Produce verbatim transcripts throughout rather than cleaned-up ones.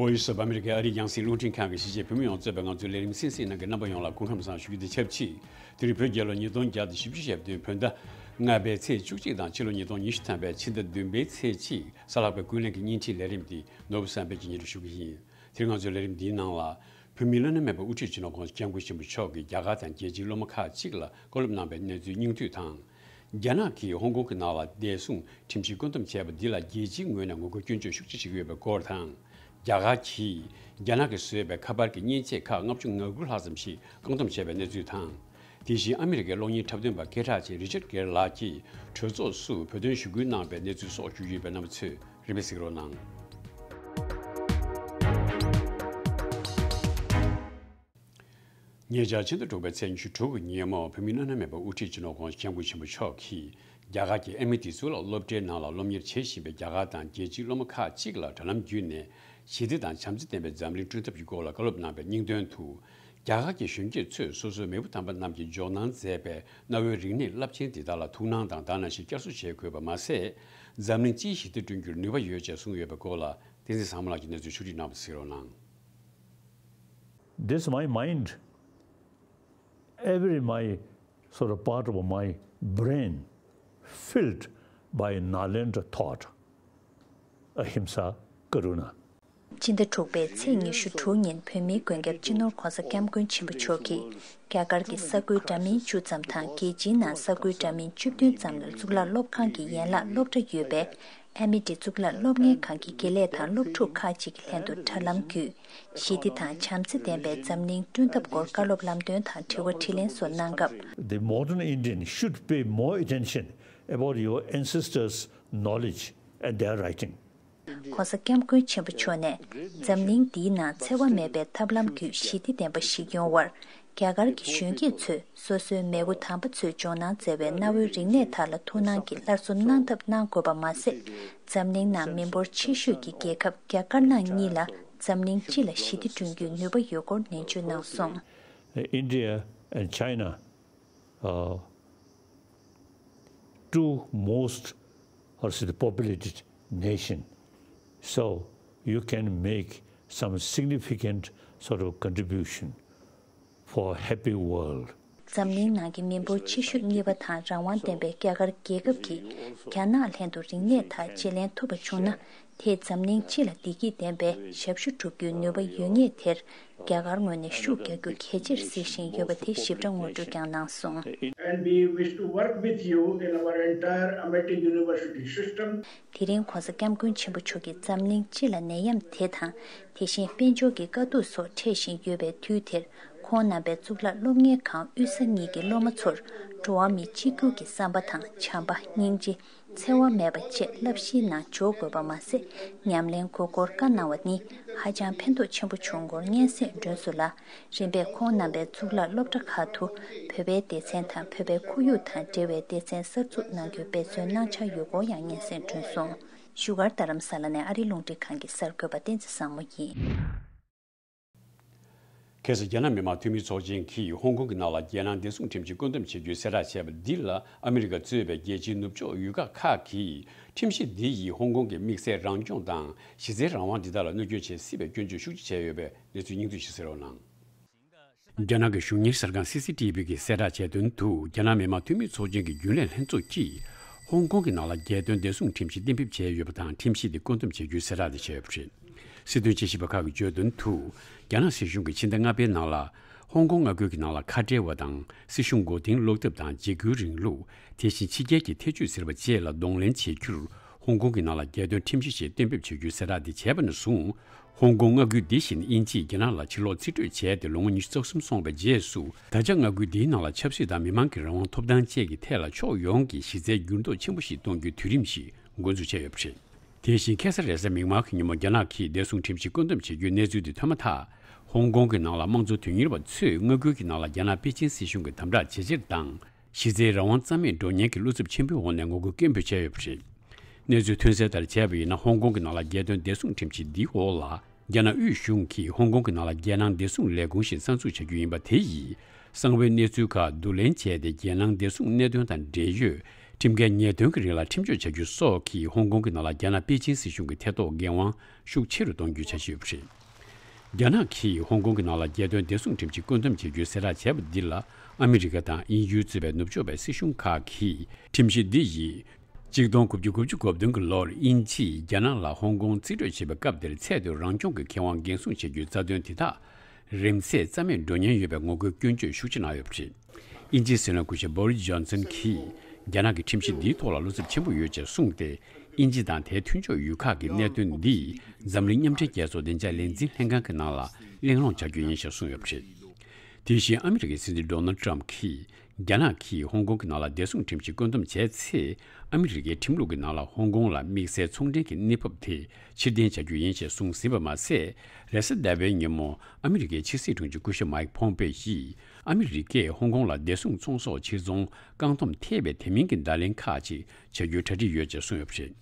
Voice of America ཨ་རིའི་རྒྱང་སྲིང་རླུང་འཕྲིན་ཁང་གི་གཞིས་བྱེས་བོད་མི་ཡོངས་གཙོས་པའི་ང་ཚོའི་ལས་རིམ་གསན་གཟིགས་གནང་མཁན་རྣམ་པ་ཡོངས་ལ་སྐུ་ཁམས་བཟང་ཞུ་རྒྱུ་དང་ཆབས་ཅིག་དེ་རིང་བོད་རྒྱལ་ལོ་ཉིས་སྟོང་བརྒྱ་དང་བཞི་བཅུ་ཞེ་བདུན་བོད་ཟླ་ལྔ་པའི་ཚེས་བཅུ་གཅིག་དང་ཕྱི་ལོ་ཉིས་སྟོང་ཉི་ཤུ་ཐམ་པའི་ཕྱི་ཟླ་བདུན་པའི་ཚེས་གཅིག་གཟའ་ལྷག་པའི་ཀུན་གླེང་གི་བརྙན་འཕྲིན་ལས་རིམ་འདི་ནོར་བུ་བསམ་འཕེལ་གྱིས་སྙན་སྒྲོན་ཞུ་གི་ཡིན། དེ་རིང་ང་ཚོའི་ལས་རིམ་འདིའི་ནང་ལ། བོད་མིའི་བླ་ན་མེད་པའི་དབུ་ཁྲིད་སྤྱི་ནོར་༧གོང་ས་༧སྐྱབས་མགོན་ཆེན་པོ་མཆོག་གིས་རྒྱ་གར་དང་རྒྱལ་སྤྱིའི་སློབ་མ་ཁག་ཅིག་ལ་བཀའ་སློབ་གནང་བའི་གནས་ཚུལ་སྙིང་བསྡུས་དང་། རྒྱ་ནག་གིས་ཧོང་ཀོང་གི་ནང་ལ་བདེ་སྲུང་ཁྲིམས་ཞིབ་བཀོད་འདོམས་བྱས་པ་འདི་ལ་རྒྱལ་སྤྱིའི་ངོས་ནས་ངོ་རྒོལ་སྐྱོན་བརྗོད་ཤུགས་ཆེ་བྱེད་ཀྱི་ཡོད་པའི་སྐོར་དང་། རྒྱ་གར་གྱིས་རྒྱ་ནག་གིས་བཟོས་པའི་ཁ་པར་གྱི་མཉེན་ཆས་ཁག་ལྔ་བཅུ་ང་དགུ་ལྷག་ཙམ་ཞིག་བཀག་སྡོམ་བྱས་པའི་གནས་ཚུལ་དང་། དེ་བཞིན་ཨ་མི་རི་ཀའི་གློག་བརྙན་འཁྲབ་སྟོན་པ་སྐད་གྲགས་ཅན་རི་ཅར་གྷེར་ལགས་ཀྱིས་གྲོས་ཚོགས་སུ་བོད་དོན་ཞུ་སྐུལ་གནང་བའི་གནས་ཚུལ་སོགས་ཞུ་རྒྱུ་ཡོད་པས་རྣམ་པ་ཚོས་རིན་པས་གཟིགས་རོགས་གནང་། ཉེ་ཆར་ཕྱི་ཟླ་དྲུག་པའི་ཚེས་ཉི་ཤུ་དྲུག་གི་ཉིན་མོ་བོད་མིའི་བླ་ན་མེད་པའི་དབུ་ཁྲིད་སྤྱི་ནོར་༧གོང་ས་༧སྐྱབས་མགོན་ཆེན་པོ་མཆོག་གིས་རྒྱ་གར་གྱི་ཨ་མི་དེ་ཚོ་ལ་སློབ་གྲྭའི་ནང་ལ་སློབ་གཉེར་བྱེད་བཞིན་པའི་རྒྱ་གར་དང་རྒྱལ་སྤྱིའི་སློབ་མ་ཁག་ཅིག་ལ་དྲ་ལམ་བརྒྱུད་ནས་ཞི་བདེ་དང་བྱམས་བརྩེ་ལྡན་པའི་འཛམ་གླིང་བསྐྲུན་ཐབས་ཀྱི་སྐོར་ལ་བཀའ་སློབ་གནང་བའི་སྙིང་དོན་དུ། རྒྱ་གར་གྱི་གཞོན་སྐྱེས་ཚོས་སོ་སོའི་མེས་པོ་དམ་པ་རྣམས་ཀྱིས་འཇོག་གནང་མཛད་པའི་གནའ་བོའི་རིག་གནས་རླབས་ཆེན་འདི་དག་ལ་ཐུགས་སྣང་དང་དག་སྣང་ཞིག་བསྐྱར་གསོ་བྱེད་དགོས་པ་མ་ཟད། འཛམ་གླིང་སྤྱིའི་ཞི་བདེ་བསྐྲུན་རྒྱུར་ནུས་པ་ཡོད་ཅེས་གསུངས་ཡོད་པའི་སྐོར་ལ་བསྟན་འཛིན་བཟང་མོ་ལགས་ཀྱིས་གནས་ཚུལ་ཕྱོགས་སྒྲིག་གནང་བ་གཟིགས་རོགས་གནང་། This my mind, every my sort of part of my brain filled by Nalendra thought, Ahimsa, Karuna. ཕྱི་ཟླ་དྲུག་པའི་ཚེས་ཉི་ཤུ་དྲུག་ཉིན་བོད་མིའི་མགོན་སྐྱབས་སྤྱི་ནོར་༧གོང་ས་༧སྐྱབས་མགོན་ཆེན་པོ་མཆོག་གིས་རྒྱ་གར་གྱི་ས་ཁུལ་འདྲ་མིན་བཅུ་ཙམ་དང་རྒྱལ་སྤྱིའི་ནང་ས་ཁུལ་འདྲ་མིན་བཅུ་བདུན་ཙམ་ལ་གཙུག་ལག་སློབ་ཁང་གི་ཡན་ལག་སློབ་གྲྭ་ཡོད་པའི་ཨ་མི་ཊི་གཙུག་ལག་སློབ་གཉེར་ཁང་གི་དགེ་ལས་དང་སློབ་ཕྲུག་ཁག་ཅིག་གི་ལྷན་དུ་དྲ་ལམ་བརྒྱུད། ཞི་བདེ་དང་བྱམས་བརྩེ་ལྡན་པའི་འཛམ་གླིང་བསྐྲུན་ཐབས་སྐོར་བཀའ་སློབ་ལམ་སྟོན་དང་དྲི་བ་དྲིས་ལན་སོགས་གནང་སྐབས། The modern Indian should pay more attention about your ancestors' knowledge and their writing. ༧གོང་ས་༧སྐྱབས་མགོན་ཆེན་པོ་མཆོག་ནས་འཛམ་གླིང་འདིའི་ནང་འཚེ་བ་མེད་པའི་ཐབས་ལམ་བརྒྱུད་ཞི་བདེ་ལྡན་པ་ཞིག་ཡོང་བར། རྒྱ་གར་གྱི་གཞོན་སྐྱེས་ཚོས་སོ་སོའི་མེས་པོ་དམ་པ་ཚོས་འཇོག་གནང་མཛད་པའི་གནའ་བོའི་རིག་གནས་དག་ལ་ཐུགས་སྣང་གིས་སླར་གསོ་གནང་ཐབས་གནང་དགོས་པ་མ་ཟད། འཛམ་གླིང་ནང་མི་འབོར་ཆེ་ཤོས་ཀྱི་རྒྱལ་ཁབ་རྒྱ་དཀར་ནག་གཉིས་ལ་འཛམ་གླིང་སྤྱི་ལ་ཞི་བདེ་བསྐྲུན་རྒྱུའི་ནུས་པ་ཡོད་སྐོར་ནན་བརྗོད་གནང་སོང་། India and China, uh, two most, how to say, the populated nation. So you can make some significant sort of contribution for a happy world. འཛམ་གླིང་ནང་གི་མི་འབོར་ཆེ་ཤོས་གཉིས་པ་དང་རང་དབང་ལྡན་པའི་རྒྱ་གར་རྒྱལ་ཁབ་ཀྱིས་རྒྱ་ནག་ལྷན་དུ་རིག་གནས་དག་བརྗེ་ལེན་ཐུབ་པ་བྱུང་ན། དེས་འཛམ་གླིང་སྤྱི་ལ་བདེ་སྐྱིད་ལྡན་པའི་ཞབས་ཞུ་སྒྲུབ་རྒྱུའི་ནུས་པ་ཡོད་ངེས་དེར། རྒྱ་གར་ངོས་ནས་ཤུགས་རྒྱག་རྒྱུ་གལ་ཆེར་གཟིགས་བཞིན་ཡོད་པ་དེ་ཞིབ་ཕྲ་ངོ་སྤྲོད་ཀྱང་གནང་སོང་། And we wish to work with you in our entire Amity University system. དེ་རིང་༧གོང་ས་༧སྐྱབས་མགོན་ཆེན་པོ་མཆོག་གིས་འཛམ་གླིང་སྤྱི་ལ་ནད་ཡམས་དེ་དང་། དེ་བཞིན་དཔལ་འབྱོར་གྱི་དཀའ་སྡུག་སོགས་འཕྲད་བཞིན་ཡོད་པའི་དུས་དེར། ཁོང་རྣམ་པའི་གཙུག་ལག་སློབ་གཉེར་ཁང་དབུས་ས་གཉིས་ཀྱི་སློབ་མ་ཚོར་འགྲོ་བ་མི་གཅིག་གྱུར་གྱི་བསམ་པ་དང་བྱམས་པ་སྙིང་རྗེ། འཚེ་བ་མེད་པ་བཅས་བསླབ་གཞིའི་ནང་འཇོག་དགོས་པ་མ་ཟད། ཉམས་ལེན་དགོས་སྐོར་བཀའ་གནང་བ་ནི་ཧ་ཅང་ཕན་ཐོགས་ཆེན་པོ་བྱུང་སྐོར་སྙན་སེང་སྒྲོན་སོང་ལ། རིམ་པས་ཁོང་རྣམ་པའི་གཙུག་ལག་སློབ་གྲྭ་ཁག་ཏུ་བོད་པའི་སྡེ་ཚན་དང་བོད་པའི་ཁོར་ཡུག་དང་འབྲེལ་བའི་སྡེ་ཚན་གསར་འཛུགས་གནང་རྒྱུའི་འབད་བརྩོན་གནང་འཆར་ཡོད་སྐོར་ཡང་སྙན་སེང་སྒྲོན་སོང་། བཞུགས་སྒར་རྡ་རམ་ས་ལ་ནས་ཨ་རིའི་རླུང་འཕྲིན་ཁང་གི་གསར་འགོད་པ་བསྟན་འཛིན་བཟང་མོ་ཡིན། ཁ་སང་རྒྱ་ནག་མི་དམངས་འཐུས་མིའི་ཚོགས་ཆེན་གྱིས་ཧོང་ཀོང་གི་ནང་ལ་རྒྱལ་ནང་བདེ་སྲུང་ཁྲིམས་ཀྱི་བཀོད་འདོམས་བྱེད་རྒྱུའི་གསལ་བསྒྲགས་བྱས་པ་འདི་ལ་ཨ་མི་རི་ཀ་གཙོས་པའི་རྒྱལ་སྤྱིའི་ནུབ་ཕྱོགས་ཡུལ་ཁག་ཁག་གིས་ཁྲིམས་གཞི་འདི་ཡིས་ཧོང་ཀོང་གི་དམིགས་བསལ་རང་སྐྱོང་དང་གཞི་རྩའི་རང་དབང་འདི་དག་ལ་གནོད་སྐྱོན་བྱེད་སྲིད་པའི་སྐྱོན་བརྗོད་ཤུགས་ཆེ་བྱས་ཡོད་པའི་གནས་ཚུལ་སྙིང་བསྡུས་ཤིག་གསན་རོགས་གནང་། རྒྱ་ནག་གི་གཞུང་གཉེར་གསར་ཁང་སི་སི་ཊི་བི་གིས་གསལ་བསྒྲགས་བྱས་དོན་དུ། རྒྱ་ནག་མི་དམངས་འཐུས་མིའི་ཚོགས་ཆེན་གྱི་རྒྱུན་ལས་ལྷན་ཚོགས་ཀྱིས་ཧོང་ཀོང་གི་ནང་ལ་རྒྱལ་དོན་བདེ་སྲུང་ཁྲིམས་གཞི་གཏན་འབེབས་བྱས་ཡོད་པ་དང་། ཁྲིམས་གཞི་དེ་བཀོད་འདོམས་བྱེད་རྒྱུའི་གསལ་བསྒྲགས་དེ་བྱས་ཡོད་པ་རེད། སྲིད་དོན་དཔྱད་ཞིབ་པ་ཁག་གིས་བརྗོད་དོན་དུ། རྒྱ་ནག་སྲིད་གཞུང་གིས་ཕྱི་ཟླ་ལྔ་པའི་ནང་ལ་ཧོང་ཀོང་མངའ་ཁུལ་གྱི་ནང་ལ་ཁ་བྲལ་བ་དང་། སྲིད་གཞུང་མགོ་རྟིང་སློག་ཐབས་དང་། འཇིགས་སྐུལ་རིང་ལུགས། དེ་བཞིན་ཕྱི་རྒྱལ་གྱི་ཐེ་ཇུས་ཟེར་བ་བཅས་ལ་གདོང་ལེན་བྱེད་རྒྱུར། ཧོང་ཀོང་གི་ནང་ལ་རྒྱལ་དོན་ཁྲིམས་གཞི་ཞིག་གཏན་འབེབས་བྱེད་རྒྱུའི་གསལ་བསྒྲགས་འདི་བྱས་པ་ནས་བཟུང་། ཧོང་ཀོང་མངའ་ཁུལ་འདི་བཞིན་དབྱིན་ཇིས་རྒྱ་ནག་ལ་ཕྱིར་སློག་རྩིས་སྤྲོད་བྱས་ཏེ་ལོ་ངོ་ཉི་ཤུ་རྩ་གསུམ་སོང་བའི་རྗེས་སུ། ད་ཆ་མངའ་ཁུལ་འདིའི་ནང་ལ་ཆབ་སྲིད་དང་མི་མང་གི་རང་དབང་ཐོབ་ཐང་བཅས་ཀྱི་ཐད་ལ་ཕྱོགས་ཡོངས་ཀྱི་གཞི་རྩའི་འགྱུར་ལྡོག་ཆེན་པོ་ཞིག་གཏོང་རྒྱུའི་དུས་རིམ་ཞིག་འགོ་འཛུགས་བྱས་ཡོད་པ་རེད། དེ་བཞིན་ཁ་སང་རེས་གཟའ་མིག་དམར་གྱི་ཉིན་མོ་རྒྱ་ནག་གིས་བདེ་སྲུང་ཁྲིམས་གཞི་བཀོད་འདོམས་བྱེད་རྒྱུའི་གནས་ཚུལ་དེ་ཐོན་མ་ཐག་ཧོང་ཀོང་གི་ནང་ལ་དམངས་གཙོ་དོན་གཉེར་བ་ཚོས་མངའ་ཁུལ་གྱི་ནང་ལ་རྒྱ་ནག་པེ་ཅིན་སྲིད་གཞུང་གི་དམ་དྲག་ཇེ་ཆེར་དང་། གཞི་རྩའི་རང་དབང་རྩ་མེད་འགྲོ་ཉེན་གྱི་བློ་འཚབ་ཆེན་པོའི་འོག་ནས་ངོ་རྒོལ་སྐད་འབོད་བྱས་ཡོད་པ་རེད། གནས་ཚུལ་ཐོན་གསལ་ལྟར་བྱས་པ་ཡིན་ན། ཧོང་ཀོང་གི་ནང་ལ་རྒྱལ་དོན་བདེ་སྲུང་ཁྲིམས་གཞི་འདིའི་འོག་ལ། རྒྱ་ནག་དབུས་གཞུང་གིས་ཧོང་ཀོང་གི་ནང་ལ་རྒྱལ་ནང་བདེ་སྲུང་ལས་ཁུངས་ཤིག་གསར་འཛུགས་བྱ་རྒྱུ་ཡིན་པ། དེ་ཡིས་གསང་བའི་གནས་ཚུལ་ཁག་བསྡུ་ལེན་བྱས་ཏེ། རྒྱལ་ནང་བདེ་སྲུང་གནད་དོན་དང་འབྲེལ་ཡོད་ ཁྲིམས་འགལ་ཉེས་དོན་གྱི་རིགས་ལ་ཁྲིམས་གཅོད་བྱ་རྒྱུ་སོགས་ཀྱིས་ཧོང་ཀོང་གི་ནང་ལ་རྒྱ་ནག་པེ་ཅིན་སྲིད་གཞུང་གི་ཐེ་གཏོགས་འགན་དབང་ཤུགས་ཆེ་རུ་གཏོང་རྒྱུའི་འཆར་གཞི་ཡོད་པ་རེད། རྒྱ་ནག་གིས་ཧོང་ཀོང་གི་ནང་ལ་རྒྱལ་དོན་བདེ་སྲུང་ཁྲིམས་ཀྱི་བཀོད་འདོམས་བྱེད་རྒྱུའི་གསལ་བསྒྲགས་བྱས་པ་འདི་ལ། ཨ་མི་རི་ཀ་དང་དབྱིན་ཡུལ་གཙོས་པའི་ནུབ་ཕྱོགས་པའི་སྲིད་གཞུང་ཁག་གིས་ཁྲིམས་གཞི་འདི་ཡིས། གཅིག་སྟོང་དགུ་བརྒྱ་དགུ་བཅུ་གོ་བདུན་གྱི་ལོར་དབྱིན་ཇིས་རྒྱ་ནག་ལ་ཧོང་ཀོང་རྩིས་སྤྲོད་བྱེད་པའི་སྐབས་དེར་ཚད་མཐོའི་རང་སྐྱོང་གི་ཁེ་དབང་འགན་སྲུང་བྱེད་རྒྱུའི་རྩ་དོན་དེ་དག་རིམ་སེ་རྩ་མེད་འགྲོ་ཉེན་ཡོད་པའི་ངོ་རྒོལ་སྐྱོན་བརྗོད་ཤུགས་ཆེ་གནང་ཡོད་པ་རེད། དབྱིན་ཇིའི་སྲིད་བློན་སྐུ་ཞབས་བོ་རི་སི་ཇོན་སན་གྱིས་རྒྱ་ནག་གི་ཁྲིམས་གཞི་འདིའི་ཐོག་ལ་བློ་འཚབ་ཆེན་པོ་ཡོད་ཅེས་གསུངས་ཏེ། དབྱིན་ཇི་དང་དེའི་མཐུན་ཕྱོགས་ཡུལ་ཁག་གིས་གནད་དོན་འདི་འཛམ་གླིང་མཉམ་འབྲེལ་རྒྱལ་ཚོགས་བདེ་འཇགས་ལས་འཛིན་ལྷན་ཁང་གི་ནང་ལ་གླེང་སློང་བྱ་རྒྱུ་ཡིན་ཞེས་གསུངས་ཡོད་པ་རེད། དེ་བཞིན་ཨ་མི་རི་ཀའི་སྲིད་འཛིན་ཌོ་ནལ་ཏྲམ་གྱིས་རྒྱ་ནག་གིས་ཧོང་ཀོང་གི་ནང་ལ་བདེ་སྲུང་ཁྲིམས་གཞི་བཀོད་འདོམས་བྱས་ཚེ། ཨ་མི་རི་ཀའི་ཁྲིམས་ལུགས་ཀྱི་ནང་ལ་ཧོང་ཀོང་ལ་དམིགས་བསལ་ཚོང་འབྲེལ་གྱི་གནས་བབ་དེ་ཕྱིར་འཐེན་བྱ་རྒྱུ་ཡིན་ཞེས་གསུངས་ཟིན་པ་མ་ཟད། རེས་གཟའ་ཟླ་བའི་ཉིན་མོ་ཨ་མི་རི་ཀའི་ཕྱི་སྲིད་དྲུང་ཆེ་སྐུ་ཞབས་མཱིག་ཕོམ་པེ་ཡིས། ཨ་མི་རི་ཀས་ཧོང་ཀོང་ལ་བདེ་སྲུང་ཚོང་ཟོག་ཕྱིར་ཚོང་བཀག་སྡོམ་ཐེབས་པའི་དེ་མིན་གྱི་བརྡ་ལན་ཁག་ཅིག་བྱ་རྒྱུའི་གྲ་སྒྲིག་ཡོད་ཅེས་གསུངས་ཡོད་པ་རེད།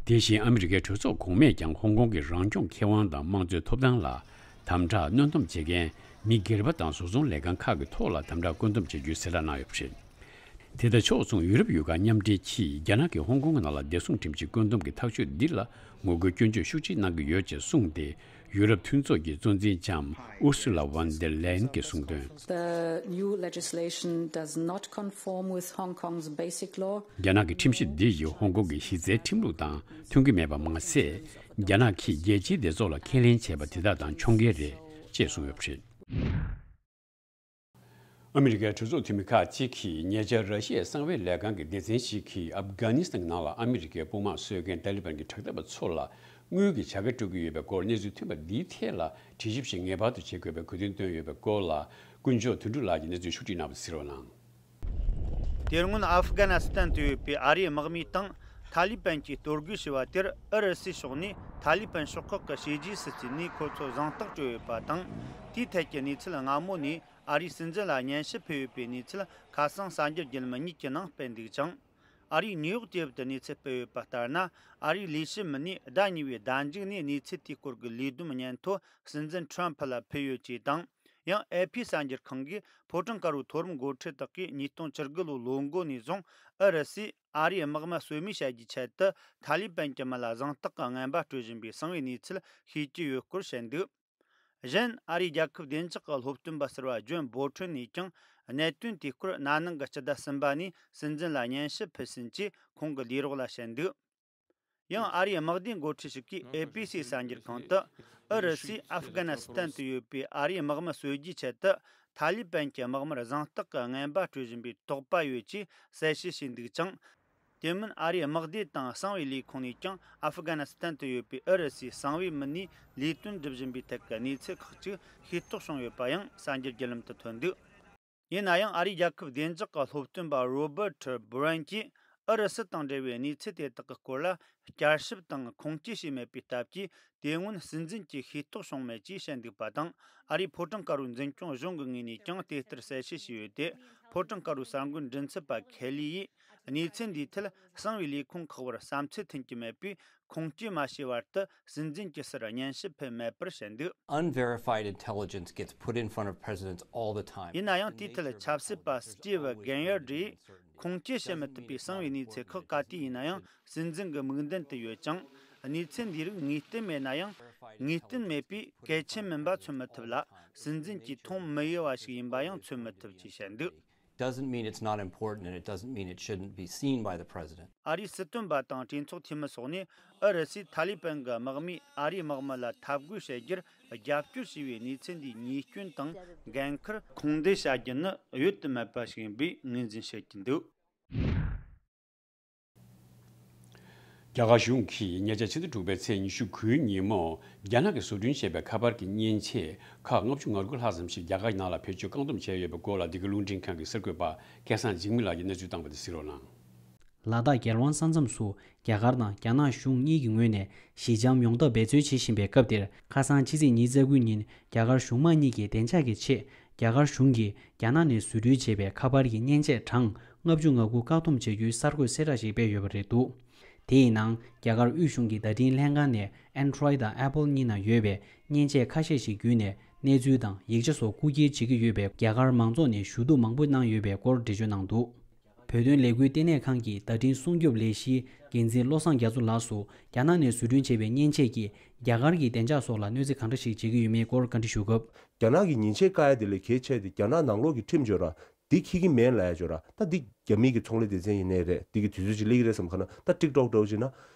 དེ་བཞིན་ཨ་མི་རི་ཀའི་གྲོས་ཚོགས་གོང་མས་ཀྱང་ཧོང་ཀོང་གི་རང་སྐྱོང་ཁེ་དབང་དང་དམངས་གཙོའི་ཐོབ་ཐང་ལ་དམ་དྲག་གནོན་སྡོམ་བྱེད་མཁན་མི་སྒེར་པ་དང་བཟོ་ཚོང་ལས་ཁང་ཁག་གི་ཐོག་ལ་དམ་དྲག་བཀོད་འདོམས་བྱེད་རྒྱུའི་གསལ་བསྒྲགས་གནང་ཡོད་པ་རེད། དེ་དང་ཕྱོགས་མཚུངས་ཡུ་རོབ་ཡུལ་ཁག་མཉམ་འབྲེལ་གྱིས་རྒྱ་ནག་གིས་ཧོང་ཀོང་གི་ནང་ལ་བདེ་སྲུང་ཁྲིམས་གཞི་བཀོད་འདོམས་ཀྱི་ཐག་གཅོད་འདི་ལ་ངོ་རྒོལ་སྐྱོན་བརྗོད་ཤུགས་ཆེ་གནང་གི་ཡོད་ཅེས་གསུངས་ཏེ། ཡུ་རོབ་མཐུན་ཚོགས་ཀྱི་གཙོ་འཛིན་ལྕམ་ཨུར་སུ་ལ་ཝན་ཌེར་ལེན་གྱིས་གསུངས་དོན། The new legislation does not conform with Hong Kong's basic law. རྒྱ་ནག་གི་ཁྲིམས་གཞི་འདི་ཡིས་ཧོང་ཀོང་གི་གཞི་རྩའི་ཁྲིམས་ལུགས་དང་མཐུན་གྱི་མེད་པ་མ་ཟད། རྒྱ་ནག་གིས་རྒྱལ་སྤྱིའི་བདེ་ཚོགས་ལ་ཁས་ལེན་བྱས་པ་དེ་དག་དང་འཁྱོངས་འགལ་རེད་ཅེས་གསུངས་ཡོད་པ་རེད། ཨ་མི་རི་ཀའི་གྲོས་ཚོགས་འཐུས་མི་ཁག་ཅིག་གིས་ཉེ་ཆར་ར་ཤི་ཡའི་གསང་བའི་ལས་ཁང་གི་སྡེ་ཚན་ཞིག་གིས་ཨབ་གྷ་ནི་སི་ཐན་ནང་ལ་ཨ་མི་རི་ཀའི་དཔུང་དམག་གསོད་མཁན་ཏཱ་ལི་བན་གྱི་དྲག་འཐབ་པ་ཚོ་ལ་དངུལ་གྱི་བྱ་དགའ་སྤྲོད་ཀྱི་ཡོད་པའི་སྐོར་གནས་ཚུལ་ཐོན་པ་འདིའི་ཐད་ལ་དྲི་ཞིབ་ཞིག་ངེས་པར་དུ་བྱེད་དགོས་པའི་གོ་དོན་བཏོན་ཡོད་པའི་སྐོར་ལ། དཀོན་མཆོག་དོན་གྲུབ་ལགས་ཀྱིས་གནས་ཚུལ་ཕྱོགས་སྒྲིག་གནང་བ་གཟིགས་རོགས་གནང་། དེ་སྔོན་ཨབ་གྷ་ནི་སི་ཐན་དུ་ཡོད་པའི་ཨ་རིའི་དམག་མིའི་སྟེང་ཏཱ་ལི་བན་གྱིས་གཏོར་རྒོལ་བྱས་པ་དེར་ཨུ་རུ་སུའི་ཕྱོགས་ནས་ཏཱ་ལི་བན་ཤོག་ཁག་གི་བྱས་རྗེས་སུ་བརྩིས་ནས་ཁོ་ཚོར་གཟེངས་རྟགས་སྤྲོད་ཡོད་པ་དང་། དེའི་ཐད་ཀྱི་གནས་ཚུལ་སྔ་མོ་ནས་ཨ་རིའི་སྲིད་འཛིན་ལ་སྙན་ཞུ་ཕུལ་ཡོད་པའི་གནས་ཚུལ་ཁ་སང་གསར་འགྱུར་བརྒྱུད་ལམ་གཉིས་ཀྱི་ནང་སྤེལ་འདུག་ཅིང་། ཨ་རིའི་ནིའུ་ཡོག་དུ་ཡུལ་དུ་གནས་ཚུལ་སྤེལ་ཡོད་པ་ལྟར་ན། ཨ་རིའི་ལས་བྱེད་མི་སྣས་ཟླ་གཉིས་པའི་ཟླ་མཇུག་ནས་གནས་ཚུལ་དེའི་སྐོར་གྱི་ལས་བསྡོམས་སྙན་ཐོ་སྲིད་འཛིན་ཁྲོམ་ཕུ་ལ་ཕུལ་ཡོད་ཅེས་དང་། ཡང་ཨེ་ཕི་གསར་འགྱུར་ཁང་གིས་ཕོ་བྲང་དཀར་པོའི་མཐོ་རིམ་འགོ་ཁྲིད་དག་གིས་ཉིས་སྟོང་བཅུ་དགུ་ལོའི་ལོ་མགོ་ནས་བཟུང་ཨུ་རུ་སུས་ཨ་རིའི་དམག་མི་གསོད་རྨས་བྱ་རྒྱུའི་ཆེད་དུ་ཐ་ལི་པན་གྱི་མི་ལ་གཟེངས་རྟགས་ཀྱི་རྔན་པ་སྤྲོད་བཞིན་པའི་གསང་བའི་གནས་ཚུལ་ཤེས་ཀྱི་ཡོད་སྐོར་བཤད་འདུག་གཞན། ཨ་རིའི་རྒྱལ་ཁབ་བདེ་འཇགས་ཀྱི་སློབ་སྟོན་པ་ཟུར་པ་ཇོན་བོ་ཁྲིན་ནས་ཀྱང་གནད་དོན་དེའི་སྐོར་ན་ནིང་གི་སྤྱི་ཟླ་གསུམ་པ་ནས་སྲིད་འཛིན་ལ་སྙན་ཞུ་ཕུལ་ཟིན་ཅེས་ཁོང་གི་ལས་རོགས་ལ་བཤད་འདུག་ཡང་ཨ་རིའི་དམག་སྡེའི་འགོ་ཁྲིད་ཞིག་གིས་ཨེ་པི་སི་གསར་འགྱུར་ཁང་དུ། ཨུ་རུ་སུས་ཨབ་གྷ་ནི་སི་ཐན་དུ་ཡོད་པའི་ཨ་རིའི་དམག་མི་གསོད་རྒྱུའི་ཆེད་དུ་ཐ་ལི་པན་གྱི་དམག་མིར་གཟེངས་རྟགས་ཀྱི་རྔན་པ་སྤྲོད་བཞིན་པའི་དོགས་པ་ཡོད་ཅེས་གསལ་བཤད་བྱས་འདུག་ཅིང་། དེ་མིན་ཨ་རིའི་དམག་སྡེ་དང་གསང་བའི་ལས་ཁུངས་ནས་ཀྱང་ཨབ་གྷ་ནི་སི་ཐན་དུ་ཡོད་པའི་ཨུ་རུ་སུའི་གསང་བའི་མི་སྣའི་ལས་དོན་སྒྲུབ་བཞིན་པའི་ཐད་ཀྱི་གནས་ཚུལ་ཁག་ཅིག་ཤེས་རྟོགས་བྱུང་ཡོད་པ་ཡང་གསར་འགྱུར་བརྒྱུད་ལམ་དུ་ཐོན་འདུག་ཡིན་ན་ཡང་ཨ་རིའི་རྒྱལ་ཁབ་བདེ་འཇགས་ཀྱི་སློབ་སྟོན་པ་རོ་བར་ཊི་བྷི་རན་གྱིས་ཨུ་རུ་སུ་དང་འབྲེལ་བའི་གནས་ཚུལ་དེ་དག་གི་སྐོར་ལ་བསྐྱར་ཞིབ་དང་ཁུངས་སྐྱེལ་བྱས་མེད་པའི་སྟབས་ཀྱིས། དེ་སྔོན་སྲིད་འཛིན་གྱིས་ཤེས་རྟོགས་བྱུང་མེད་ཅེས་བཤད་འདུག་པ་དང་། ཨ་རིའི་ཕོ་བྲང་དཀར་པོའི་འཛིན་སྐྱོང་གཞུང་གི་ངོས་ནས་ཀྱང་དེ་ལྟར་གསལ་བཤད་བྱས་ཡོད་དེ། ཕོ་བྲང་དཀར་པོའི་གསར་འགོད་མགྲིན་ཚབ་པ་ཁེ་ལི་ཡིས། གནས་ཚུལ་འདིའི་ཐད་གསང་བའི་ལས་ཁུངས་ཁག་བར་བསམ་ཚུལ་མཐུན་གྱི་མེད་པས། ཁུངས་སྐྱེལ་མ་བྱས་བར་དུ་སྲིད་འཛིན་གྱི་སར་སྙན་ཞུ་ཕུལ་མེད་པར་བཤད་འདུག Unverified intelligence gets put in front of presidents all the time. ཡིན་ན་ཡང་དེའི་ཐད་ཆབ་སྲིད་པ་སི་ཊི་ཝི་གན་ཡར་ཌི་ཡིས་ཁུངས་སྐྱེལ་བྱེད་མི་ཐུབ་པའི་གསང་བའི་གནས་ཚུལ་ཁག་ག་དུས་ཡིན་ན་ཡང་སྲིད་འཛིན་གྱི་མིག་མདུན་དུ་ཡོད་ཅིང་། གནས་ཚུལ་འདིའི་རིགས་ངེས་གཏན་མེད་ན་ཡང་། ངེས་གཏན་མེད་པས་གལ་ཆེན་མིན་པ་མཚོན་མི་ཐུབ་ལ། སྲིད་འཛིན་གྱིས་མཐོང་མི་དབྱེ་བ་ཞིག་ཡིན་པ་ཡང་མཚོན་མི་ཐུབ་ཅེས་བཤད་འདུག Doesn't mean it's not important and it doesn't mean it shouldn't be seen by the president. ཨ་རིའི་སྲིད་དོན་པ་དང་གྲོས་ཚོགས་འཐུས་མི་སོགས་ནས་ཨུ་རུ་སུས་ཐ་ལི་པན་གྱི་དམག་མིས་ཨ་རིའི་དམག་མི་ལ་འཐབ་རྒོལ་བྱེད་རྒྱུར་རྒྱབ་སྐྱོར་བྱས་པའི་གནས་ཚུལ་འདིའི་ཉེས་སྐྱོན་དང་འགན་ཁུར་ཁུངས་འདེད་བྱ་རྒྱུ་ནི་གཡོལ་དུ་མེད་པ་ཞིག་ཡིན་པའི་ངོས་འཛིན་བྱེད་ཀྱི་འདུག་རྒྱ་གར་གཞུང་གིས་ཉེ་ཆར་ཕྱི་ཟླ་དྲུག་པའི་ཚེས་ཉི་ཤུ་དགུའི་ཉིན་མོ། རྒྱ་ནག་གིས་བཟོ་སྐྲུན་བྱས་པའི་ཁ་པར་གྱི་མཉེན་ཆས་ཁག་ལྔ་བཅུ་ང་དགུ་ལྷག་ཙམ་ཞིག་རྒྱ་གར་ནང་ལ་བེད་སྤྱོད་བཀག་སྡོམ་བྱས་ཡོད་པའི་སྐོར་ལ། འདི་ག་རླུང་འཕྲིན་ཁང་གི་གསར་འགོད་པ་སྐལ་བཟང་འཇིགས་མེད་ལགས་ཀྱིས་གནས་ཚུལ་བཏང་བ་དེ་གཟིགས་རོགས་གནང་། ལ་དྭགས་རྒྱལ་དབང་ས་མཚམས་སུ་རྒྱ་གར་དང་རྒྱ་ནག་གཞུང་གཉིས་ཀྱི་ངོས་ནས་ཞི་འཇམ་ཡོང་ཐབས་འབད་རྩོལ་བྱེད་བཞིན་པའི་སྐབས་དེར། ཁ་སང་ཕྱི་ཚེས་ཉི་ཤུ་རྩ་དགུ་ཉིན་རྒྱ་གར་གཞུང་མང་གཉིས་ཀྱིས་བདེ་འཇགས་ཀྱི་ཆེད། རྒྱ་གར་གཞུང་གིས་རྒྱ་ནག་ནས་བཟོ་སྐྲུན་བྱས་པའི་ཁ་པར་གྱི་མཉེན་ཆས་གྲངས་ལྔ་བཅུ་ང་དགུ་བཀག་སྡོམ་བྱ་རྒྱུའི་གསར་འགོད་གསལ་བསྒྲགས་ཤིག་སྤེལ་ཡོད་པ་རེད་འདུག་དེའི་ནང་རྒྱ་གར་དབུས་གཞུང་གི་བརྡ་འཕྲིན་ལྷན་ཁང་ནས་Android་དང་Apple་གཉིས་ནང་ཡོད་པའི་མཉེན་ཆས་ཁ་ཤས་ཤིག་བརྒྱུད་ནས་གནས་ཚུལ་དང་ཡིག་ཆ་སོགས་རྐུ་འཁྱེར་བྱེད་ཀྱི་ཡོད་པའི་རྒྱ་གར་མང་ཚོགས་ནས་ཞུ་གཏུག་མང་པོ་གནང་ཡོད་པའི་སྐོར་འགྲེལ་བརྗོད་གནང་འདུག་བོད་དོན་ལས་འགུལ་ལྟེ་གནས་ཁང་གི་བརྡ་འཕྲིན་སྲུང་སྐྱོབ་ལས་གཞིའི་འགན་འཛིན་བློ་བཟང་རྒྱ་མཚོ་ལགས་སུ། རྒྱ་ནག་ནས་བཟོ་སྐྲུན་བྱས་པའི་མཉེན་ཆས་ཀྱིས་རྒྱ་གར་གྱི་བདེ་འཇགས་སོགས་ལ་གནོད་འཚེ་གང་འདྲ་ཞིག་བྱེད་ཀྱི་ཡོད་མེད་སྐོར་བཀའ་འདྲི་ཞུ་སྐབས། རྒྱ་ནག་གི་མཉེན་ཆས་བཀག་ཡ་དེ་ལས་གལ་ཆེ་དེ་རྒྱ་ནག་ནང་ལོགས་ཀྱི་ཁྲིམས་བརྗོད་ར། འདི་འཁྱེར་གྱི་མེད་ལབ་ཡ་བརྗོད་ར། ད་འདི་རྒྱ་མི་གི་ཚོང་ལས་སྡེ་ཚན་ཡིན་ནའི་རེད། འདི་གི་དུས་ཚོད་ཅིག་སླེབས་ཀྱི་རེད་བསམ་ག་ན། ད་ཊིག་ཊོག་འདྲ་བོ་ཅིག་ན།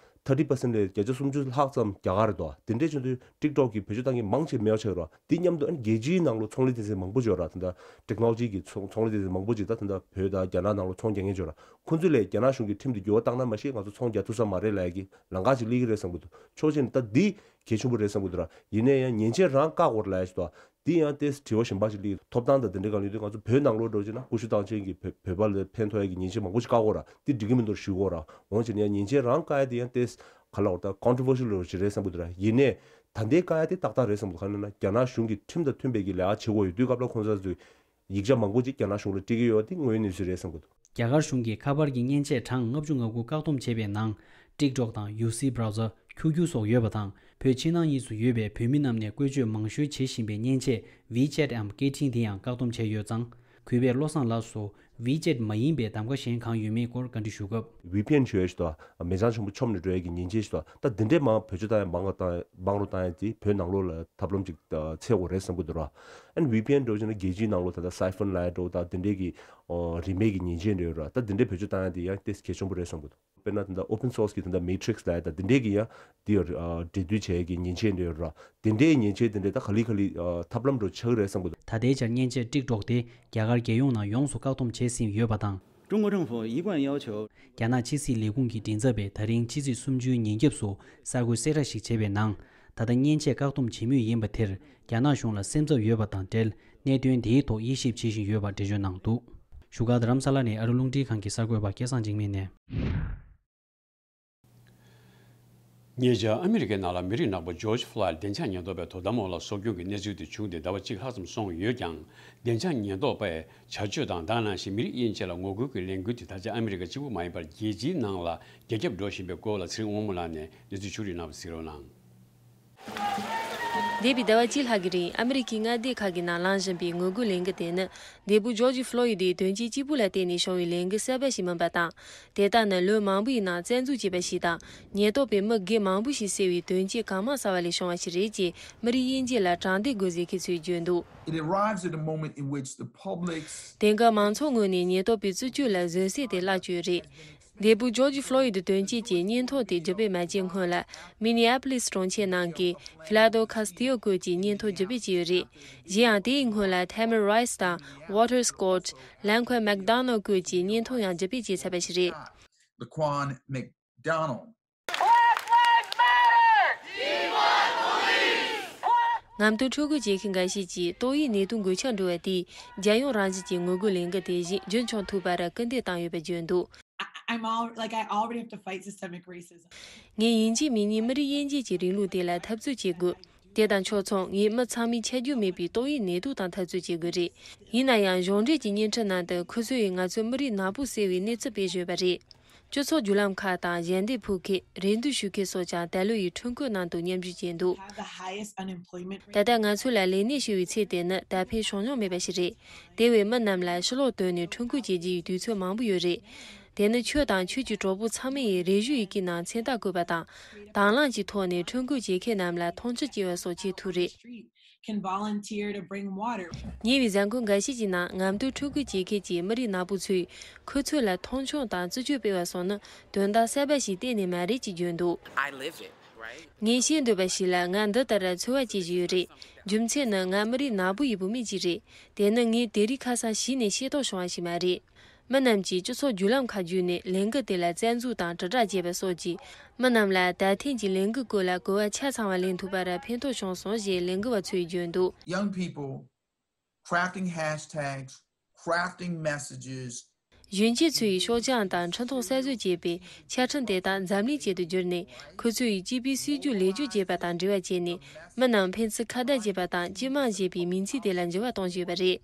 ཐར་ཊི་པར་སེན་ཊི་ལས་བརྒྱ་ཆ་སུམ་ཅུ་ལྷག་ཙམ་རྒྱ་གར་རེད་དོ། དེ་འདྲའི་ཆེད་དུ་ཊིག་ཊོག་གི་བེད་སྤྱོད་བཏང་མཁན་མང་ཆེ་མེད་པ་ཆགས་ཀྱི་རེད། འདི་མཉམ་དུ་ཨ་ནི་རྒྱལ་སྤྱིའི་ནང་ལོགས་ཚོང་ལས་སྡེ་ཚན་མང་པོ་ཅིག་ཡོད་ར། ད་ལྟ་ཊེག་ནོ་ལོ་ཇི་གི་ཚོང་ཚོང་ལས་སྡེ་ཚན་མང་པོ་ཅིག་ད་ད་ལྟ་བོད་དང་རྒྱ་ནག་ནང་ལོགས་ཚོང་རྒྱག་མཁན་ཅིག་ཡོད་ར། ཁོང་ཚོ་ལས་རྒྱ་ནག་གཞུང་གི་ཁྲིམས་དེ་འགྱུར་བ་བཏང་ན་མ་གཞི་ང་ཚོ་ཚོང་རྒྱག་ཐུབ་ས་མ་རེད་ལབ་ཡ་གི་ལམ་ཁ་ཅིག་སླེབས་ཀྱི་རེད་བསམ་གི་འདུག་ཕྱོགས་གཅིག་ནས་ད་འདི་གལ་ཆེན་པོ་རེད་བསམ་གི་འདུག་ར། ཡིན་ན་ཡང་མཉེན་ཆས་རང་བཀག་དགོས་རེད་ལབ་ཡ་ཞིག་འདུག་འདི་ཡང་ཏོག་ཙམ་དྲི་བ་གཞན་པ་ཞིག་སླེབས་ཀྱི་འདུག་ཐོབ་ཐང་དང་དེ་འདྲའི་སྒང་ལ་ཡོད་དུས་ང་ཚོ་བོད་ནང་ལོགས་འགྲོ་ཕྱིན་ན་ཀུ་ཤུ་རྟགས་ཅན་གྱི་བོད་བོད་པ་ལ་ཕན་ཐོགས་ཡ་གི་མཉེན་ཆས་མང་པོ་ཞིག་བཀག་དགོས་ར། འདི་འགྲིག་གི་མི་འདུག་ཞུ་དགོས་ར། འོན་ཀྱང་ཡང་མཉེན་ཆས་རང་བཀག་ཡ་དེ་ཡང་ཏོག་ཙམ་ག་ལ་བར་ད་ཀོན་ཊོ་ཝར་ཤལ་ལོ་ཞིག་རེད་བསམ་གི་འདུག་ར། ཡིན་ནའི་ད་ལྟའི་བཀག་ཡ་དེ་ཏག་ཏག་རེད་བསམ་གི་འདུག་གང་ཡིན་ན་རྒྱ་ནག་གཞུང་གི་ཁྲིམས་དང་མཐུན་པའི་གི་ལས་ཀ་བྱེད་དགོས་ཡོད་དུས་སྐབས་ལ་ཁོང་ཚོ་ཚོས་ཡིག་ཆ་མང་པོ་ཅིག་རྒྱ་ནག་གཞུང་ལ་སྤྲད་ཀྱི་ཡོད་པ་དེ་དངོས་ཡོད་གནས་ཚུལ་རེད་བསམ་གི་འདུག་རྒྱ་གར་གཞུང་གིས་ཁ་པར་གྱི་མཉེན་ཆས་གྲངས་ལྔ་བཅུ་ང་དགུ་བཀག་སྡོམ་བྱས་པའི་ནང་། ཊིག་ཊོག་དང་ཡུ་སི་བྷ་རའུ་ཛར། ཁྱུ་ཁྱུ་སོགས་ཡོད་པ་དང་། བོད་ཕྱི་ནང་གཉིས་སུ་ཡོད་པའི་བོད་མི་རྣམས་ནས་བཀོལ་སྤྱོད་མང་ཤོས་བྱེད་བཞིན་པའི་མཉེན་ཆས་ཝི་ཅེ་ཊི་འམ་སྐད་འཕྲིན་དེ་ཡང་བཀག་སྡོམ་བྱས་ཡོད་ཙང་། གུས་པས་བློ་བཟང་ལགས་སུ་ཝི་ཅེ་ཊི་མ་ཡིན་པའི་གདམ་ག་གཞན་གང་ཡོད་མེད་སྐོར་བཀའ་འདྲི་ཞུ་སྐབས། ཝི་པི་ཨེན་ཞུ་ཡ་ཞིག་དང་མི་ཚང་ཆེན་པོ་ཆོབ་ནས་འགྲོ་ཡ་གི་མཉེན་ཆས་ཞིག་དང་ད་འདི་འདྲའི་མང་བེད་སྤྱོད་བཏང་ཡ་མང་ག་བཏང་མང་རུ་བཏང་ཡ་དེ་བོད་ནང་ལོགས་ལ་ཐབས་ལམ་ཅིག་འཚོལ་དགོས་རེད་བསམ་གི་འདུག་ར། ཨན་ཝི་པི་ཨེན་འགྲོ་བྱས་ན་རྒྱལ་སྤྱིའི་ནང་ལོགས་ད་ལྟ་སའི་ཕོན་ལབ་ཡ་འགྲོ་ད་འདི་འདྲའི་གི་རིན་མེད་ཀྱི་མཉེན་ཆས་འདྲ་ཡོད་ར། ད་འདི་འདྲའི་བེད་སྤྱོད་བཏང་ཡ་དེ་ཡང་ཏོག་ཙམ་གལ་ཆེན་པོ་རེད་བསམ་གི་འདུག་དཔེར་ན་ད་ལྟ་ཨོ་པན་སོར་སི་གི་ད་ལྟ་མེ་ཊི་རིག་སི་ལབ་ཡ་ད་འདི་འདྲའི་གི་ཡང་འདི་ཡོད་ར། འབྲེལ་མཐུད་བྱེད་ཀྱི་མཉེན་ཆས་འདྲ་ཡོད་ར། དེ་འདྲའི་མཉེན་ཆས་དེ་འདྲ་ད་ག་ལེ་ག་ལེ་ཐབས་ལམ་འགྲོ་ཆགས་ཀྱི་རེད་བསམ་གི་འདུག་ད་ལྟའི་ཆར་མཉེན་ཆས་ཊིག་ཊོག་དེ་རྒྱ་གར་རྒྱལ་ཡོངས་ནང་ཡོངས་སུ་བཀག་སྡོམ་བྱས་ཟིན་ཡོད་པ་དང་། 中国政府一贯要求 རྒྱ་ནག་ཕྱི་སྲིད་ལས་ཁུངས་ཀྱི་མགྲིན་ཚབ་པས་ད་རིང་ཕྱི་ཚེས་སུམ་ཅུའི་ཉིན་རྒྱབ་སུ་གསར་འགོད་གསལ་བསྒྲགས་ཤིག་བྱས་པའི་ནང་། ད་ལྟ་མཉེན་ཆས་བཀག་སྡོམ་བྱེད་མུས་ཡིན་པ་དེར་རྒྱ་ནག་གཞུང་ལ་སེམས་འཚབ་ཡོད་པ་དང་འབྲེལ། གནད་དོན་དེའི་ཐོག་དབྱེ་ཞིབ་བྱེད་བཞིན་ཡོད་པ་འགྲེལ་བརྗོད་གནང་འདུག་བཞུགས་སྒར་རྡ་རམ་ས་ལ་ནས་ཨ་རི་རླུང་འཕྲིན་ཁང་གི་གསར་འགོད་པ་སྐལ་བཟང་འཇིགས་མེད་ནས། ཉེ་ཆར་ཨ་མི་རི་ཀའི་ནང་ལ་མི་རིགས་ནག་པོ་ཇོརྗ་ཕློའིཌ་བདེ་འཇགས་ཉེན་རྟོག་པའི་དོ་དམ་འོག་ལ་སྲོག་སྐྱོན་གྱི་གནས་ཚུལ་དེ་བྱུང་སྟེ་ཟླ་བ་གཅིག་ལྷག་ཙམ་སོང་ཡོད་ཀྱང་། བདེ་འཇགས་ཉེན་རྟོག་པས་བྱ་སྤྱོད་དང་དེ་ནང་བཞིན་མི་རིགས་དབྱེ་འབྱེད་ལ་ངོ་རྒོལ་གྱི་ལས་འགུལ་དེ་ད་ཆ་ཨ་མི་རི་ཀ་གཅིག་པུ་མ་ཡིན་པར་རྒྱལ་སྤྱིའི་ནང་ལ་རྒྱ་ཁྱབ་འགྲོ་བཞིན་པའི་སྐོར་ལ་ཚེ་རིང་དབང་མོ་ལགས་ནས་གནས་ཚུལ་ཕྱོགས་བསྒྲིགས་གནང་བ་གཟིགས་རོགས་གནང་། འདས་པའི་ཟླ་བ་གཅིག་ལྷག་གི་རིང་ཨ་མི་རི་ཀའི་མངའ་སྡེ་ཁག་གི་ནང་ལངས་བཞིན་པའི་ངོ་རྒོལ་ལས་འགུལ་དེ་ནི། འདས་པོ་ཇོརྗ་ཕློ་ཡིད་དེའི་དོན་རྐྱེན་གཅིག་པུ་ལ་བརྟེན་ནས་བྱུང་བའི་ལས་འགུལ་གསར་པ་ཞིག་མིན་པ་དང་། དེ་ལྟར་ན་ལོ་མང་པོའི་ནང་བཙན་འཛུལ་བྱས་པ་ཞིག་དང་། ཉེན་རྟོག་པས་མི་སྒེར་མང་པོ་ཞིག་བསད་པའི་དོན་རྐྱེན་གང་མང་བསགས་པ་ལས་བྱུང་བ་ཞིག་རེད་ཅེས་མི་རིགས་དབྱེ་འབྱེད་ལ་དྲང་བདེན་དགོས་ཟེར་མཁན་ཚོས་བརྗོད་འདུག It arrives at a moment in which the public's དེང་སྐབས་མང་ཚོགས་ངོས་ནས་ཉེན་རྟོག་པའི་རྩུབ་སྤྱོད་ལ་བཟོད་བསྲན་དེ་བརླག་བཅུག་ཡོད་རེད། འདས་པོ་ཇོརྗ་ཕློ་ཡིད་དོན་རྐྱེན་གྱི་སྙན་ཐོ་དེ་བརྒྱུད་སྤེལ་མ་བྱས་སྔོན་ལ། མི་ནི་ཨ་པོ་ལིས་གྲོང་ཁྱེར་ནང་གི་ཕི་ལ་དོ་ཁ་སི་ཏི་ཡོ་སྐོར་གྱི་སྙན་ཐོ་བརྒྱུད་སྤེལ་བྱས་ཡོད་རེད། གཞན་ཡང་དེའི་སྔོན་ལ་ཐེ་མེ་རའི་སི་དང་ཝོ་ཊར་སི་ཀོར་ཊི། ལན་ཁོན་མེག་དོ་ནལ་སྐོར་གྱི་སྙན་ཐོ་ཡང་བརྒྱུད་སྤེལ་བྱས་ཚར་བ་ཞིག་རེད། Laquan McDonald. Black lives matter! We want police! མངའ་བདག་འཁྲུག་རྒོལ་བྱེད་མཁན་འགའ་ཤས་ཀྱིས་ཏོག་དབྱིབས་ནད་དུག་འགོས་ཁྱབ་འགྲོ་བ་དེས་རྒྱལ་ཡོངས་རང་བཞིན་གྱི་ངོ་རྒོལ་ལས་འགུལ་དེ་བཞིན་རྒྱུན་འཁྱོངས་ཐུབ་པར་སྐུལ་འདེད་བཏང་ཡོད་པར་བརྗོད་འདུག I- I'm all like I already have to fight systemic racism. ངས་ཡིན་གཅིག་མིན་གཉིས་མི་རིགས་དབྱེ་འབྱེད་ཀྱི་རིང་ལུགས་དེ་ལ་འཐབ་རྩོད་བྱེད་དགོས། དེ་དང་ཕྱོགས་མཚུངས་ངས་མི་ཚང་མས་ཁྱབ་རྒྱུ་མེད་པའི་ཏོག་དབྱིབས་ནད་དུག་དང་འཐབ་རྩོད་བྱེད་དགོས་རེད། ཡིན་ན་ཡང་གཞུང་འབྲེལ་གྱི་བརྙན་འཕྲིན་ནང་དུ་ཁོ་ཚོས་ང་ཚོ་མི་རིགས་ནག་པོ་ཟེར་བའི་གནས་ཚུལ་སྤེལ་བཞིན་ཡོད་པ་རེད། སྤྱི་ཚོགས་བརྒྱུད་ལམ་ཁག་དང་ཞལ་འདེབས་ཕུལ་མཁན་རེ་འདུན་ཞུ་མཁན་སོགས་ཀྱང་ད་ལོ་ཡི་ཁྲོམ་སྐོར་ནང་དུ་མཉམ་ཞུགས་བྱས་འདུག Have the highest unemployment rate. ད་ལྟ་ང་ཚོ་ལ་ལས་གནས་ཞུ་བའི་ཚད་དེ་ནི་ད་ཕན་ཞུམ་མྱོང་མེད་པ་ཞིག་རེད། དེ་བས་མི་རྣམས་ལ་ཕྱི་ལོགས་ཐོན་ནས་ཁྲོམ་སྐོར་བྱེད་རྒྱུ་ཡི་དུས་ཚོད་མང་པོ་ཡོད་རེད། དེ་ནི་ཁྱོད་དང་ཁྱོད་ཀྱི་གྲོགས་པོ་ཚང་མ་ཡི་རེ་ཞུ་ཡི་གེའི་ནང་མཚན་རྟགས་བཀོད་པ་དང་། དང་བླངས་ཀྱི་ཐོག་ནས་ཁྲོམ་སྐོར་བྱེད་མཁན་རྣམས་ལ་མཐོང་ཆུང་བྱེད་པ་སོགས་བྱེད་ཐུབ་རེད། Can volunteer to bring water. ཉེ་བའི་གཟའ་འཁོར་འགའ་ཤས་ཀྱི་ནང་ངམ་དུ་ཁྲོམ་སྐོར་བྱེད་མཁན་གྱི་མི་རིགས་ནག་པོ་ཚོས་ཁོ་ཚོ་ལ་མཐོང་ཆུང་དང་རྩུབ་སྤྱོད་སྤེལ་བ་སོགས་ནི་དོན་དག་གསར་པ་ཞིག་གཏན་ནས་མ་རེད་ཅེས་བརྗོད་འདུག I live it, right? ངས་ཤེས་འདོད་པ་ཞིག་ལ་ང་འདི་ལྟར་འཚོ་བ་སྐྱེལ་བཞིན་ཡོད་རེད། རྒྱུ་མཚན་ནི་ང་མི་རིགས་ནག་པོ་ཡི་བུད་མེད་ཅིག་རེད། དེ་ནི་ངས་དེ་རིང་ཁ་སང་གཞི་ནས་ཤེས་རྟོགས་བྱུང་བ་ཞིག་མ་རེད། མི་རྣམས་ཀྱིས་སྤྱི་ཚོགས་བརྒྱུད་ལམ་ཁག་བརྒྱུད་ནས་ལས་འགུལ་དེ་ལ་བཙན་འཛུལ་དང་དྲིལ་བསྒྲགས་བྱས་པ་སོགས་ཀྱིས་མི་རྣམས་ལ་ད་ཐེངས་ཀྱི་ལས་འགུལ་སྐོར་ལ་གོ་བ་ཆ་ཚང་བ་ལེན་ཐུབ་པར་ཕན་ཐོགས་བྱུང་སོང་ཞེས་ལས་འགུལ་བ་ཚོས་བརྗོད་འདུག Young people crafting hashtags, crafting messages. གཞོན་སྐྱེས་ཚོས་ཤོག་བྱང་དང་འཕྲིན་ཐུང་གསར་བཟོ་བྱས་པའི་ཆ་འཕྲིན་དེ་དག་འཛམ་གླིང་ཅན་དུ་བསྒྱུར་ནས་ཁོ་ཚོས་སྐྱིད་པའི་སྲིད་ཇུས་ལེགས་བཅོས་བྱས་པ་དང་འབྲེལ་བ་བྱས་ནས་མི་རྣམས་ཕན་ཚུན་ཁ་བརྡ་བྱེད་པ་དང་སྤྱི་དམངས་ཞེས་པའི་མིང་ཚིག་དེ་ལ་འགྱུར་བ་གཏོང་བཞིན་ཡོད་པ་རེད།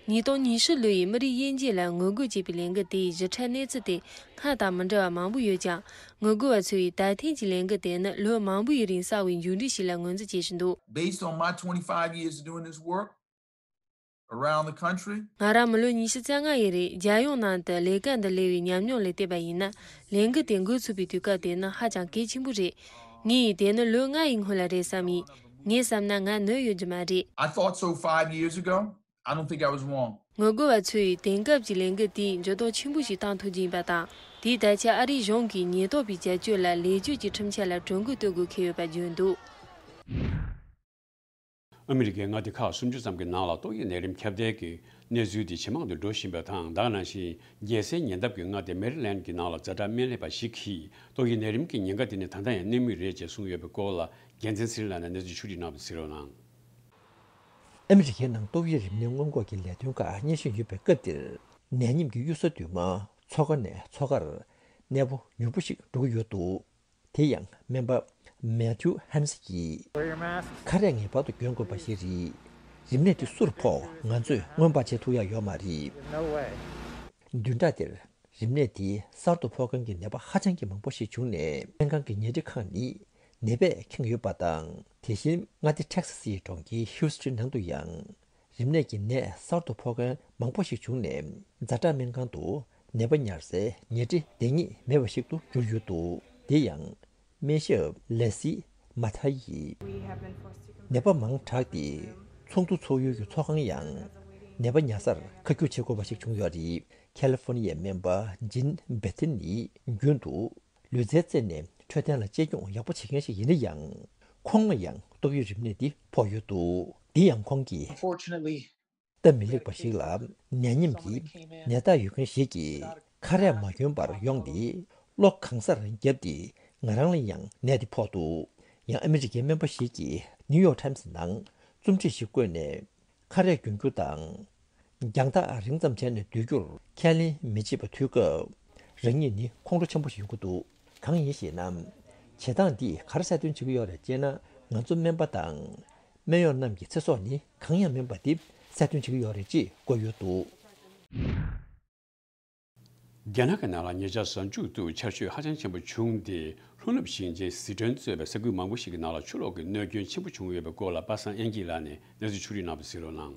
ཉིས་སྟོང་ཉི་ཤུ་ལོ་ཡི་མི་རིགས་དབྱེ་འབྱེད་ལ་ངོ་རྒོལ་བྱེད་པའི་ལས་འགུལ་དེའི་ཞིབ་ཕྲ་གནས་ཚུལ་དེ་སྔར་དང་མི་འདྲ་བ་མང་པོ་ཡོད་ཀྱང་། ངོ་རྒོལ་བ་ཚོས་ད་ཐེངས་ཀྱི་ལས་འགུལ་དེ་ནི་ལོ་མང་པོའི་རིང་བསགས་པའི་མཇུག་འབྲས་ཤིག་ལ་ངོས་འཛིན་བྱེད་བཞིན་འདུག Based on my twenty-five years of doing this work, around the country. ང་རང་མི་ལོ་ཉི་ཤུ་རྩ་ལྔ་ཡིན་རེད། རྒྱལ་ཡོངས་ནང་དུ་ལས་ཀ་འདི་ལས་པའི་ཉམས་མྱོང་ལ་བལྟས་པ་ཡིན་ན། ལས་འགུལ་དེ་འགོ་ཚུགས་པའི་དུས་སྐབས་དེ་ནི་ཧ་ཅང་གལ་ཆེན་པོ་རེད། ངས་དེ་ནི་ལོ་ལྔ་ཡི་སྔོན་ལ་རེད་བསམ་ཡིན། ངས་བསམ་ན་ང་ནུབ་ཡོད་རྒྱུ་མ་རེད། I thought so five years ago. I don't think I was wrong. ངོ་རྒོལ་བ་ཚོས་དེང་སྐབས་ཀྱི་ལས་འགུལ་དེས་འགྱུར་ལྡོག་ཆེན་པོ་ཞིག་བཏང་ཐུབ་ཀྱི་ཡིན་པ་དང་། དེས་ད་ཆ་ཨ་རིའི་གཞུང་གིས་ཉེན་རྟོག་པའི་བྱ་སྤྱོད་ལ་ལས་བྱེད་ཀྱི་ཁྲིམས་འཆར་ལ་གྲོས་འགོ་གཏོད་དགོས་འཁེལ་ཡོད་པ་བརྗོད་འདུག། ཨ་མི་རི་ཀའི་མངའ་སྡེ་ཁག་སུམ་ཅུ་ཙམ་གྱི་ནང་ལ་ཏོག་དབྱིབས་ནད་རིམས་ཁྱབ་གདལ་གྱི་གནས་ཚུལ་དེ་ཇེ་མང་དུ་འགྲོ་བཞིན་པ་དང་། ད་ག་ནང་བཞིན་རྒྱལ་སའི་ཉེ་འདབས་ཀྱི་མངའ་སྡེ་མེ་རི་ལན་གྱི་ནང་ལ་ཛ་དྲག་སྨན་ལས་པ་ཞིག་གིས་ཏོག་དབྱིབས་ནད་རིམས་ཀྱི་ཉེན་ཁ་དེ་ནི་ད་ལྟ་ཡང་གནས་མུས་རེད་ཅེས་གསུངས་ཡོད་པའི་སྐོར་ལ་རྒྱལ་མཚན་ཚེ་རིང་ལགས་ནས་གནས་ཚུལ་ཕྱོགས་སྒྲིག་གནང་བ་གཟིགས་རོགས་གནང་། ཨ་མི་རི་ཀའི་ནང་ཏོག་དབྱིབས་རིམས་ནད་སྔོན་འགོག་གི་ལས་དོན་ཁག་སྙན་ཞུ་ཡོད་པའི་སྐབས་འདིར། ནད་ཉིམ་གྱི་གཡུལ་ས་དུ་མ་མཚོ་ཁ་ནས་མཚོ་ཁར་གནས་སྤོ་མྱུར་པོ་ཞིག་འགྲོ་གི་ཡོད་འདུག། དེ་ཡང་སྨན་པ་མེ་ཐིའུ་ཧན་སི་ཡིས། Wear your mask. ཁ་རས་ངེས་པར་དུ་གྱོན་དགོས་པ་ཞིག་རེད། རིམས་ནད་འདི་སུར་ཕོག་ང་ཚོས་མངོན་པར་བྱེད་ཐུབ་ཡག་ཡོད་མ་རེད། No way. བདུན་ཕྲག་འདིར་རིམས་ནད་འདི་གསར་དུ་ཕོག་མཁན་གྱི་ནད་པ་ཧ་ཅང་གི་མང་པོ་ཞིག་བྱུང་ནས། སྨན་ཁང་གི་ཉལ་ཁྲི་ཁག་ནི་ནད་པས་ཁེངས་ཡོད་པ་དང་། དེ་བཞིན་མངའ་སྡེ་ཊེག་སི་སིའི་གྲོང་ཁྱེར་ཧིའུ་སི་ཊོན་ནང་དུ་ཡང་། རིམས་ནད་ཀྱི་ནད་གསར་དུ་ཕོག་མཁན་མང་པོ་ཞིག་བྱུང་ནས། ཛ་དྲག་སྨན་ཁང་དུ་ནད་པ་ཉར་སའི་ཉལ་ཁྲི་དེ་ཉིད་མེད་པ་ཞིག་ཏུ་གྱུར་ཡོད་འདུག། དེ་ཡང་སྨན་ཞབས་ལེ་སི་མ་ཐ་ཡིས། ནད་པ་མང་དྲགས་ཏེ་ཚོགས་འདུ་འཚོགས་ཡུལ་གྱི་ཚོགས་ཁང་ཡང་ནད་པ་ཉར་སར་ཁ་སྒྱུར་བྱེད་དགོས་པ་ཞིག་བྱུང་ཡོད་རེད། ཁ་ལི་ཧྥོ་ནི་ཡའི་སྨན་པ་ཇིན་བེ་ཐིན་ནི་རྒྱུན་དུ། ལུས་རྩལ་རྩེ་ནས་འཕྲོད་བསྟེན་ལ་གཅེས་སྐྱོང་ཡག་པོ་བྱེད་མཁན་ཞིག་ཡིན་ན་ཡང་། ཁོང་ལ་ཡང་ཏོག་དབྱིབས་རིམས་ནད་འདི་ཕོག་ཡོད་འདུག། འདི་ཡང་ཁོང་གིས། Unfortunately, སྟབས་མི་ལེགས་པ་ཞིག་ལ། ནད་ཉིམ་འདི་ནད་རྟགས་ཡོད་མཁན་ཞིག་གིས་ཁ་རས་མ་གྱོན་པར་ཡོང་སྟེ། གློ་གང་སར་བརྒྱབ་སྟེ། ང་རང་ལ་ཡང་ནད་འདི་ཕོག་འདུག། ཡང་ཨ་མི་རི་ཀའི་སྨན་པ་ཞིག་གིས་ནིའུ་ཡོག་ཊའིམ་སི་ནང་རྩོམ་སྒྲིག་ཞིག་བཀོད་ནས། ཁ་རས་གྱོན་རྒྱུ་དང་། རྒྱང་ཐག་རིང་ཙམ་བྱས་ནས་སྡོད་རྒྱུར་ཁས་ལེན་མི་བྱེད་པ་ཐོས་སྐབས། རང་ཉིད་ནི་ཁོང་ཁྲོ་ཆེན་པོ་ཞིག་ཡོང་གི་འདུག། གང་ཡིན་ཞེ་ན། བྱེད་སྟངས་འདིས་ག་རེ་གསལ་སྟོན་བྱེད་ཀྱི་ཡོད་རེད་ཅེ་ན། ང་ཚོ་སྨན་པ་དང་སྨན་གཡོག་རྣམས་ཀྱི་ཚེ་སྲོག་ནི་གང་ཡང་མིན་པ་འདི་གསལ་སྟོན་བྱེད་ཀྱི་ཡོད་རེད་ཅེས་བཀོད་ཡོད་འདུག། རྒྱ་ནག་གི་ནང་ལ་ཉེ་ཆར་གཟའ་མཇུག་ཏུ་ཆར་ཞོད་ཧ་ཅང་ཆེན་པོ་བྱུང་སྟེ། ལྷོ་ནུབ་ཞིང་ཆེན་ཟི་ཁྲོན་གཙོས་པའི་ས་ཁུལ་མང་པོ་ཞིག་གི་ནང་ལ་ཆུ་ལོག་གི་གནོད་སྐྱོན་ཆེན་པོ་བྱུང་ཡོད་པའི་སྐོར་ལ་པ་སངས་དབྱངས་སྐྱིད་ལགས་ནས་གནས་ཚུལ་ཕྱོགས་སྒྲིག་གནང་བ་གཟིགས་རོགས་གནང་།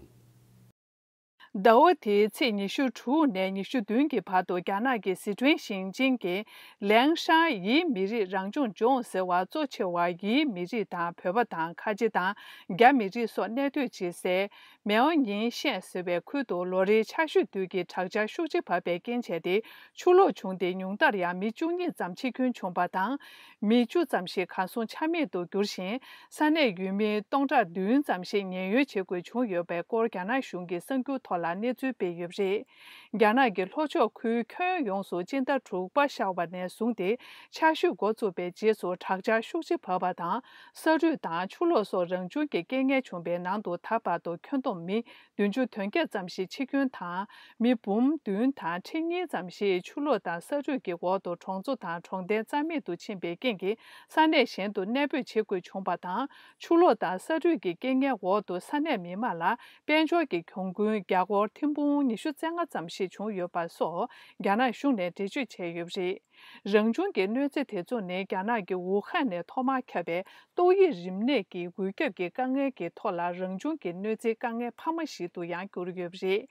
ཟླ་བ་འདིའི་ཚེས་ཉི་ཤུ་དྲུག་ནས་ཉི་ཤུ་བདུན་གྱི་བར་དུ་རྒྱ་ནག་གི་ཟི་ཁྲོན་ཞིང་ཆེན་གྱི་ལེང་ཤང་ཡི་མི་རིགས་རང་སྐྱོང་ལྗོངས་ཟེར་བ་གཙོ་ཆེ་བ་ཡི་མི་རིགས་དང་བོད་པ་དང་ཁ་ཆེ་དང་རྒྱ་མི་རིགས་སོགས་གནས་སྡོད་བྱེད་སའི་མེའོ་ཉིང་ཤན་ཟེར་བའི་ཁུལ་དུ་ལོ་རེའི་ཆར་ཞོད་དུས་ཀྱི་དྲག་ཆར་ཤུགས་ཆེ་བབས་པའི་རྐྱེན་བྱས་ཏེ། ཆུ་ལོག་བྱུང་སྟེ་ཉུང་མཐར་ཡང་མི་བཅུ་གཉིས་ཙམ་འཆི་སྐྱོན་བྱུང་བ་དང་། མི་བཅུ་ཙམ་ཞིག་གར་སོང་ཆ་མེད་དུ་གྱུར་ཞིང་། ས་གནས་ཡུལ་མི་སྟོང་ཕྲག་བདུན་ཙམ་ཞིག་ཉེན་གཡོལ་བྱེད་དགོས་བྱུང་ཡོད་པའི་སྐོར་རྒྱ་ནག་གཞུང་གི་གསར་འགྱུར་ཐོག་ལ་གནས་ཚུལ་སྤེལ་ཡོད་པ་རེད། རྒྱ་ནག་གི་ལྷོ་ཕྱོགས་ཁུལ་ཁྱོན་ཡོངས་སུ་སྤྱི་ཟླ་དྲུག་པ་ཤར་བ་ནས་བཟུང་སྟེ། ཆར་ཞོད་འགོ་བཙུགས་པའི་རྗེས་སུ་དྲག་ཆར་ཤུགས་ཆེ་བབས་པ་དང་། ས་རུད་དང་ཆུ་ལོག་སོགས་རང་བྱུང་གི་རྐྱེན་ངན་བྱུང་བའི་ནང་དུ་ད་བར་དུ་ཁྱོན་བསྡོམས་མི་བདུན་ཅུ་དོན་བརྒྱད་ཙམ་ཞིག་འཆི་སྐྱོན་དང་། མི་འབུམ་བདུན་དང་ཁྲི་གཉིས་ཙམ་ཞིག་ཆུ་ལོག་དང་ས་རུད་ཀྱི་འོག་ཏུ་གྲོང་ཚོ་དང་གྲོང་རྡལ་རྩ་མེད་དུ་ཕྱིན་པའི་རྐྱེན་གྱིས། ས་གནས་གཞན་དུ་གནས་སྤོས་བྱེད་དགོས་བྱུང་བ་དང་། ཆུ་ལོག་དང་ས་རུད་ཀྱི་རྐྱེན་ངན་འོག་ཏུ་ས་གནས་མི་མང་ལ་དཔལ་འབྱོར་གྱི་གྱོང་གུན་རྒྱ་སྒོར་ཐེར་འབུམ་ཉི་ཤུ་རྩ་ལྔ་ཙམ་ཞིག་བྱུང་ཡོད་པ་སོགས་རྒྱ་ནག་གཞུང་ནས་འགྲེལ་བརྗོད་བྱས་ཡོད་པ་རེད། རང་བྱུང་གི་གནོད་འཚེ་དེ་ཚོ་ནི་རྒྱ་ནག་གི་ཝུ་ཧན་ནས་ཐོག་མར་ཁྱབ་པའི་ཏོག་དབྱིབས་རིམས་ནད་ཀྱི་འགོས་ཁྱབ་ཀྱི་དཀའ་ངལ་གྱི་ཐོག་ལ་རང་བྱུང་གི་གནོད་འཚེའི་དཀའ་ངལ་འཕར་མ་ཞིག་ཏུ་ཡང་གྱུར་ཡོད་པ་རེད།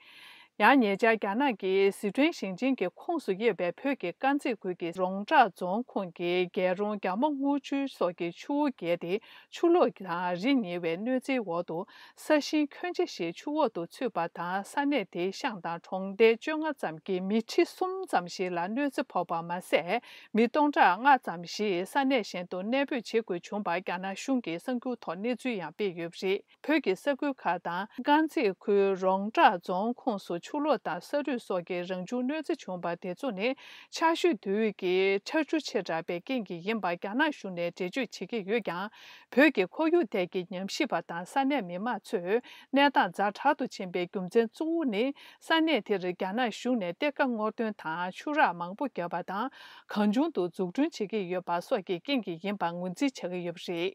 ཡང་ཉེ་ཆར་རྒྱ་ནག་གི་ཟི་ཁྲོན་ཞིང་ཆེན་གྱི་ཁོངས་སུ་དབྱེ་བའི་བོད་ཀྱི་དཀར་མཛེས་ཁུལ་གྱི་རོང་བྲག་རྫོང་ཁོངས་ཀྱི་རྒྱལ་རོང་རྒྱ་མོ་རྔུལ་ཆུ་སོགས་ཀྱི་ཆུ་བོ་བརྒལ་ཏེ་ཆུ་ལོག་དང་རི་ཉིལ་བའི་གནོད་འཚེའི་འོག་ཏུ། ས་ཞིང་ཁྱོན་ཆེ་ཞིག་ཆུ་འོག་ཏུ་ཚུད་པ་དང་། ས་གནས་དེའི་ཤང་དང་གྲོང་རྡལ་བཅོ་ལྔ་ཙམ་གྱི་མི་ཁྲི་གསུམ་ཙམ་ཞིག་ལ་གནོད་འཚེ་ཕོག་པ་མ་ཟད། མི་སྟོང་ཕྲག་ལྔ་ཙམ་ཞིག་ས་གནས་གཞན་དུ་གནས་སྤོས་བྱེད་དགོས་བྱུང་བར་རྒྱ་ནག་གཞུང་གིས་གསར་འགྱུར་ཐོག་གནས་ཚུལ་ཡང་སྤེལ་ཡོད་པ་རེད། བོད་ཀྱི་ས་ཁུལ་ཁག་དང་དཀར་མཛེས་ཁུལ་རོང་བྲག་རྫོང་ཁོངས་སུ་ཆུ་ལོག་དང་ས་རུད་སོགས་ཀྱི་རང་བྱུང་གནོད་འཚེ་བྱུང་བ་དེ་ཚོ་ནི། ཆར་ཞོད་དུས་ཀྱི་ཆར་ཆུ་ཆེ་དྲགས་པའི་རྐྱེན་གྱིས་ཡིན་པ་རྒྱ་ནག་གཞུང་ནས་འགྲེལ་བརྗོད་བྱེད་ཀྱི་ཡོད་ཀྱང་། བོད་ཀྱི་ཁོར་ཡུག་ཐད་ཀྱི་ཉམས་ཞིབ་པ་དང་ས་གནས་མི་མང་ཚོས། གནས་སྟངས་ཛ་དྲག་ཏུ་ཕྱིན་པའི་རྒྱུ་མཚན་གཙོ་བོ་ནི། ས་གནས་དེར་རྒྱ་ནག་གཞུང་ནས་གཏེར་ཁ་སྔོག་འདོན་དང་ཆུ་རགས་མང་པོ་བརྒྱབ་པ་དང་། གང་བྱུང་དུ་འཛུགས་སྐྲུན་བྱེད་ཀྱི་ཡོད་པ་སོགས་ཀྱི་རྐྱེན་གྱིས་ཡིན་པ་ངོས་འཛིན་བྱ་གི་ཡོད་པ་རེད།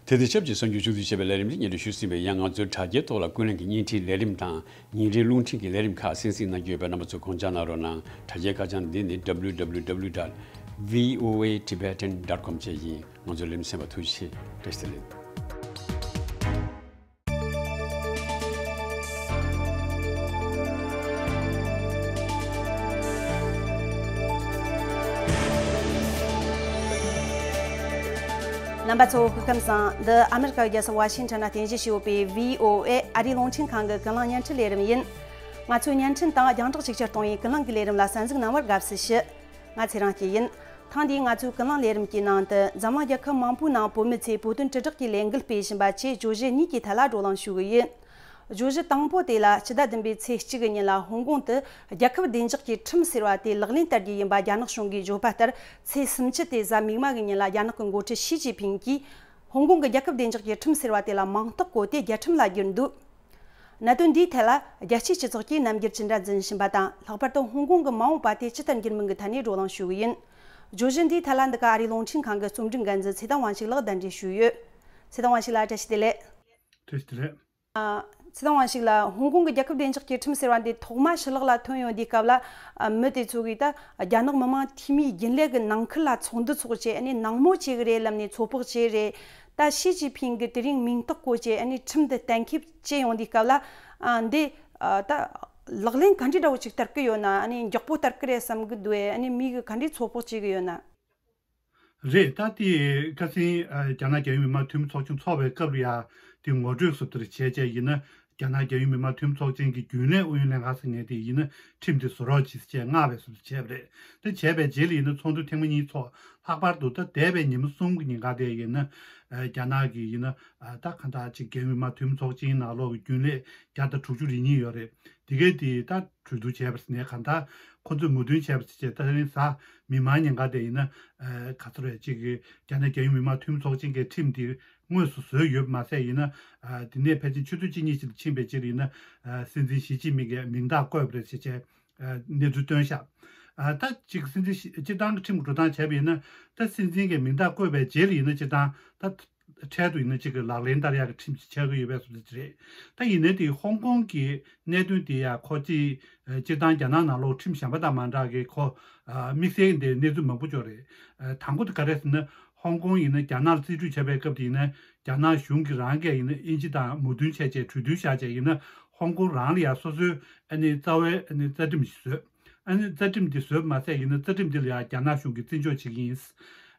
དེ་དང་ཆབས་ཅིག་གསར་འགྱུར་ཕྱོགས་བསྡུས་བྱས་པའི་ལས་རིམ་དེ་སྙན་སྒྲོན་ཞུས་ཟིན་པས། ཡང་ང་ཚོའི་དྲ་རྒྱའི་ཐོག་ལ་ཀུན་གླེང་གི་བརྙན་འཕྲིན་ལས་རིམ་དང་ཉིན་རེའི་རླུང་འཕྲིན་གྱི་ལས་རིམ་ཁག་གསན་གཟིགས་གནང་རྒྱུ་ཡོད་པས། རྣམ་པ་ཚོས་དགོངས་འཇགས་གནང་རོགས་གནང་། དྲ་རྒྱའི་ཁ་བྱང་འདི་ནི་W W W dot V O A Tibetan dot com བཅས་ཡིན། ང་ཚོའི་ལས་རིམ་གསན་པར་ཐུགས་རྗེ་ཆེ། བཀྲ་ཤིས་བདེ་ལེགས། རྣམ་པ་ཚོ་སྐུ་ཁམས་བཟང་། འདི་ཨ་མེ་རི་ཀ་བའི་རྒྱལ་ས་ཝ་ཤིང་ཊོན་ནས་རྟེན་གཞི་བྱས་ཡོད་པའི་བྷི་ཨོ་ཨེ་ཨ་རིའི་རླུང་འཕྲིན་ཁང་གི་ཀུན་གླེང་བརྙན་འཕྲིན་ལས་རིམ་ཡིན། ང་ཚོའི་བརྙན་འཕྲིན་དང་རྒྱང་བསྒྲགས་ཅིག་ཅར་གཏོང་བའི་ཀུན་གླེང་གི་ལས་རིམ་ལ་གསན་གཟིགས་གནང་བར་དགའ་བསུ་ཞུ། ང་ཚེ་རིང་སྐྱིད་ཡིན། ཐེངས་འདིའི་ང་ཚོའི་ཀུན་གླེང་ལས་རིམ་གྱི་ནང་དུ་འཛམ་གླིང་རྒྱལ་ཁབ་མང་པོའི་ནང་བོད་མི་ཚོས་བོད་དོན་དྲིལ་བསྒྲགས་ཀྱི་ལས་འགུལ་སྤེལ་བཞིན་པ་བཅས་བརྗོད་གཞི་གཉིས་ཀྱི་ཐད་ལ་བགྲོ་གླེང་ཞུ་གི་ཡིན། བརྗོད་གཞི་དང་པོ་དེ་ལ་སྤྱི་ཟླ་བདུན་པའི་ཚེས་གཅིག་གི་ཉིན་ལ་ཧོང་ཀོང་དུ་རྒྱལ་ཁབ་བདེ་འཇགས་ཀྱི་ཁྲིམས་ཟེར་བ་དེ་ལག་ལེན་བསྟར་རྒྱུ་ཡིན་པ་རྒྱ་ནག་གཞུང་གིས་བརྗོད་པ་ལྟར། ཚེས་སུམ་ཅུ་སྟེ་གཟའ་མིག་དམར་གྱི་ཉིན་ལ་རྒྱ་ནག་གི་འགོ་ཁྲིད་ཞི་ཅིན་ཕིང་གིས་ཧོང་ཀོང་གི་རྒྱལ་ཁབ་བདེ་འཇགས་ཀྱི་ཁྲིམས་ཟེར་བ་དེ་ལ་མིང་རྟགས་བཀོད་དེ་རྒྱལ་ཁྲིམས་ལ་བསྒྱུར་འདུག་གནད་དོན་འདིའི་ཐད་ལ་རྒྱལ་སྤྱིའི་སྤྱི་ཚོགས་ཀྱིས་རྣམ་འགྱུར་ཅི་འདྲ་འཛིན་བཞིན་པ་དང་། ལྷག་པར་དུ་ཧོང་ཀོང་གི་མ་འོངས་པ་དེ་ཅི་ལྟར་འགྱུར་མིན་གྱི་ཐད་ནས་བགྲོ་གླེང་ཞུ་གི་ཡིན། བརྗོད་གཞི་འདིའི་ཐད་ལ་འདི་ག་ཨ་རིའི་རླུང་འཕྲིན་ཁང་གི་རྩོམ་སྒྲིག་འགན་འཛིན་ཚེ་བརྟན་དབང་ཕྱུག་ལགས་གདན་འདྲེན་ཞུས་ཡོད། ཚེ་བརྟན་དབང་ཕྱུག་ལགས་བཀྲ་ཤིས་བདེ་ལེགས། བཀྲ་ཤིས་བདེ་ལེགས། ཨ། ཚེ་བརྟན་དབང་ཕྱུག་ལགས། ཧོང་ཀོང་གི་རྒྱལ་ཁབ་བདེ་འཇགས་ཀྱི་ཁྲིམས་ཟེར་བ་འདི་ཐོག་མ་ཕྱི་ལོགས་ལ་ཐོན་ཡོང་དུས་སྐབས་ལ། ཨ། མི་དེ་ཚོ་གིས་ད་རྒྱ་ནག་མི་དམངས་འཐུས་མིའི་རྒྱུན་ལས་ཀྱི་ནང་ཁུལ་ལ་ཚོགས་འདུ་ཚོགས་བྱས་ནས་ནང་མོལ་བྱེད་གི་རེད་ལབ་ནས་ཚོད་དཔག་བྱེད་གི་རེད། ད་ཞི་ཅིན་ཕིང་གིས་དེ་རིང་མིང་རྟགས་བཀོད་བྱས་ཨ་ནི་ཁྲིམས་འདི་གཏན་འཁེལ་བྱས་ཡོང་དུས་སྐབས་ལ། ཨ། འདི། ཨ། ད་ལག་ལེན་ག་འདྲའི་འདྲ་བོ་ཅིག་བསྟར་གི་ཡོད་ན། ཨ་ནི་མགྱོགས་པོ་བསྟར་གི་རེད་བསམ་གི་འདུག་ཨེ། ཨ་ནི་མི་གིས་ག་འདྲའི་ཚོད་དཔག་བྱེད་གི་ཡོད་ན། རེད། ད་དེ་ཁ་སང་ཨ་རྒྱ་ནག་རྒྱལ་ཡོངས་མི་དམངས་འཐུས་མི་ཚོགས་ཆུང་ཚོགས་པའི་སྐབས་ལ་ཡ་དེ་ངོ་སྤྲོད་སུ་དེར་བྱས་བྱས་ཡིན་ན། རྒྱ་ནག་རྒྱལ་ཡོངས་མི་དམངས་འཐུས་མི་ཚོགས་ཆེན་གྱི་རྒྱུན་ལས་ཨུ་ཡོན་ལྷན་ཁང་ཟེར་མཁན་དེ་ཡིན་ན་ཁྲིམས་དེ་བཟོ་རོགས་གྱིས་ཟེར་བྱས་མངགས་པའི་སུ་དེ་བྱས་པ་རེད། དེ་བྱས་པའི་རྗེས་ལ་ཡིན་ན་ཚོགས་འདུ་ཐེངས་མ་གཉིས་ཚོགས། ལྷག་པར་དུ་ད་འདས་པའི་ཉིན་མོ་གསུམ་གྱི་ཉིན་ག་དེ་ཡིན་ན། ཨ་རྒྱ་ནག་གི་ཡིན་ན། ཨ་ད་གང་ལྟར་ཅིག་རྒྱལ་ཡོངས་མི་དམངས་འཐུས་མི་ཚོགས་ཆེན་ནང་ལོགས་ཀྱི་རྒྱུན་ལས་བརྒྱ་དང་དྲུག་ཅུ་རེ་གཉིས་ཡོད་རེད། དེ་གས་དེ་ད་གྲོས་བསྡུར་བྱས་པ་ཟེར་ནས་གང་ལྟར་ཁོ་ཚོས་མོས་མཐུན་བྱས་པ་ཟེར་བྱས། ད་རིང་གཟའ་མིག་དམར་ཉིན་ག་དེ་ཡིན་ན། ཨ་ག་ཚོད་རེད། ཅིག་གི་རྒྱ་ནག་རྒྱལ་ཡོངས་མི་དམངས་འཐུས་མི་ཚོགས་ཆེན་གྱི་ཁྲིམས་དེ་དངོས་སུ་བཟོས་ཡོད་པ་མ་ཟད་ཡིན་ན། ཨ་དེ་ནས་ཕལ་ཆེར་ཆུ་ཚོད་གཅིག་གཉིས་ཤིག་ལ་ཕྱིན་པའི་རྗེས་ལ་ཡིན་ན། ཨ་སྲིད་འཛིན་ཞི་ཅིན་ཕིང་གིས་མིང་རྟགས་བཀོད་པ་རེད་ཟེར་བྱས། ཨ་གནས་ཚུལ་བཏོན་ཤག་ཨ་ད་ཅིག་སྲིད་འཛིན་ཞི་སྤྱིར་བཏང་གི་ཁྲིམས་འགྲོ་སྟངས་བྱས་པ་ཡིན་ན། ད་སྲིད་འཛིན་གྱི་མིང་རྟགས་བཀོད་པའི་རྗེས་ལ་ཡིན་ན་སྤྱིར་བཏང་ད་འཕྲལ་དུ་ཡིན་ན་ཅིག་གི་ལག་ལེན་བསྟར་ཡག་གི་ཁྲིམས་ཅིག་ཆགས་ཀྱི་ཡོད་པའི་བཟོ་འདྲ་ཅིག་རེད། ད་ཡིན་ནའི་དེ་ཧོང་ཀོང་གི་གནད་དོན་དེ་ཡང་ཁོ་ཅིག་ཨ་སྤྱིར་བཏང་རྒྱ་ནག་ནང་ལོགས་ཁྲིམས་གཞན་པ་དང་མ་འདྲ་གི་ཁོ་ཨ་དམིགས་བསལ་འདི་གནས་ཚུལ་མང་པོ་ཅིག་ཡོད་རེད། ཨ་དང་པོ་དེ་ག་རེ་ཟེར་ན། ཧོང་ཀོང་ཡིན་ན་རྒྱ་ནག་ལ་རྩིས་སྤྲོད་བྱས་པའི་སྐབས་དེ་ཡིན་ན། རྒྱ་ནག་གཞུང་གིས་རང་གིས་ཡིན་ན་དབྱིན་ཇི་དང་མོས་མཐུན་བྱས་བྱས་གྲོས་མཐུན་བཞག་བྱས་ཡིན་ན། ཧོང་ཀོང་རང་ལ་ཡང་སོ་སོའི་ཨ་ནི་རྩ་བའི་ཨ་ནི་རྩ་ཁྲིམས་ཤིག་བཟོས། ཨ་ནི་རྩ་ཁྲིམས་འདི་བཟོས་མ་ཟད་ཡིན་ན་རྩ་ཁྲིམས་འདི་ལ་ཡང་རྒྱ་ནག་གཞུང་གིས་བརྩི་འཇོག་བྱེད་ཀྱི་ཡིན།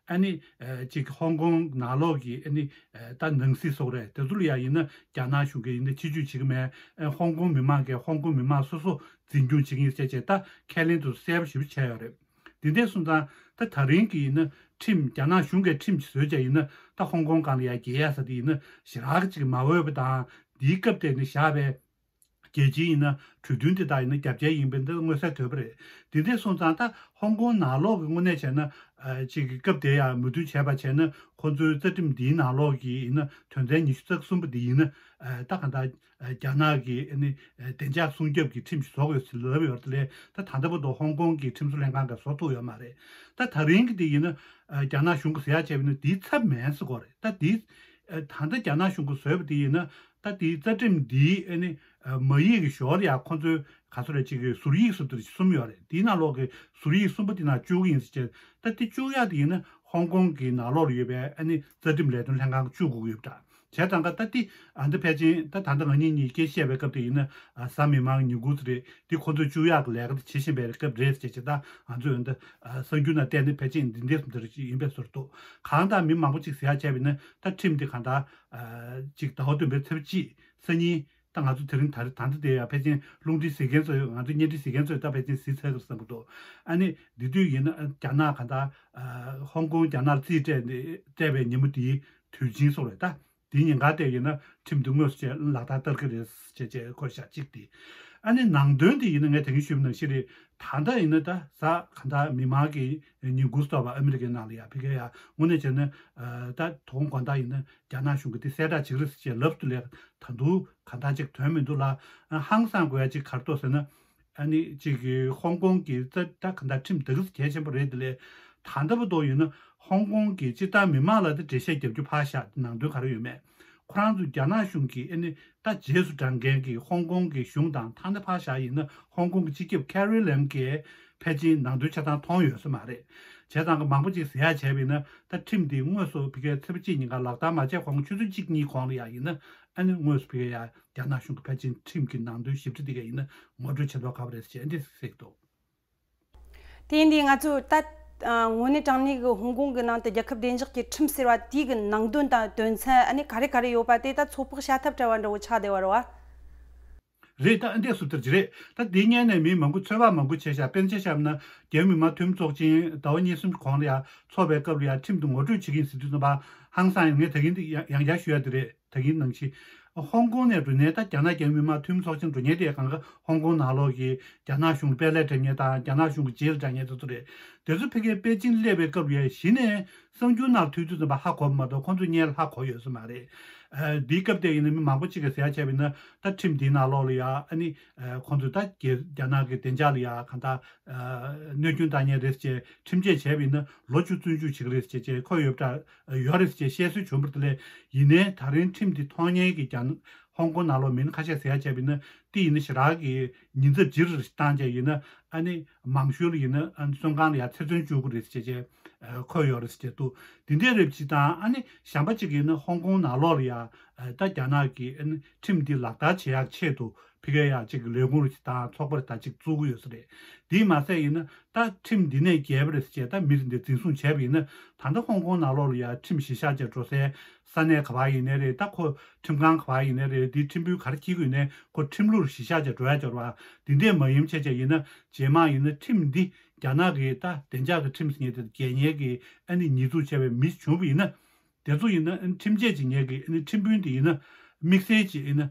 ཨ་ནི་ཨ་ཅིག་ཧོང་ཀོང་ནང་ལོགས་ཀྱི་ཨ་ནི་ཨ་ད་ནང་སྲིད་སོགས་རེད། དེ་ཚོ་ལ་ཡང་ཡིན་ན་རྒྱ་ནག་གཞུང་གིས་ཡིན་ན་ཆེད་བསྒྱུར་བྱེད་ཀྱི་མེད། ཨ་ཧོང་ཀོང་མི་མང་གིས་ཧོང་ཀོང་མི་མང་སོ་སོ་འཛིན་སྐྱོང་བྱེད་ཀྱི་ཡིན་ཟེར་བྱས་ད་ཁས་ལེན་དུ་གསལ་པོ་ཞེ་པོ་བྱས་ཡོད་རེད། འདི་འདྲ་སོང་ཙང་ད་ད་རིང་གི་ཡིན་ན་ཁྲིམས་རྒྱ་ནག་གཞུང་གིས་ཁྲིམས་ཤིག་བཟོས་བྱས་ཡིན་ན། ད་ཧོང་ཀོང་སྒང་ལ་ཡ་རྒྱལ་ཡ་ས་དེ་ཡིན་ན་ཞེ་དྲག་ཅིག་མ་འོས་པ་དང་། འདིའི་སྐབས་དེ་ནི་བཞག་པའི་རྒྱལ་སྤྱི་ཡིན་ན་གྲོས་མཐུན་དེ་དག་ཡིན་ན་རྒྱབ་འགལ་ཡིན་པའི་འདི་མངོན་གསལ་དོད་པ་རེད། འདི་འདྲ་སོང་ཙང་ད་ཧོང་ཀོང་ནང་ལོགས་ཀྱི་དངོས་གནས་བྱས་ན། ཨ་ཅིག་གི་སྐབས་དེ་ཡང་མོས་མཐུན་བྱས་པ་བྱས་ན་ཁོང་ཚོའི་རྩ་ཁྲིམས་འདིའི་ནང་ལོགས་ཀྱི་ཡིན་ན་དོན་ཚན་ཉི་ཤུ་རྩ་གསུམ་པ་འདི་ཡིན་ན། ཨ་ད་གང་ལྟར། རྒྱ་ནག་གི་ཨ་ནི་བདེ་འཇགས་སྲུང་སྐྱོབ་ཀྱི་ཁྲིམས་ཤིག་བཟོ་དགོས་ཟེར་ལབ་ཡོད་རེད། དེ་ལས་ད་ད་ལྟ་བར་དུ་ཧོང་ཀོང་གི་ཁྲིམས་བཟོ་ལྷན་ཁང་གིས་བཟོ་ཐུབ་ཡོད་མ་རེད། ད་ད་རིང་གི་དེ་ཡིན་ན་རྒྱ་ནག་གཞུང་གིས་ཟེར་ཡག་བྱས་པ་ཡིན་ན་དེའི་ཚབ་མིན་ཟེར་དགོས་རེད། ད་དེ་ད་ལྟ་རྒྱ་ནག་གཞུང་གིས་བཟོས་པ་དེ་ཡིན་ན་ད་དེའི་རྩ་ཁྲིམས་འདིའི་ཨ་ནི་མ་ཡིག་གི་ཞོར་ལ་ཡང་ཁོང་ཚོའི་ག་ཚོད་རེད་ཅིག་གི་ཟུར་ཡིག་སུ་དེར་གསུམ་ཡོད་རེད། དེའི་ནང་ལོགས་ཀྱི་ཟུར་ཡིག་གསུམ་པ་དེ་ནང་བཅུག་གི་ཡིན་ཟེར་བྱས། ད་དེ་བཅུག་ཡག་དེ་ཡིན་ན་ཧོང་ཀོང་གི་ནང་ལོགས་ལ་ཡོད་པའི་ཨ་ནི་རྩ་ཁྲིམས་ལས་དོན་ལྷན་ཁང་གིས་བཅུག་དགོས་ཀྱི་ཡོད་པ་འདྲ། བྱས་ཙང་ཀ་ད་འདི་ཨ་འདི་ཕལ་ཆེར་ད་ད་ལྟ་ང་གཉིས་གཉིས་སྐད་བཤད་པའི་སྐབས་དེ་ཡིན་ན་ཨ་གཟའ་མིག་དམར་ཉིན་གུང་ཙམ་རེད། འདི་ཁོ་ཚོས་བཅུག་ཡག་གི་ལས་ཀ་དེ་བྱེད་བཞིན་པའི་སྐབས་རེད་ཟེར་བྱས། ད་ང་ཚོས་འདི་ཨ་གསར་འགྱུར་ནང་བལྟས་ན་ཕལ་ཆེར་འདི་འདྲ་འདི་འདྲ་ཞིག་ཡིན་པའི་བཟོ་འདྲ་འདུག་གང་ལྟར་མི་མང་པོ་ཅིག་ཟེར་ཡག་བྱས་པ་ཡིན་ན་ད་ཁྲིམས་འདི་གང་ལྟར་ཨ་ཅིག་ཟླ་བ་བདུན་པའི་ཚེས་པ་གཅིག་སང་ཉིན་ད་ང་ཚོ་དེ་རིང་ད་རེས་ད་ལྟ་དེ་ཡང་ཕལ་ཆེར་རླུང་འཕྲིན་གཟིགས་མཁན་ཚོ་ང་ཚོ་བརྙན་འཕྲིན་གཟིགས་མཁན་ཚོས་ད་ཕལ་ཆེར་གཟིགས་ཚར་གི་རེད་བསམ་གི་འདུག་ཨ་ནི་འདི་དུས་ཡིན་ན་རྒྱ་ནག་གང་ལྟར་ཨ་ཧོང་ཀོང་རྒྱ་ནག་ལ་རྩིས་སྤྲད་ནས་སྤྲད་པའི་ཉིན་མོ་དེའི་དུས་ཆེན་སོགས་རེད། ད་དེའི་ཉིན་ག་དེ་ཡིན་ན་ཁྲིམས་དེ་དངོས་སུ་བྱས་ལག་བསྟར་བསྟར་གི་རེད་ཅེས་བྱས་བཀོད་བཞག་གཅིག་དེ། ཨ་ནི་ནང་དོན་དེ་ཡིན་ན་ངས་དེ་རིང་ཞུས་པ་ནང་བཞིན་རེད། ད་ལྟ་ཡིན་ན་ད་གཟའ་གང་ལྟར་མིག་དམར་གྱི་ཉིན་གུང་སོགས་པ་ཨ་མི་རི་ཀའི་ནང་ལ་ཡ་ཕ་གི་ཡ་དངོས་གནས་བྱས་ན་ཨ་ད་དོ་དགོང་དག་ཡིན་ན་རྒྱ་ནག་གཞུང་གིས་དེ་གསལ་བསྒྲགས་བྱེད་ཀྱི་རེད་ཅེས་ལབ་ཏུ་ལས་ད་དུང་གང་ལྟར་ཅིག་དོན་མི་འདུག་ལ། ཧང་སང་དགོས་ཡ་ཅིག་ག་རེ་འདུག་ཟེར་ན། ཨ་ནི་ཅིག་གི་ཧོང་ཀོང་གི་རྩ་ད་ག་འདྲ་ཁྲིམས་དེ་ག་ཚོད་གལ་ཆེན་པོ་རེད། དེ་ལས་ད་ལྟ་བར་དུ་ཡིན་ན་ཧོང་ཀོང་གི་སྤྱིར་བཏང་མི་མང་ལ་དེ་འགྲེལ་བཤད་རྒྱབ་རྒྱུ་ཕར་བཞག་ནང་དོན་ག་རེ་ཡོད་མེད། ཁོ་རང་ཚོ་རྒྱ་ནག་གཞུང་གིས་ཨ་ནི་ད་རྗེས་སུ་འབྲང་མཁན་གྱི་ཧོང་ཀོང་གི་གཞུང་དང་ཐ་ན་ཕར་བཞག་ཡིན་ན་ཧོང་ཀོང་གི་སྤྱི་ཁྱབ་ཁེ་རི་ལེམ་གྱིས་ཕལ་ཆེར་ནང་དོན་ཆ་ཚང་མཐོང་ཡོད་ས་མ་རེད། བྱས་ཙང་གི་མང་པོ་ཅིག་ཟེར་ཡག་བྱས་པ་ཡིན་ན་ད་ཁྲིམས་དེ་དངོས་སུ་ཕ་གིའི་ཚེས་པ་གཅིག་ཉིན་ག་ལག་བསྟར་མ་བྱས་གོང་ཆུ་ཚོད་གཅིག་གཉིས་གོང་ལ་ཡ་ཡིན་ན་ཨ་ནི་དངོས་སུ་ཕ་གི་ཡ་རྒྱ་ནག་གཞུང་གིས་ཕལ་ཆེར་ཁྲིམས་ཀྱི་ནང་དོན་ཞིབ་ཕྲ་དེ་ག་ཡིན་ན་ངོ་སྤྲོད་བྱེད་མདོག་ཁ་པོ་རེད་ཅེས་འདི་གསལ་འདུག་དེ་ཡིན་དུས་ང་ཚོས་ད་ དངོས་གནས་དྲང་གནས་ཀྱི་ཧོང་ཀོང་གི་ནང་དུ་རྒྱལ་ཁབ་བདེ་འཇགས་ཀྱི་ཁྲིམས་ཟེར་བ་དེའི་གི་ནང་དོན་དང་དོན་ཚན་ཨ་ནི་ག་རེ་ག་རེ་ཡོད་པ་དེ་ད་ཚོད་དཔག་བྱ་ཐབས་བྲལ་བ་འདྲ་བོ་ཆགས་བསྡད་པ་རེད་བ། རེད། ད་ཨ་འདྲས་སུ་ལྟར་གྱི་རེད། ད་དེ་སྔོན་ནས་མི་མང་པོ་ཚོད་དཔག་མང་པོ་བྱས་ཤག་དཔེར་ན་ཆ་བཞག་ན་རྒྱལ་ཡོངས་མི་མང་འཐུས་མི་ཚོགས་ཆེན་ཟླ་བ་གཉིས་གསུམ་གོང་ལ་ཡང་ཚོགས་པའི་སྐབས་ལ་ཡང་ཁྲིམས་དེ་ངོ་སྤྲོད་བྱེད་ཀྱི་ཡིན་ཟེར་དུས་ཙམ་པ་ཧང་སང་ཡང་ངས་ད་གིན་དེ་ཡང་ཡང་བསྐྱར་ཞུ་ཡ་དེ་རེད། ད་གིན་ནང་བཞིན་ཧོང་ཀོང་ནས་འགྲོ་མཁན་ད་རྒྱ་ནག་རྒྱལ་ཡོངས་མི་མང་འཐུས་མི་ཚོགས་ཆེན་འགྲོ་མཁན་དེ་གང་ག་ཧོང་ཀོང་ནང་ལོགས་ཀྱི་རྒྱ་ནག་གཞུང་ལ་དཔལ་ལས་འདྲ་མཁན་དང་རྒྱ་ནག་གཞུང་གི་རྗེས་ལ་འབྲང་མཁན་དེ་ཚོ་རེད། དེ་ཚོ་ཕ་གིར་པེ་ཅིང་སླེབས་པའི་སྐབས་ལ་ཡང་གཞི་ནས་གསར་འགྱུར་ནང་ཐོས་དུས་ཙམ་པ་ཧ་གོ་བ་མ་གཏོགས་ཁོང་ཚོ་སྔོན་ལ་ཧ་གོ་ཡོད་ས་མ་རེད། ཨ་འདིའི་སྐབས་དེ་ཡིན་ན་མི་མང་པོ་གཅིག་གིས་ཟེར་ཡ་བྱས་པ་ཡིན་ན་ད་ཁྲིམས་འདིའི་ནང་ལོགས་ལ་ཡ་ཨ་ནི་ཨ་ཁོང་ཚོས་ད་རྒྱ་རྒྱ་ནག་གི་བདེ་འཇགས་ལ་ཡ་གང་ལྟར་ཨ་གནོད་སྐྱོན་བཏང་མཁན་རེད་ཅེས་ཁྲིམས་ཆད་བྱས་པ་ཡིན་ན་ལོ་བཅུ་བཙོན་འཇུག་བྱེད་ཀྱི་རེད་ཅེས་ཅེས་འཁོད་ཡོད་པ་འདྲ་ཡོད་རེད་ཅེས་བཤད་སྲོལ་བྱུང་བ་དེ་ལས་ཡིན་ནའི་ད་རིང་ཁྲིམས་འདི་མཐོང་མཁན་གྱི་རྒྱ་ནག་ཧོང་ཀོང་ནང་ལོགས་མི་སྣ་ཁ་ཤས་ཟེར་ཡ་བྱས་པ་ཡིན་ན་དེ་ཡིན་ན་ཞེ་དྲག་གི་ཉེན་ཚབས་ཇེ་ཆེར་བཏང་བྱས་ཡིན་ན་ཨ་ནི་མང་ཤོས་ལ་ཡིན་ན་ཨ་ནི་བཙོན་ཁང་ལ་ཡ་ཚེ་བཙོན་བཅུག་གི་རེད་ཅེས་བྱས། འཁོད་ཡོད་རེད་ཟེར་འདུག་དེ་འདྲའི་རེད་ཅེས་དང་ཨ་ནི་གཞན་པ་གཅིག་ཡིན་ན་ཧོང་ཀོང་ནང་ལོགས་ལ་ཡ་ད་རྒྱ་ནག་གི་ཨ་ནི་ཁྲིམས་འདི་ལག་བསྟར་བྱེད་ཡག་ཆེད་དུ་ཕ་གིར་ཡ་གཅིག་གི་ལས་ཁུངས་རེད་ཅེས་དང་ཚོགས་པ་རེད་ད་གཅིག་བཙུགས་ཀྱི་ཡོད་ས་རེད། དེས་མ་ཟད་ཡིན་ན་ད་ཁྲིམས་འདི་ནས་འགལ་བ་རེད་ཟེར་བྱས་ད་མི་རེ་འདི་འཛིན་བཟུང་བྱས་པ་ཡིན་ན་ད་ལྟ་ཧོང་ཀོང་ནང་ལོགས་ལ་ཡ་ཁྲིམས་གཞི་བཞག་བྱས་འགྲོ་སའི་ས་གནས་ག་བ་ཡིན་ནའི་རེད། ད་ཁོ་ཁྲིམས་ཁང་ག་བ་ཡིན་ནའི་རེད། འདི་ཁྲིམས་དཔོན་ག་རེ་འཁྱེར་གྱི་ཡོད་ནའི་ཁོ་ཁྲིམས་ལུགས་གཞི་བཞག་བྱས་འགྲོ་ཡ་འབྱོར་བ་འདི་འདྲས་མ་ཡིན་བྱས་བྱས་ཡིན་ན་རྗེས་མ་ཡིན་ན་ཁྲིམས་འདི། རྒྱ་ནག་གི་ད་བདེ་འཇགས་ཀྱི་ཁྲིམས་ཟེར་མཁན་དེ་འགལ་མཁན་གྱི་ཨ་ནི་ཉེས་འཛུགས་བྱས་པའི་མི་བྱུང་བ་ཡིན་ན། དེ་ཚོ་ཡིན་ན་ཨ་ནི་ཁྲིམས་ཆད་བྱེད་མཁན་གྱི་ཨ་ནི་ཁྲིམས་དཔོན་དེ་ཡིན་ན་དམིགས་བསལ་གྱི་ཡིན་ན་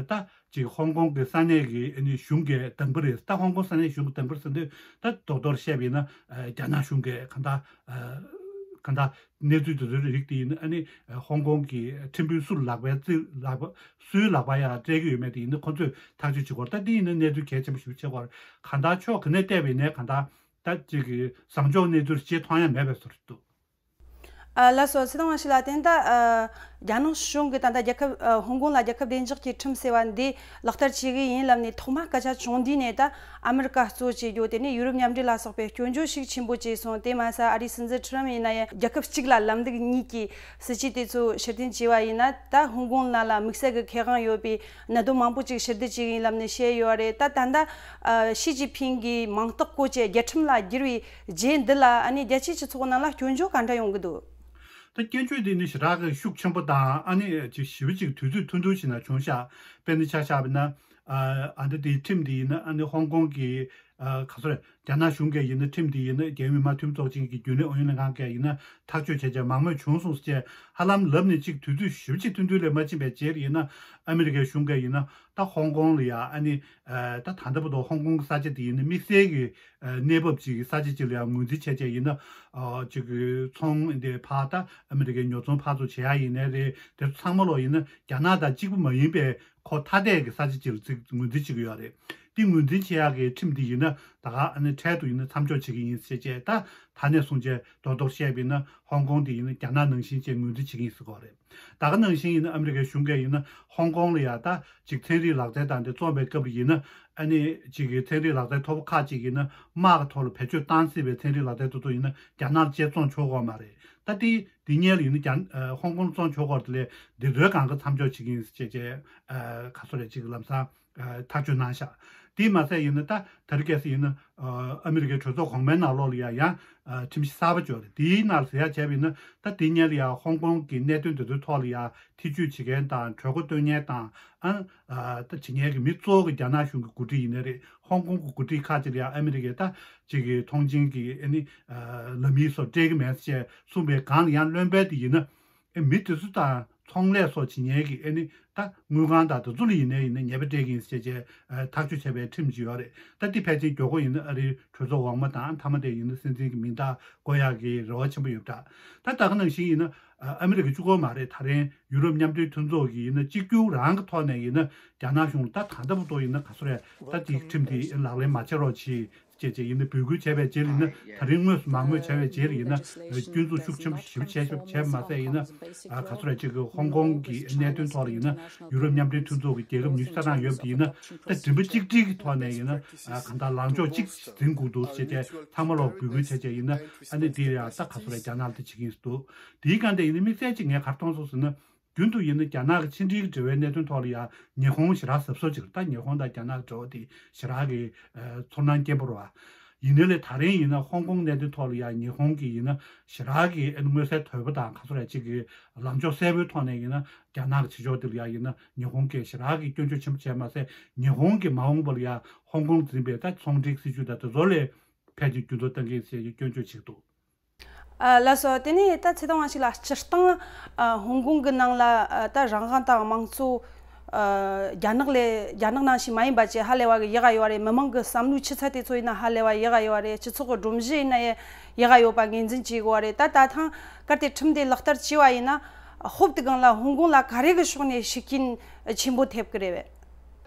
ད་ཅིག་ཧོང་ཀོང་གི་ས་གནས་ཀྱི་ཨ་ནི་གཞུང་གི་བདམས་པ་རེད། ད་ཧོང་ཀོང་ས་གནས་གཞུང་གི་བདམས་པ་རེད་ཟེར་དུས་ད་རྡོག་རྡོག་བཤད་པ་ཡིན་ན་རྒྱ་ནག་གཞུང་གི་གང་ལྟར་གང་ལྟར་གནས་ཚུལ་དེ་ཚོའི་རིགས་དེ་ཡིན་ན་ཨ་ནི་ཧོང་ཀོང་གི་ཁྲིམས་དཔོན་སུ་ལག་པའི་རྩིས་ལག་པ། སུའི་ལག་པ་ཡང་སྤྲད་ཀྱི་ཡོད་མེད་དེ་ཡིན་ན་ཁོ་ཚོས་ཐག་གཅོད་བྱེད་དགོས། ད་དེ་ཡིན་ན་གནས་ཚུལ་གལ་ཆེན་པོ་ཞིག་ཆགས་ཀྱི་ཡོད་རེད། གང་ལྟར་ཕྱོགས་ག་ནས་བལྟས་པ་ཡིན་ནའི་གང་ལྟར་ད་ཅིག་གི་བཟང་ཕྱོགས་གནས་ཚུལ་ཅིག་མཐོང་ཡ་མེད་པའི་བཟོ་འདྲ་འདུག་ཨ་ལགས་སོ། ཚེ་དབང་ཞིག་ལ་བརྟེན་ད་ཨ་རྒྱ་ནག་གཞུང་གིས་ད་ལྟ་རྒྱལ་ཁབ་ཨ་ཧོང་ཀོང་ལ་རྒྱལ་ཁབ་བདེ་འཇགས་ཀྱི་ཁྲིམས་ཟེར་བ་འདི་ལག་བསྟར་བྱེད་ཀྱི་ཡིན་ལབ་ནས་ཐོག་མ་སྐད་ཆ་བྱུང་དུས་ནས་ད་ཨ་མི་རི་ཀ་གཙོ་བྱས་རྒྱུ་དེ་ནས་ཡུ་རོབ་མཉམ་འབྲེལ་ལ་སོགས་པའི་སྐྱོན་བརྗོད་ཤུགས་ཆེན་པོ་བྱས་སོང་། དེ་མ་ཟད་ཨ་རིའི་སྲིད་འཛིན་ཁྲི་རམ་ཡིན་ན་ཡང་རྒྱལ་ཁབ་གཅིག་ལ་ལམ་ལུགས་གཉིས་ཀྱི་སྲིད་ཇུས་དེ་ཚོ་ཕྱིར་འཐེན་བྱས་པ་ཡིན་ན་ད་ཧོང་ཀོང་ནང་ལ་དམིགས་བསལ་གྱི་ཁེ་དབང་ཡོད་པའི་གནད་དོན་མང་པོ་ཅིག་ཕྱིར་བསྡུ་བྱེད་ཀྱི་ཡིན་ལབ་ནས་བཤད་ཡོད་རེད། ད་ད་ལྟ་ཨ་ཞི་ཅིན་ཕིང་གིས་མིང་རྟགས་བཀོད་བྱས་རྒྱལ་ཁྲིམས་ལ་བསྒྱུར་བའི་རྗེས་འདི་ལ་ཨ་ནི་རྒྱལ་སྤྱིའི་སྤྱི་ཚོགས་ནང་ལ་སྐྱོན་བརྗོད་ག་འདྲ་ཡོང་གི་འདུག་ད་སྐྱོན་བརྗོད་འདི་ནི་ཞེ་དྲག་གི་ཤུགས་ཆེན་པོ་དང་ཨ་ནི་ཅིག་ཞེ་པོ་ཅིག་དུས་ཚོད་ཐུང་ཐུང་ཞིག་ནང་བྱུང་ཤག་དཔེར་ན་ཆ་བཞག་པ་ན་ཨ་འདི་དེའི་ཁྲིམས་འདི་ཡིན་ན་ཨ་ནི་ཧོང་ཀོང་གི་ཨ་ག་ཚོད་རེད། རྒྱ་ནག་གཞུང་གིས་ཡིན་ན་ཁྲིམས་འདི་ཡིན་ན་རྒྱལ་ཡོངས་མི་མང་འཐུས་མི་ཚོགས་ཆེན་གྱི་རྒྱུན་ལས་ཨུ་ཡོན་ལྷན་ཁང་གིས་ཡིན་ན་ཐག་གཅོད་བྱས་བྱས་མང་མོས་བྱུང་སོང་ཟེར་བྱས་ཧ་ལམ་ལབ་ནས་ཅིག་དུས་ཚོད་ཞེ་པོ་ཅིག་ཐུང་ཐུང་ལས་མ་ཕྱིན་པའི་རྗེས་ལ་ཡིན་ན་ཨ་མི་རི་ཀའི་གཞུང་གིས་ཡིན་ན་ད་ཧོང་ཀོང་ལ་ཡ་ཨ་ནི་ད་ད་ལྟ་བར་དུ་ཧོང་ཀོང་གི་ས་ཆ་དེ་ཡིན་ན་དམིགས་བསལ་གྱི་གནས་བབ་ཅིག་གི་ས་ཆ་ཅིག་ལ་ཡང་ངོས་འཛིན་བྱས་བྱས་ཡིན་ན་ཅིག་གི་ཚོང་འདི་ཕར་ད་ཨ་མི་རི་ཀའི་ཉོ་ཚོང་ཕར་ཚུར་བྱེད་ཡ་ཡིན་ནའི་རེད། དེ་ཚོ་ཚང་མ་ལོག་ཡིན་ན་རྒྱ་ནག་དང་གཅིག་པུ་མ་ཡིན་པའི་ཁོ་ཐ་དད་ཀྱི་ས་ཆ་ཅིག་ལ་ཅིག་ངོས་འཛིན་བྱེད་ཀྱི་ཡོད་རེད། འདི་ངོས་འཛིན་བྱེད་ཡག་གི་ཁྲིམས་འདི་ཡིན་ན་ད་ག་ཨ་ནི་འཕྲལ་དུ་ཡིན་ན་མཚམས་འཇོག་བྱེད་ཀྱི་ཡིན་ཟེར་བྱས་ད་ད་ནས་བཟུང་བྱས་རྡོག་རྡོག་བཤད་པ་ཡིན་ན་ཧོང་ཀོང་འདི་ཡིན་ན་རྒྱ་ནག་ནང་བཞིན་བྱས་ངོས་འཛིན་བྱེད་ཀྱི་ཡིན་ཟེར་གྱི་ཡོད་རེད། ད་ག་ནང་བཞིན་ཡིན་ན་ཨ་མི་རི་ཀའི་གཞུང་གིས་ཡིན་ན་ཧོང་ཀོང་ལ་ཡ་ད་ཅིག་ཚན་རིག་ལག་རྩལ་དང་དེ་བཙོངས་པའི་སྐབས་ལ་ཡིན་ན་ཨ་ནི་ཅིག་གི་ཚན་རིག་ལག་རྩལ་མཐོ་པོ་ཁག་ཅིག་ཡིན་ན་དམག་གི་ཐོག་ལ་བེད་སྤྱོད་བཏང་སྲིད་པའི་ཚན་རིག་ལག་རྩལ་དེ་ཚོ་ཡིན་ན་རྒྱ་ནག་ལ་ཅིག་བཙོང་ཆོག་གི་མ་རེད། ད་དེ་དེ་སྔོན་ལ་ཡིན་ན་རྒྱ་ཧོང་ཀོང་ལ་བཙོང་ཆོག་གི་རེད། དེ་ལས་འདི་ཚོའི་སྒང་ག་མཚམས་འཇོག་བྱེད་ཀྱི་ཡིན་ཟེར་བྱས་བྱས་ག་ཚོད་རེད་ཅིག་ལམ་སང་ཐག་གཅོད་གནང་ཤག་དེས་མ་ཟད་ཡིན་ན་ད་ད་རེས་གལ་སྲིད་ཡིན་ན་ཨ་མི་རི་ཀའི་གྲོས་ཚོགས་གོང་མའི་ནང་ལོགས་ལ་ཡ་ཡང་ཁྲིམས་གཞི་གསར་པ་འཇོག་རེད། དེའི་ནང་ཟེར་ཡ་བྱས་པ་ཡིན་ན་ད་དེ་སྔོན་ལ་ཡ་ཧོང་ཀོང་གི་གནད་དོན་དེ་ཚོའི་ཐོག་ལ་ཡ་ཐེ་བྱུས་བྱེད་མཁན་དང་གྲོས་འགོ་སྟོན་མཁན་དང་ཨ་ད་བྱེད་མཁན་གྱི་མི་གཙོ་བོ་གི་རྒྱ་ནག་གཞུང་གི་འགོ་ཁྲིད་ཡིན་ནའི་རེད། ཧོང་ཀོང་གི་འགོ་ཁྲིད་ཁག་ཅིག་ལ་ཡ་ཨ་མི་རི་ཀས་ད་ཅིག་གི་མཐོང་མཆན་གྱི་ཨ་ནི་ལམ་ཡིག་སོགས་སྤྲད་ཀྱི་མེད་ཅེས་གསུངས་པའི་སྒང་ལ་ཡང་བློན་པོ་དེ་ཡིན་ན། ཨེ་མི་དེ་ཚོ་དང་ཚོང་ལས་སོགས་བྱེད་མཁན་གྱི་ཨེ་ནི་ད་དངུལ་ཁང་དང་དེ་ཚོ་ལ་ཡིན་ནའི་ཡིན་ན་ཉེས་པ་སྤྲད་ཀྱི་ཡིན་ཟེར་བྱས་བྱས་ཐག་གཅོད་བྱས་པའི་ཁྲིམས་ཅིག་ཡོད་རེད། ད་འདི་ཕལ་ཆེར་མགྱོགས་པོ་ཡིན་ན་ཨ་རིའི་གྲོས་ཚོགས་འོག་མ་དང་མཐའ་མ་དེ་ཡིན་ན་སྲིད་འཛིན་གྱི་མིང་རྟགས་བཀོད་ཡག་གི་རེ་བ་ཆེན་པོ་ཡོད་འདྲ། ད་ད་ག་ནང་བཞིན་ཡིན་ན་ཨ་མི་རི་ཀ་གཅིག་པོ་མ་རེད། ད་རིང་ཡུ་རོབ་མཉམ་འབྲེལ་མཐུན་ཚོགས་ཀྱི་ཡིན་ན་གཅིག་གྱུར་རང་གི་ཐོག་ནས་ཡིན་ན་རྒྱ་ནག་གཞུང་ལ་ད་ད་ལྟ་བར་དུ་ཡིན་ན་ག་ཚོད་རེད། ད་འདི་ཁྲིམས་དེ་ལག་ལེན་མ་བྱེད་རོགས་གྱིས། བྱས་བྱས་ཡིན་ན་འབོད་སྐུལ་བྱས་པའི་རྗེས་ལ་ཡིན་ན་ད་རིང་དངོས་སུ་མང་མོས་བྱས་པའི་རྗེས་ལ་ཡིན་ན་སྐྱོན་འཛུགས་ཤུགས་ཆེན་པོ་ཞེ་པོ་བྱས་བྱས་མ་ཟད་ཡིན་ན་ག་ཚོད་རེད་ཅིག་གི་ཧོང་ཀོང་གི་གནད་དོན་ཐོག་ལ་ཡིན་ན་ཡུ་རོབ་མཉམ་འབྲེལ་མཐུན་ཚོགས་ཀྱི་རྒྱལ་ཁབ་ཉི་ཤུ་རྩ་གྲངས་ཡོད་པ་དེ་ཡིན་ན་ད་མགྲིན་པ་གཅིག་སྒྲིལ་གྱི་ཐོག་ནས་ཡིན་ན་གང་ལྟར་ལངས་ཕྱོགས་གཅིག་འཛིན་དགོས་འདུག་བྱས་བྱས་ཚང་མ་ལོག་འབོད་སྐུལ་བྱས་བྱས་ཡིན་ན་ཨ་ནི་དེ་ཡང་ད་ག་ཚོད་རེད་རྒྱ་ནག་ལ་དེ་བྱེད་ཀྱི་ཡིན་འདུག་དེའི་སྒང་དེ་ཡིན་ན་དམིགས་བསལ་གཅིག་ངས་ག་རེ་མཐོང་སོང་ཟེར་ན། རྒྱུན་དུ་ཡིན་ན་རྒྱ་ནག་གི་ཕྱི་འབྲེལ་གྱི་འབྲེལ་བའི་གནད་དོན་ཐོག་ལ་ཡང་ཉི་ཧོང་ཞེ་དྲག་གཟབ་གཟབ་ཅིག་རེད། ད་ཉི་ཧོང་དང་རྒྱ་ནག་གི་འབྲེལ་བ་དེ་ཞེ་དྲག་གི་ཚོར་སྣང་སྐྱེན་པོ་རེད་ ཡིན་ནའི་ལས་ད་རིང་ཡིན་ན་ཧོང་ཀོང་གནད་དོན་ཐོག་ལ་ཡང་ཉི་ཧོང་གི་ཡིན་ན་ཞེ་དྲག་གི་ཨ་ནི་མངོན་གསལ་དོད་པོ་དང་ག་ཚོད་རེད་ཅིག་གི་ལངས་ཕྱོགས་གསལ་པོའི་ཐོག་ནས་ཡིན་ན་རྒྱ་ནག་གི་བྱེད་ཕྱོགས་དེ་ལ་ཡང་ཡིན་ན་ཉི་ཧོང་གིས་ཞེ་དྲག་གི་སྐྱོན་བརྗོད་ཆེན་པོ་བྱས་མ་ཟད། ཉི་ཧོང་གི་མ་འོངས་པ་ལ་ཡང་ཧོང་ཀོང་འཛིན་པའི་ད་ཚོང་འབྲེལ་སྲིད་ཇུས་དང་དེ་ཚོ་ལས་ཕལ་ཆེར་འགྱུར་ལྡོག་གཏང་གི་ཡིན་ཟེར་གྱི་སྐྱོན་བརྗོད་བྱེད་ཀྱི་འདུག་ཨ། ལགས་སོ། དེ་ནས་ད་ཚེ་ཐང་བ་ཞིག་ལ་སྤྱིར་བཏང་ཨ། ཧོང་ཀོང་གི་ནང་ལ་ཨ། ད་རང་དབང་དང་དམངས་གཙོ་ཨ། རྒྱ་ནག་ལས་རྒྱ་ནག་ནང་བཞིན་མ་ཡིན་པ་བཅས་ཧ་ལས་པ་གི་ཡག་ག་ཡོད་རེད། མི་མང་གི་བསམ་བློའི་ཆུ་ཚད་དེ་ཚོ་ཡིན་ན་ཧ་ལས་པ་ཡག་ག་ཡོད་རེད། སྤྱི་ཚོགས་ཀྱི་སྒྲོམ་གཞི་ཡིན་ན་ཡང་ཡག་ག་ཡོད་པ་ངོས་འཛིན་བྱེད་དགོས་པ་རེད། ད་ད་ཐེངས་གལ་ཏེ་ཁྲིམས་དེ་ལག་བསྟར་བྱས་པ་ཡིན་ན་ཧོབ་ཏེ་གང་ལ་ཧོང་ཀོང་ལ་ག་རེ་གི་ཕྱོགས་ནས་ཤུགས་རྐྱེན་ཆེན་པོ་ཐེབས་ཀྱི་རེད་པས།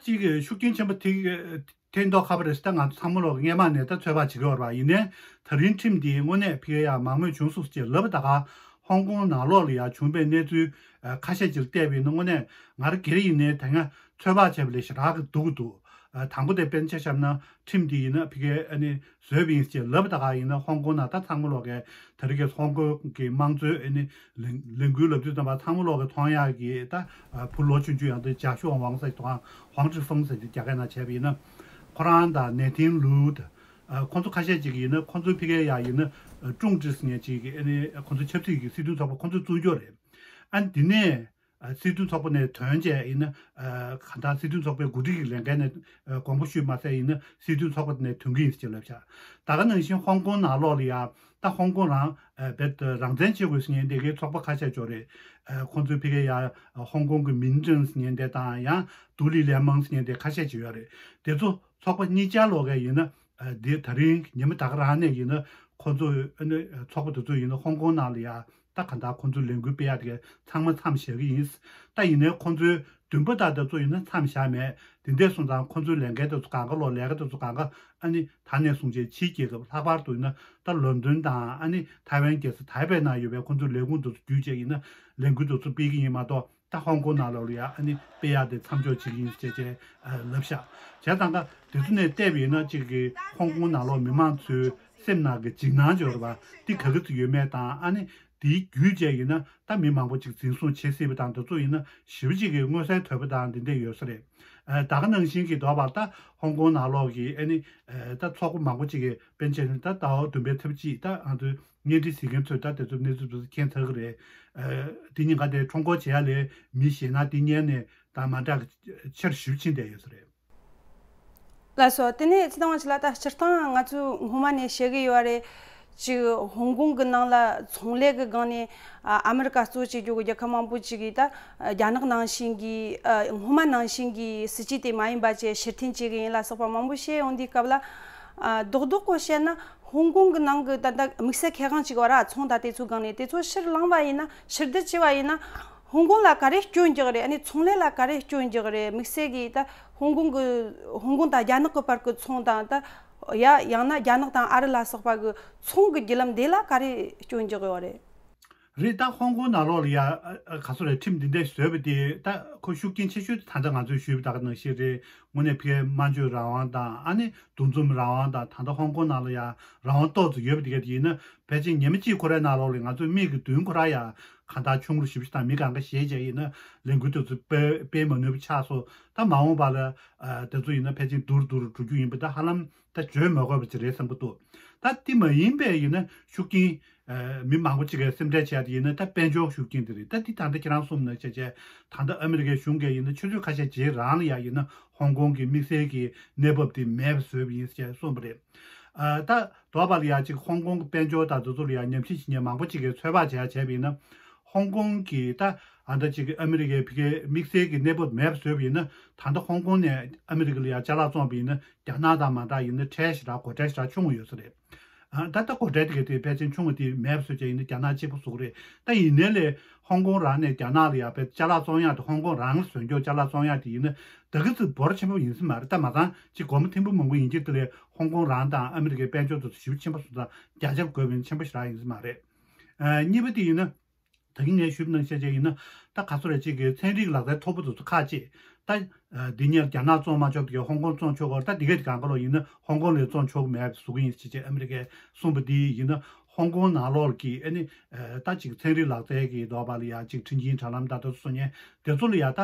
གཅིག་གི་ཤུགས་རྐྱེན་ཆེན་པོ་ཐེབས། དེ་མདོག་ཁ་པོ་རེད་ཟེར་ད་ང་ཚོ་ཚང་མ་ལོག་སྔས་མ་ནས་ད་ཚོད་དཔག་བྱེད་ཀྱི་ཡོད་རེད་པ། ཡིན་ནའི་ད་རིང་ཁྲིམས་འདིའི་དངོས་གནས་ཕ་གི་ཡ་མང་མོས་བྱུང་སོང་ཟེར་ལབ་པ་ད་ག་ཧོང་ཀོང་ནང་ལོགས་ལ་ཡ་བྱུང་པའི་གནས་ཚུལ་ཁ་ཤས་ཅིག་ལ་བལྟས་པ་ཡིན་ན་དངོས་གནས་ང་རང་སྒེར་ཡིན་ནའི་ད་སྔ་ཚོད་དཔག་བྱས་པ་ལས་ཞེ་དྲག་གི་སྡུག་གི་འདུག་དང་པོ་དེ་དཔེར་ན་ཆ་བཞག་ན་ཁྲིམས་འདི་ཡིན་ན་ཕ་གི་ཨ་ནི་བཟོས་པ་ཡིན་ཟེར་ལབ་པ་ད་ག་ཡིན་ན་ཧོང་ཀོང་ནང་ད་ཚང་མ་ལོག་གི་ད་རེས་ཀྱི་ཧོང་ཀོང་གི་དམངས་གཙོའི་ཨ་ནི་ལས་འགུལ་ལབ་དུས་ཙམ་པ་ཚང་མ་ལོག་གི་མཐོང་ཡག་གི་ད་བུ་ལོ་ཆུང་ཆུང་ཡང་ད་ཇཱ་ཤུའོ་ཝང་ཟེར་དུས་གང་ཧོང་ཀྲི་ཧྥང་ཟེར་དུས་རྒྱ་སྐད་ནང་བྱས་པ་ཡིན་ན། ཁོ་རང་དང་ནེ་ཐིན་ལུའུ་དང་། ཁོང་ཚོ་ཁ་ཤས་ཅིག་ཡིན་ན་ཁོང་ཚོའི་ཕ་གིའི་ཡ་ཡིན་ན་ཀྲུང་ཀྲི་ཟེར་མཁན་ཅིག་གི་ཨ་ནི་ཁོང་ཚོ་ཆབ་སྲིད་ཀྱི་སྲིད་དོན་ཚོགས་པ་ཁོང་ཚོས་བཙུགས་ཀྱི་ཡོད་རེད། ཨ་ནི་དེ་ནས་སྲིད་དོན་ཚོགས་པ་ནས་ཐོན་བྱས་ཡིན་ན་གང་ལྟར་སྲིད་དོན་ཚོགས་པའི་འགོ་ཁྲིད་ཀྱི་ལས་འགན་ནས་དགོངས་པ་ཞུས་མ་ཟད་ཡིན་ན་སྲིད་དོན་ཚོགས་པ་ནས་ཐོན་གྱི་ཡིན་ཟེར་ལབ་ཤག་ད་ག་ནང་བཞིན་ཧོང་ཀོང་ནང་ལོགས་ལ་ཡ་ད་ཧོང་ཀོང་རང་རྦད་རང་བཙན་བྱེད་དགོས་ཟེར་མཁན་དེ་གའི་ཚོགས་པ་ཁ་ཤས་ཅིག་ཡོད་རེད། ཁོང་ཚོའི་ཕ་གིའི་ཡ་ཧོང་ཀོང་གི་མིན་ཀྲིང་ཟེར་མཁན་དེ་དང་ཡང་ཏུའུ་ལི་ལན་མང་ཟེར་མཁན་དེ་ཁ་ཤས་ཅིག་ཡོད་རེད། དེ་ཚོ་ཚོགས་པ་གཉིས་ཆ་ལོག་ག་ཡིན་ན། འདི་ད་རིང་ཉི་མ་ད་ག་རང་ནས་ཡིན་ན་ཁོ་ཚོ་ཨ་ནི་ཚོགས་པ་དེ་ཚོ་ཡིན་ན་ཧོང་ཀོང་ནང་ལ་ཡ་ད་ག་འདྲ་ཁོ་ཚོའི་ལས་འགུལ་སྤེལ་ཡག་དེ་ག་ཚང་མ་མཚམས་བཞག་གི་ཡིན། ད་ཡིན་ནའི་ཁོ་ཚོའི་མདུན་པ་དང་དེ་ཚོ་ཡིན་ན་མཚམས་བཞག་མེད། དེ་འདྲ་སོང་ཙང་ཁོ་ཚོའི་ལས་འགན་དེ་ཚོ་གང་ག་ལོ་ལས་ཀ་དེ་ཚོ་གང་ག་ཨ་ནི་ད་ནས་བཟུང་བྱས་ཕྱིའི་རྒྱལ་ཁབ་ལྷག་པར་དུ་ཡིན་ན་ད་ལོན་ཌོན་དང་ཨ་ནི་ཐའེ་ཝན་རྒྱལ་ས་ཐའེ་པེ་ནང་ཡོད་པའི་ཁོ་ཚོའི་ལས་ཁུངས་དེ་ཚོ་བརྒྱུད་བྱས་ཡིན་ན་ལས་འགུལ་དེ་ཚོ་སྤེལ་གི་ཡིན་མ་གཏོགས། ད་ཧོང་ཀོང་ནང་ལོགས་ལ་ཡ་ཨ་ནི་སྤེལ་ཡག་དེ་མཚམས་འཇོག་བྱེད་ཀྱི་ཡིན་ཟེར་བྱས་ལབ་ཤག་བྱས་ཙང་ཀ་དེ་ཚོ་ནས་བལྟས་པ་ཡིན་ན་གཅིག་གི་ཧོང་ཀོང་ནང་ལོགས་མི་མང་ཚོའི་སེམས་ནང་གི་འཇིགས་སྣང་ཅིག་ཡོད་རེད་པ། འདི་ག་གི་ཚོད་ཡོད་མེད་དང་ཨ་ནི་དེའི་བརྒྱུད་བྱས་ཡིན་ན་ད་མི་མང་པོ་ཅིག་འཛིན་བཟུང་བྱེད་སྲིད་པ་དང་དེ་ཚོ་ཡིན་ན་ཞེ་པོ་ཅིག་གི་མངོན་གསལ་དོད་པོ་དང་འདི་འདྲ་ཡོད་ས་རེད། ད་ག་ནང་བཞིན་གྱི་དོགས་པ་ད་ཧོང་ཀོང་ནང་ལོགས་ཀྱི་ཨ་ནི་ད་ཚོགས་པ་མང་པོ་ཅིག་གི་དཔེར་ན་ཆ་བཞག་ན་ད་ཟླ་བ་བདུན་པའི་ཚེས་གཅིག་ད་ཨ་ཚོ་བརྙན་འཕྲིན་གཟིགས་མཁན་ཚོས་ད་དེ་ཚོ་གནས་ཚུལ་དེ་ཚོ་མཁྱེན་ཚར་གི་རེད། དེ་ཉིན་ག་དེ་ཁྲོམ་སྐོར་བྱེད་ཡ་ལས་མི་ཞེད་སྣང་དེ་གཉེར་ནས་ད་མ་འདྲ་གི་ཆེར་ཞིབ་ཕྱིན་བསྡད་ཡོད་ས་རེད། ལགས་སོ། དེ་ནས་ཚེ་ཐང་བ་ཞིག་ལ་ད་སྤྱིར་བཏང་ང་ཚོས་སྔོན་མ་ནས་བཤད་གི་ཡོད་རེད། ཅིག་ཧོང་ཀོང་གི་ནང་ལ་ཚོང་ལས་གི་སྒང་ནས་ཨ་ཨ་མི་རི་ཀ་གཙོ་བྱས་རྒྱུ་གི་རྒྱལ་ཁབ་མང་པོ་ཅིག་གིས་ད་རྒྱ་ནག་ནང་བཞིན་གྱི་སྔོན་མ་ནང་བཞིན་གྱི་སྲིད་ཇུས་དེ་མ་ཡིན་པ་བཅས་ཕྱིར་འཐེན་བྱེད་གི་ཡིན་ལ་སོགས་པ་མང་པོ་བཤད་ཡོང་དུས་སྐབས་ལ། རྡོག་རྡོག་པོ་བཤད་ན་ཧོང་ཀོང་གི་ནང་གི་ད་ལྟ་དམིགས་བསལ་མཁས་དབང་ཅིག་ཡོད་ར། ཚོང་དང་དེ་ཚོའི་སྒང་ནས་དེ་ཚོ་ཕྱིར་བླངས་པ་ཡིན་ན་ཕྱིར་བསྡུ་བྱས་པ་ཡིན་ན་ཧོང་ཀོང་ལ་ག་རེ་སྐྱོན་འཇོག་རེད། ཨ་ནི་ཚོང་ལས་ལ་ག་རེ་སྐྱོན་འཇོག་རེད། དམིགས་བསལ་གྱིས་ད་ཧོང་ཀོང་གི་ཧོང་ཀོང་དང་རྒྱ་ནག་གི་བར་གྱི་ཚོང་དང་ད་ཡ་ཡང་ན་རྒྱ་ནག་དང་ཨ་རི་ལ་སོགས་པ་གི་ཚོང་གི་བརྒྱུད་ལམ་དེ་ལ་ག་རེ་སྐྱོན་འཇོག་ཡོད་རེད། རེད། ད་ཧོང་ཀོང་ནང་ལོགས་ལ་ཡ་ག་ཚོད་རེད། ཁྲིམས་འདི་འདྲ་བཟོས་པ་དེ་ད་ཁོ་ཤུགས་རྐྱེན་ཆེ་ཤོས་དེ་ད་ལྟ་ང་ཚོས་ཞུས་པ་ད་ག་ནང་བཞིན་རེད། དངོས་གནས་ཕ་གིའི་སྨྲ་བརྗོད་རང་དབང་དང་ཨ་ནི་འདུ་འཛོམས་རང་དབང་དང་ད་ལྟ་ཧོང་ཀོང་ནང་ལ་ཡ་རང་དབང་ཏོག་ཙམ་ཡོད་པ་དེ་ག་དེ་ཡིན་ན་ཕལ་ཆེར་ཉི་མ་གཅིག་ཁོ་རའི་ནང་ལོགས་ལ་ང་ཚོའི་མིག་གི་མདུན་ཁོ་ར་ཡ་གང་ལྟར་ཆུང་རུ་ཞིབ་ཞིབ་དང་མི་གང་ག་ཞེད་བྱས་ཡིན་ན་ལས་འགུལ་དེ་ཚོ་སྤེལ་སྤེལ་མ་ནུས་པ་ཆགས་སོང་། ད་མ་འོངས་པ་ལ་དེ་ཚོ་ཡིན་ན་ཕལ་ཆེར་སྡུག་རུ་སྡུག་རུ་འགྲོ་རྒྱུ་ཡིན་པ་ད་ཧ་ལམ་ད་བརྗོད་མ་དགོས་པ་ཅིག་རེད་བསམ་གྱི་འདུག་ད་དེ་མ་ཡིན་པའི་ཡིན་ན་ཤུགས་རྐྱེན། མི་མང་པོ་ཅིག་གིས་སེམས་ཁྲལ་བྱས་ཏེ་ཡིན་ན་ད་དཔལ་འབྱོར་ཤུགས་རྐྱེན་དེ་རེད། ད་འདི་ད་ལྟ་ཁྱེད་རང་གསུངས་ནང་བཞིན་བྱས་བྱས་ད་ལྟ་ཨ་མི་རི་ཀའི་གཞུང་གིས་ཡིན་ན་ཆུ་ཚོད་ཁ་ཤས་རྗེས་རང་ལ་ཡ་ཡིན་ན་ཧོང་ཀོང་གི་དམིགས་བསལ་གྱི་གནས་བབ་དེ་མེད་པ་བཟོས་པ་ཡིན་ཞེས་གསུངས་པ་རེད། ཨ་ད་དོགས་པ་ལ་ཡ་ཅིག་ཧོང་ཀོང་གི་དཔལ་འབྱོར་དང་དེ་ཚོ་ལ་ཡ་ཉམས་ཞིབ་བྱེད་མཁན་མང་པོ་ཅིག་གིས་ཚོད་དཔག་བྱས་བྱས་པ་ཡིན་ན་ཧོང་ཀོང་གི་ད་ཨ་ད་ཅིག་ཨ་མི་རི་ཀའི་ཕ་གིའི་དམིགས་བསལ་གྱི་གནས་བབ་མེད་པ་བཟོས་པ་ཡིན་ན་ད་ལྟ་ཧོང་ཀོང་ནས་ཨ་མི་རི་ཀ་ལ་ཡ་ཅ་ལག་བཙོངས་པ་ཡིན་ན་རྒྱ་ནག་དང་མ་འདྲ་ཡིན་ན་ཁྲལ་ཞེ་དྲག་སྒོ་ཁྲལ་ཞེ་དྲག་ཆུང་བ་ཡོད་ས་རེད། ད་ལྟ་སྒོ་ཁྲལ་དེ་ག་དེ་ཕལ་ཆེར་ཆུང་བ་དེ་མེད་པ་བཟོས་བྱས་ཡིན་ན་རྒྱ་ནག་གཅིག་པུ་བཟོ་གི་རེད། ད་ཡིན་ནའི་ལས་ཧོང་ཀོང་རང་ནས་རྒྱ་ནག་ལ་ཡ་བས་ཅ་ལག་བཙོང་ཡག་དེ་ཧོང་ཀོང་རང་ལ་བཟོས་འཇོག་ཅ་ལག་བཙོང་ཡག་དེ་ཡིན་ན་ད་གི་ཚོད་འབོར་ཆེན་པོ་ཡིན་ས་མ་རེད། ད་མ་ཚང་ཅིག་སྒོར་མོ་ཐེར་འབུམ་མང་པོ་ཡིན་གྱི་དེ་ལས་ཧོང་ཀོང་རང་དང་ཨ་མི་རི་ཀའི་དཔལ་འབྱོར་དེ་ཚོ་ཞེ་པོ་ཆེན་པོ་སོང་ཙང་རྒྱ་ཁྱབ་དགོས་པ་ཡིན་ཆེན་པོ་ཞེ་དྲག་ཡིན་ས་མ་རེད། གཉིས་པ་དེ་ཡིན་ན། ད་གིན་ངས་ཞུས་པ་ནང་བཞིན་བྱས་ཡིན་ན་ད་ག་ཚོད་རེད། གཅིག་གི་ཚན་རིག་ལག་རྩལ་མཐོ་པོ་དེ་ཚོ་ཁག་ཅིག་ད་འདི་ཉིད་རྒྱ་ནག་བཙོང་མ་ཆོག་པ་དེ་ཧོང་ཀོང་བཙོང་ཆོག་གི་རེད། ད་འདི་ག་དེ་གང་ག་ལོ་ཡིན་ན་ཧོང་ཀོང་ལས་བཙོང་ཆོག་གི་མེད་པ་བཟོ་གི་ཡིན་ཞེས་བྱས་ཨ་མི་རི་ཀས་གསུངས་པ་འདི་ཡིན་ན་ ཧོང་ཀོང་ནང་ལོགས་ཀྱི་ཨ་ནི་ད་ཅིག་ཚན་རིག་ལག་རྩལ་གྱི་ལྡོག་པ་ལ་ཡ་ཅིག་མཁྲིན་ཆེན་དྲ་ལམ་དང་དེ་ཚོ་བཟོ་མཁན་དེ་ཚོ་ལ་ཡ་ད་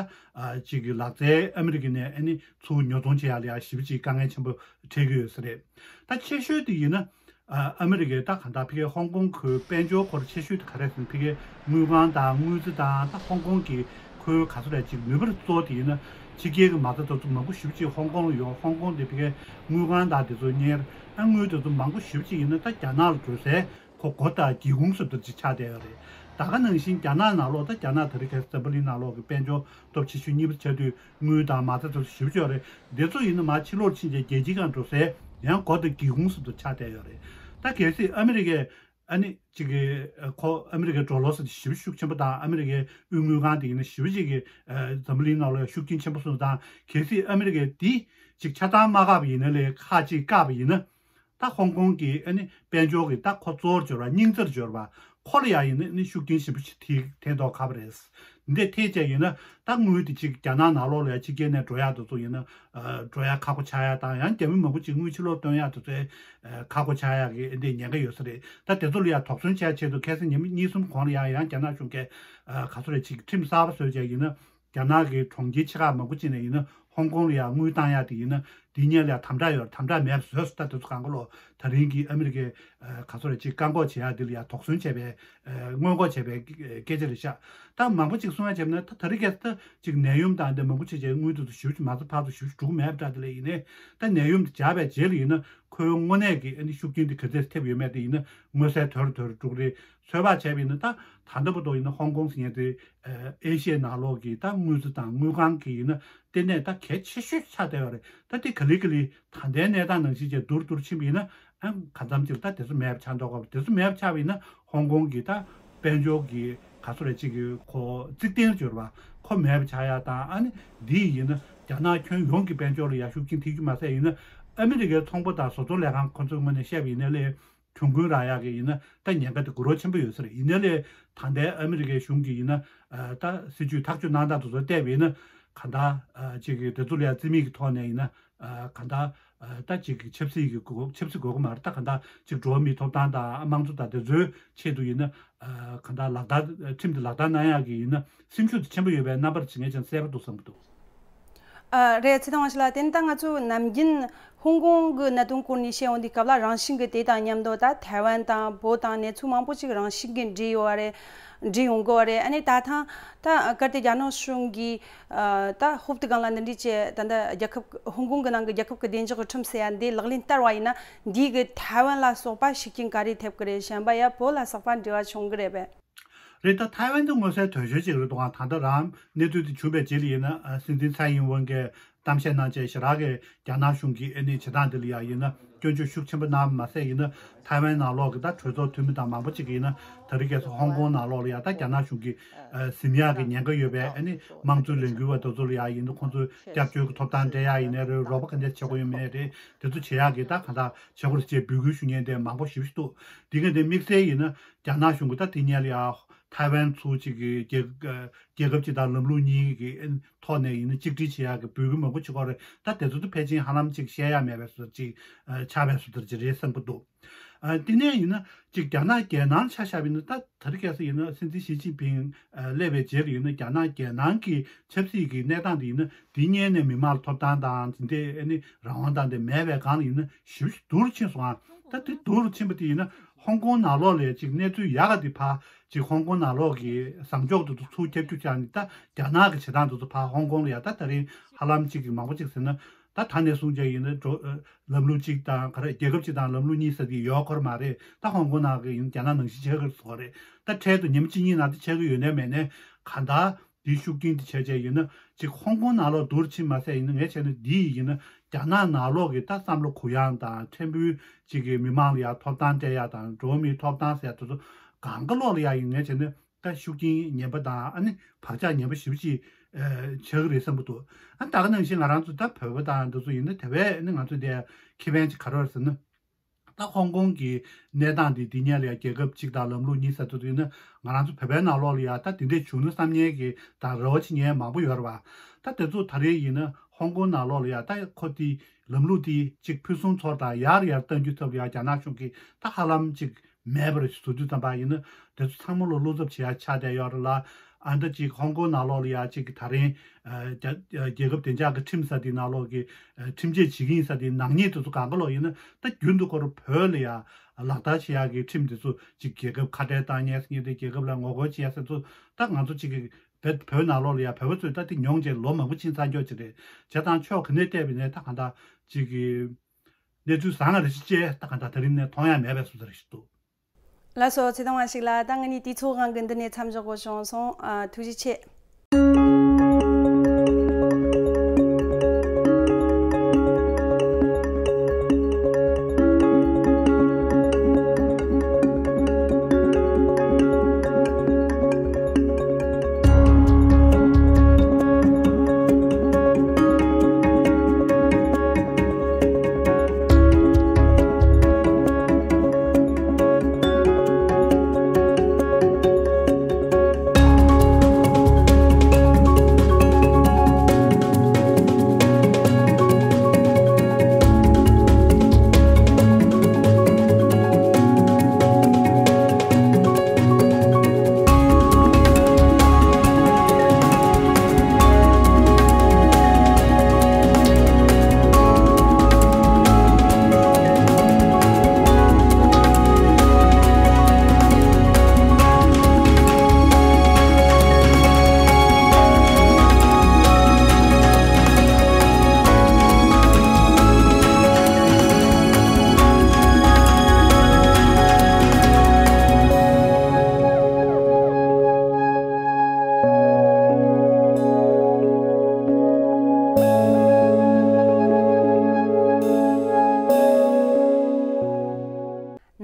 ཅིག་གི་ལག་རྩལ་ཨ་མི་རི་ཀ་ནས་ཨ་ནི་ཚུར་ཉོ་ཚོང་བྱེད་ཡ་ལ་ཡ་ཞེ་པོ་ཅིག་དཀའ་ངལ་ཆེན་པོ་འཕྲད་ཀྱི་ཡོད་ས་རེད། ད་ཆེ་ཤོས་དེ་ཡིན་ན། ཨ་ཨ་མི་རི་ཀའི་ད་གང་ལྟར་ཕ་གིའི་ཧོང་ཀོང་ཁུལ་དཔལ་འབྱོར་སྐོར་ཆེ་ཤོས་དེ་ག་རེ་ཟེར་ན། ཕ་གིའི་དངུལ་ཁང་དང་དངུལ་རྩིས་དང་ད་ཧོང་ཀོང་གི་ཁུལ་ག་ཚོད་རེད་ཅིག་ནུས་པ་གཙོ་བོ་དེ་ཡིན་ན། ཕྱི་རྒྱལ་གྱི་མ་རྩ་དེ་ཚོ་མང་པོ་ཞེ་པོ་ཅིག་ཧོང་ཀོང་ལ་ཡོད། ཧོང་ཀོང་དེ་ཕ་གིའི་དངུལ་ཁང་དང་དེ་ཚོ་གཉེར། ཨ་དངུལ་དེ་ཚོ་མང་པོ་ཞེ་པོ་ཅིག་ཡིན་ན་ད་རྒྱ་ནག་ལ་འགྲོ་སའི་ཁོ་སྒོ་དང་སྒེའུ་ཁུང་བཟོ་འདྲ་ཅིག་ཆགས་བསྡད་ཡོད་རེད། ད་ག་ནང་བཞིན་རྒྱ་ནག་ནང་ལོགས་ད་རྒྱ་ནག་ད་རེས་ཁ་སང་འཛམ་བུ་གླིང་ནང་ལོགས་ཀྱི་དཔལ་འབྱོར་སྟོབས་ཆེ་ཤོས་གཉིས་པ་ཆགས་དུས། དངུལ་དང་མ་རྩ་དེ་ཚོ་ཞེ་པོ་ཅིག་ཡོད་རེད། འདི་ཚོ་ཡིན་ན་མར་ཕྱི་ལོགས་ཕྱིན་བྱས་རྒྱལ་སྤྱིའི་སྒང་འགྲོ་སའི་ཡང་སྒོ་དང་སྒེའུ་ཁུང་བཟོ་འདྲ་ཆགས་བསྡད་ཡོད་རེད། ད་གལ་སྲིད་ཨ་མི་རི་ཀས་ཨ་ནི་ཅིག་གི་ཁོ་ཨ་མི་རི་ཀའི་འགྲོ་ལོག་ཟེར་ཞེ་པོ་ཤུགས་ཆེན་པོ་དང་། ཨ་མི་རི་ཀའི་དབུས་དངུལ་ཁང་དེ་ཡིན་ན་ཞེ་པོ་ཅིག་གི་འཛམ་བུ་གླིང་ནང་ལ་ཤུགས་རྐྱེན་ཆེན་པོ་སོང་ཙང་། གལ་སྲིད་ཨ་མི་རི་ཀས་འདི་ཅིག་ཆ་ཚང་མ་བཀག་པ་ཡིན་ན་ལས་ཁག་ཅིག་བཀག་པ་ཡིན་ན། ད་ཧོང་ཀོང་གི་ཨ་ནི་དཔལ་འབྱོར་གྱི་ད་ཁོ་གཙོ་བོར་གྱུར་པ་སྙིང་རྩར་གྱུར་པ་ཁོ་ལ་ཡང་ཡིན་ན་ནི་ཤུགས་རྐྱེན་ཞེ་པོ་ཅིག་ཐེབས་ཐེབས་མདོག་ཁ་པོ་རེད། འདི་ཐེབས་བྱས་ཡིན་ན་ད་དངུལ་དེ་ཅིག་རྒྱ་ནག་ནང་ལོགས་ལ་ཡང་ཕྱི་རྒྱལ་ནས་འགྲོ་ཡག་དེ་ཚོ་ཡིན་ན། ཨ་འགྲོ་ཡག་ཁག་པོ་ཆགས་ཡག་དང་། ཡང་རྒྱ་མི་མང་པོ་ཅིག་དངུལ་ཕྱི་ལོགས་བཏོན་ཡག་དེ་ཚོའི་ཨ་ཁག་པོ་ཆགས་ཡག་གི་འདི་ཉེན་ཁ་ཡོད་ས་རེད། ད་དེ་ཚོ་ལ་ཡང་དོགས་ཟོན་བྱེད་ཡག་ཆེད་དུ་ཁ་སང་ཉིན་གཉིས་གསུམ་གོང་ལ་ཡང་ཡང་རྒྱ་ནག་གཞུང་གིས་ཨ་ག་ཚོད་རེད་ཅིག་ཁྲིམས་གསར་པ་བཟོས་བྱས་ཡིན་ན། རྒྱ་ནག་གི་གྲོང་ཁྱེར་ཆེ་ཁག་མང་པོ་ཅིག་ནས་ཡིན་ན་ཧོང་ཀོང་ལ་ཡང་དངུལ་བཏང་ཡག་དེ་ཡིན་ན་དེ་སྔོན་ལ་ཡང་དམ་དྲག་ཡོད། དམ་དྲག་མེད་པ་བཟོས་སོང་། ད་དེ་ཚོ་གང་ག་ལོ་ད་རིང་གི་ཨ་མི་རི་ཀའི་ཨ་ག་ཚོད་རེད་ཅིག་བཀག་འགོག་བྱེད་ཡག་དེ་ལ་ཡང་དོགས་ཟོན་བྱས་པའི་ཨ་སྔོན་འགོག་བྱས་པའི་སྐད་ཆ་རེད་ཤག་ད་མང་པོ་ཅིག་གསུང་ཡག་བྱས་པ་ན་ད་ད་རིང་ཁ་སང་ད་ཅིག་ནད་ཡམས་དང་འདི་མང་པོ་བྱས་བྱས་དངུལ་དེ་ཚོ་ཞེ་པོ་ཅིག་མ་རྩ་ཕར་ཚུར་ཞེ་པོ་ཅིག་འགྲོ་གི་མེད་པ་འདྲ། དེ་ལས་ཡིན་ནའི་ད་ནད་ཡམས་དེ་འཇགས་པའི་རྗེས་ལ་ཡིན་ན་ཁོའི་དངོས་གནས་ཀྱི་ཨ་ནི་ཤུགས་རྐྱེན་དེ་ག་ཚོད་ཐེབས་ཡོད་མེད་དེ་ཡིན་ན་མངོན་གསལ་དོད་དོད་འགྲོ་གི་རེད། ཚོད་དཔག་བྱས་པ་ཡིན་ན་ད་ད་ལྟ་བར་དུ་ཡིན་ན་ཧོང་ཀོང་ཟེར་མཁན་དེ། ཨེ་ཤི་ཡའི་ནང་ལོགས་ཀྱི་ད་དངུལ་རྩིས་དང་དངུལ་ཁང་གི་ཡིན་ན་ལྟེ་གནས་ད་གལ་ཆེ་ཤོས་ཆགས་བསྡད་ཡོད་རེད། ད་དེ་ག་ལེ་ག་ལེ་ད་ལྟའི་གནས་སྟངས་ནང་བཞིན་བྱས་སྡུག་རུ་སྡུག་རུ་ཕྱིན་པ་ཡིན་ན་ཨ་གང་འཚམ་ཅིག་ད་དེ་ཚོ་མེད་པ་ཆགས་མདོག་ཁ་པོ། དེ་ཚོ་མེད་པ་ཆགས་པ་ཡིན་ན་ཧོང་ཀོང་གི་ད་དཔལ་འབྱོར་གྱི་ག་ཚོད་རེད་ཅིག་གི་ཁོ་རྩིག་གདན་གྱུར་པ་ཁོ་མེད་པ་ཆགས་ཡག་དང་། ཨ་ནི་འདི་ཡིན་ན་རྒྱ་ནག་ཁྱོན་ཡོངས་ཀྱི་དཔལ་འབྱོར་ལ་ཡང་ཤུགས་རྐྱེན་ཐེབས་རྒྱུ་མ་ཟད་ཡིན་ན་ཨ་མི་རི་ཀའི་ཚོང་པ་དང་བཟོ་ཚོང་ལས་ཁང་ཁོ་ཚོའི་ངོས་ནས་བཤད་པ་ཡིན་ན་ལས། གྱོང་གུན་རག་ཡག་གི་ཡིན་ན་ད་ཉེན་ཁ་དེ་དགོས་རོགས་ཆེན་པོ་ཡོད་ས་རེད། ཡིན་ནའི་ལས་ད་ལྟའི་ཨ་མི་རི་ཀའི་གཞུང་གིས་ཡིན་ན་ཨ་ད་སྲིད་ཇུས་ཐག་གཅོད་གནང་སྟངས་དེ་ཚོ་བལྟས་པ་ཡིན་ན་གང་ལྟར་ཨ་ཅིག་གི་དེ་ཚོ་ལ་ཡང་རྩིས་མེད་ཀྱི་ཐོག་ནས་ཡིན་ན་ཨ་གང་ལྟར་ཨ་ད་ཅིག་གི་ཆབ་སྲིད་ཀྱི་དགོས་ཆབ་སྲིད་དགོས་ཀྱི་མ་རེད། ད་གང་ལྟར་ཅིག་འགྲོ་བ་མིའི་ཐོབ་ཐང་དང་དམངས་གཙོ་དང་དེ་ཚོའི་ཆེད་དུ་ཡིན་ན་ཨ་གང་ལྟར་ལག་བསྟར་ཁྲིམས་དེ་ལག་བསྟར་གནང་ཡག་གི་ཡིན་ན་སེམས་ཤུགས་དེ་ཆེན་པོ་ཡོད་པའི་རྣམ་པ་ཅིག་ངས་ཀྱང་གསལ་པོ་འདུག་བསམ་གྱི་འདུག་ཨ་རེད། ཚེ་དང་བ་ཞིག་ལ་དེ་ནི་ད་ང་ཚོ་ནམ་རྒྱུན་ཧོང་ཀོང་གི་གནད་དོན་སྐོར་ནས་བཤད་ཡོང་དུས་སྐབས་ལ་རང་བཞིན་གྱི་དེ་དང་མཉམ་དུ་ད་ཐའེ་ཝན་དང་བོད་དང་གནས་ཚུལ་མང་པོ་ཅིག་རང་བཞིན་གྱིས་འདྲེས་ཡོད་པ་རེད། འདྲེས་ཡོང་གི་ཡོད་པ་རེད། ཨ་ནི་ད་ཐེངས་ད་གལ་ཏེ་རྒྱ་ནག་གཞུང་གིས་ཨ་ད་ཧོབ་ཏེ་སྒང་ལ་འདི་འདྲའི་ཅིག་ད་ལྟ་རྒྱལ་ཁབ་ཧོང་ཀོང་གི་ནང་གི་རྒྱལ་ཁབ་ཀྱི་བདེ་འཇགས་ཀྱི་ཁྲིམས་ཟེར་ཡ་འདི་ལག་ལེན་བསྟར་བ་ཡིན་ན་འདིས་གི་ཐའེ་ཝན་ལ་སོགས་པ་ཤུགས་རྐྱེན་ག་རེ་ཐེབས་ཀྱི་རེད། གཞན་པ་ཡ་བོད་ལ་སོགས་པ་འབྲེལ་བ་བྱུང་གི་རེད་པས། རེད། ད་ཐའེ་ཝན་དེ་མངོན་གསལ་དོད་ཤོས་ཅིག་རེད་འདུག་ག་ད་ལྟ་རང་གནས་ཚུལ་དེ་བྱུང་བའི་རྗེས་ལ་ཡིན་ན་ཨ་སྲིད་འཛིན་ཚའེ་ཡིན་ཝེན་གྱིས་གཏམ་བཤད་གནང་བྱས་ཞེ་དྲག་གི་རྒྱ་ནག་གཞུང་གི་ཨ་ནི་བྱེད་སྟངས་དེ་ལ་ཡང་ཡིན་ན་སྐྱོན་བརྗོད་ཤུགས་ཆེན་པོ་གནང་བ་མ་ཟད་ཡིན་ན་ཐའེ་ཝན་ནང་ལོགས་ཀྱི་ད་གྲོས་ཚོགས་འཐུས་མི་དང་མང་པོ་ཅིག་གིས་ཡིན་ན་ད་རེས་ཁ་སང་ཧོང་ཀོང་ནང་ལོགས་ལ་ཡང་ད་རྒྱ་ནག་གཞུང་གིས་ཨ་ཟིན་ཡག་གི་ཉེན་ཁ་ཡོད་པའི་ཨ་ནི་དམངས་གཙོའི་ལས་འགུལ་བ་དེ་ཚོ་ལ་ཡང་ཡིན་ན་ཁོང་ཚོའི་སྐྱབས་བཅོལ་གྱི་ཐོབ་ཐང་སྤྲད་ཡག་ཡིན་ནའི་རེད། རོགས་པ་ག་འདྲས་བྱེད་དགོས་ཡོད་མེད་རེད། དེ་ཚོ་བྱེད་ཡག་གི་ད་གང་ལྟར་བྱེད་དགོས་རེད་ཅེས་འབོད་སྐུལ་ཞུ་མཁན་དེ་མང་པོ་ཞེ་པོ་ཅིག་འདུག་འདི་ག་འདི་དམིགས་བསལ་ཡིན་ན་རྒྱ་ནག་གཞུང་གིས་ད་དེ་སྔོན་ལ་ཡང་ཐའེ་ཝན་ཚུར་གཅིག་གི་རྒྱལ་རྒྱལ་ཁབ་གཅིག་དང་ལམ་ལུགས་གཉིས་ཀྱི་ཐོག་ནས་ཡིན་ན་གཅིག་སྒྲིལ་བྱེད་ཡག་གི་འབོད་སྐུལ་མང་པོ་བྱེད་ཀྱི་ཡོད་རེད། ད་དེ་ཚོ་ད་ཕལ་ཆེར་ཧ་ལམ་གཅིག་བཤད་ཡག་མེད་པའི་བཟོ་འདྲ་ཅིག་ཆགས་པའི་བཟོ་འདྲ་ཅིག་རེད་བསམ་གྱི་འདུག་ཨ་དེ་ནས་ཡིན་ན་གཅིག་རྒྱ་ནག་རྒྱལ་ནང་ཆ་བཞག་པ་ཡིན་ན། ད་ད་རེས་ཁ་སང་ཡིན་ན་སྲིད་འཛིན་ཞི་ཅིན་ཕིང་ཨ་སླེབས་པའི་རྗེས་ལ་ཡིན་ན་རྒྱ་ནག་རྒྱལ་ནང་གི་ཆབ་སྲིད་ཀྱི་གནས་སྟངས་དེ་ཡིན་ན་དེ་སྔོན་ནས་མི་མང་ལ་ཐོབ་ཐང་དང་དེ་འདྲའི་ཨ་ནི་རང་དབང་དང་དེ་མེད་པའི་སྒང་ལ་ཡིན་ན་ཞེ་པོ་ཅིག་སྡུག་རུ་ཕྱིན་སོང་ཨ། ད་དེ་སྡུག་རུ་ཕྱིན་པ་དེ་ཡིན་ན་ཧོང་ཀོང་ནང་ལོགས་ལ་ཅིག་གནས་ཚུལ་ཡག་ག་དེ་ཕར་ཅིག་ཧོང་ཀོང་ནང་ལོགས་ཀྱི་བཟང་ཕྱོགས་དེ་ཚོ་ཚུར་ཁྱབ་རྒྱུ་བྱས་ནས། ད་རྒྱ་ནག་གི་བྱེད་སྟངས་དེ་ཚོ་ཕར་ཧོང་ཀོང་ལ་ཡ་ད་ད་རིང་ཧ་ལམ་ཅིག་གི་མང་པོ་ཅིག་ཟེར་ན། ད་ད་ནས་བཟུང་བྱས་ཡིན་ན་འགྲོ་ལམ་ལུགས་གཅིག་དང་ག་རེ་རྒྱལ་ཁབ་གཅིག་དང་ལམ་ལུགས་གཉིས་ཟེར་གྱི་ཡོད་སྐོར་མ་རེད། ད་ཧོང་ཀོང་ནང་གི་ཡིན་རྒྱ་ནག་ནང་བཞིན་ཆགས་ཀྱི་རེད་ཟེར་བ་རེད། ད་འཕྲལ་དུ་ཉིན་གཅིག་གཉིས་ནང་དུ་ཆགས་ཀྱི་ཡོད་ནའི་མེད་ནའི་གང་ལྟར་དེའི་ཤུགས་རྐྱེན་དེ་བྱས་བྱས་ཡིན་ན་ཅིག་ཧོང་ཀོང་ནང་ལོགས་སྡུག་རུ་ཕྱིན་མ་ཟད་ཡིན་ན། ངས་བྱས་ན་འདི་ཡིན་ན་རྒྱ་ནག་ནང་ལོགས་ཀྱི་ད་བསམ་བློ་གུ་ཡངས་དང་ཕྲན་བུ་ཅིག་གི་མི་མང་ལ་ཡང་ཐོབ་ཐང་སྤྲད་ཡག་དང་འགྲོ་བ་མིའི་ཐོབ་ཐང་ཟེར་ཡག་དེ་ཚོ་གང་ག་ལོག་ལ་ཡང་ཡིན། ངས་བྱས་ན། ད་ཤུགས་རྐྱེན་ངན་པ་དང་ཨ་ནི་བག་ཆགས་ངན་པ་ཞེ་པོ་ཅིག་ཨ་ཆགས་ཀྱི་རེད་བསམ་གྱི་འདུག་ཨ་ད་ག་ནང་བཞིན་ང་རང་ཚོ་ད་བོད་པ་དང་འདི་ཚོ་ཡིན་ན་དེ་བས་ཨ་ནི་ང་ཚོ་འདི་ཁེ་ཕན་ཅིག་ག་རེ་ཡོད་ཟེར་ན། ད་ཧོང་ཀོང་གི་གནས་སྟངས་འདི་འདི་སྔོན་ལ་ཡང་རྒྱལ་ཁབ་གཅིག་དང་ལམ་ལུགས་གཉིས་ཟེར་དུས་ཡིན་ན་ང་རང་ཚོ་བོད་པའི་ནང་ལོགས་ལ་ཡང་ད་དེ་འདྲས་བྱུང་ན་བསམ་མཁན་གྱི་ད་རེ་བ་བྱེད་མཁན་མང་པོ་ཡོད་རེད་བ། ད་དེ་ཚོ་ད་རེས་ཡིན་ན་ཧོང་ཀོང་ནང་ལོགས་ལ་ཡང་ད་ཁོ་དེ་ལམ་ལུགས་དེ་གཅིག་ཕུན་སུམ་ཚོགས་དང་ཡར་ཡར་གཏང་རྒྱུའི་ཐབས་ལ་ཡང་རྒྱ་ནག་གཞུང་གིས་ད་ཧ་ལམ་གཅིག་མེད་པ་རེད་ཟེར་དུས་ཙམ་པ་ཡིན་ན། དེ་ཚོ་ཚང་མ་ལ་བློ་འཚབ་བྱེད་ཡ་ཆགས་བསྡད་ཡོད་རེད་ལ། ཨ་འདྲ་ཅིག་ཧོང་ཀོང་ནང་ལོགས་ལ་ཡ་ཅིག་གི་ད་རིང་ཨ་རྒྱ་རྒྱལ་ཁབ་བདེ་འཇགས་ཀྱི་ཁྲིམས་ཟེར་དེའི་ནང་ལོགས་ཀྱི་ཨ་ཁྲིམས་ཆད་བྱེད་ཀྱི་ཡིན་ཟེར་དེའི་ནག་ཉེས་དེ་ཚོ་གང་ག་ལོག་ཡིན་ན། ད་རྒྱུན་དུ་ཁོ་རང་བོད་ལ་ཡ་ལག་བསྟར་བྱེད་ཡག་གི་ཁྲིམས་དེ་ཚོ་ཅིག་རྒྱལ་ཁབ་ཁ་བྲལ་བཏང་མཁན་ཟེར་མཁན་དེ། རྒྱལ་ཁབ་ལ་ངོ་རྒོལ་བྱེད་ཡག་ཟེར་ཚོ། ད་ང་ཚོ་ཅིག་གི་བོད་བོད་ནང་ལོགས་ལ་ཡ་བོད་པ་ཚོས་ད་དེ་མྱོང་བྱས་ལོ་མང་པོ་ཕྱིན་ཚར་ཀྱོག་ཅིག་རེད། བྱས་ཙང་ཕྱོགས་ག་ནས་བལྟས་པ་ཡིན་ནའི་ད་གང་ལྟར་ཅིག་གི་གནས་ཚུལ་བཟང་ང་རེ་ཞིག་ཅེས་ད་གང་ལྟར་ད་རིང་ནས་མཐོང་ཡ་མེད་པའི་བཟོ་འདྲ་ཞིག་འདུག། ལགས་སོ། ཚེ་དང་བ་ཞིག་ལ། ད་ངེད་གཉིས་དུས་ཚོད་དབང་གིས་འདི་ནས་མཚམས་འཇོག་དགོས་བྱུང་སོང་། ཨ། ཐུགས་རྗེ་ཆེ།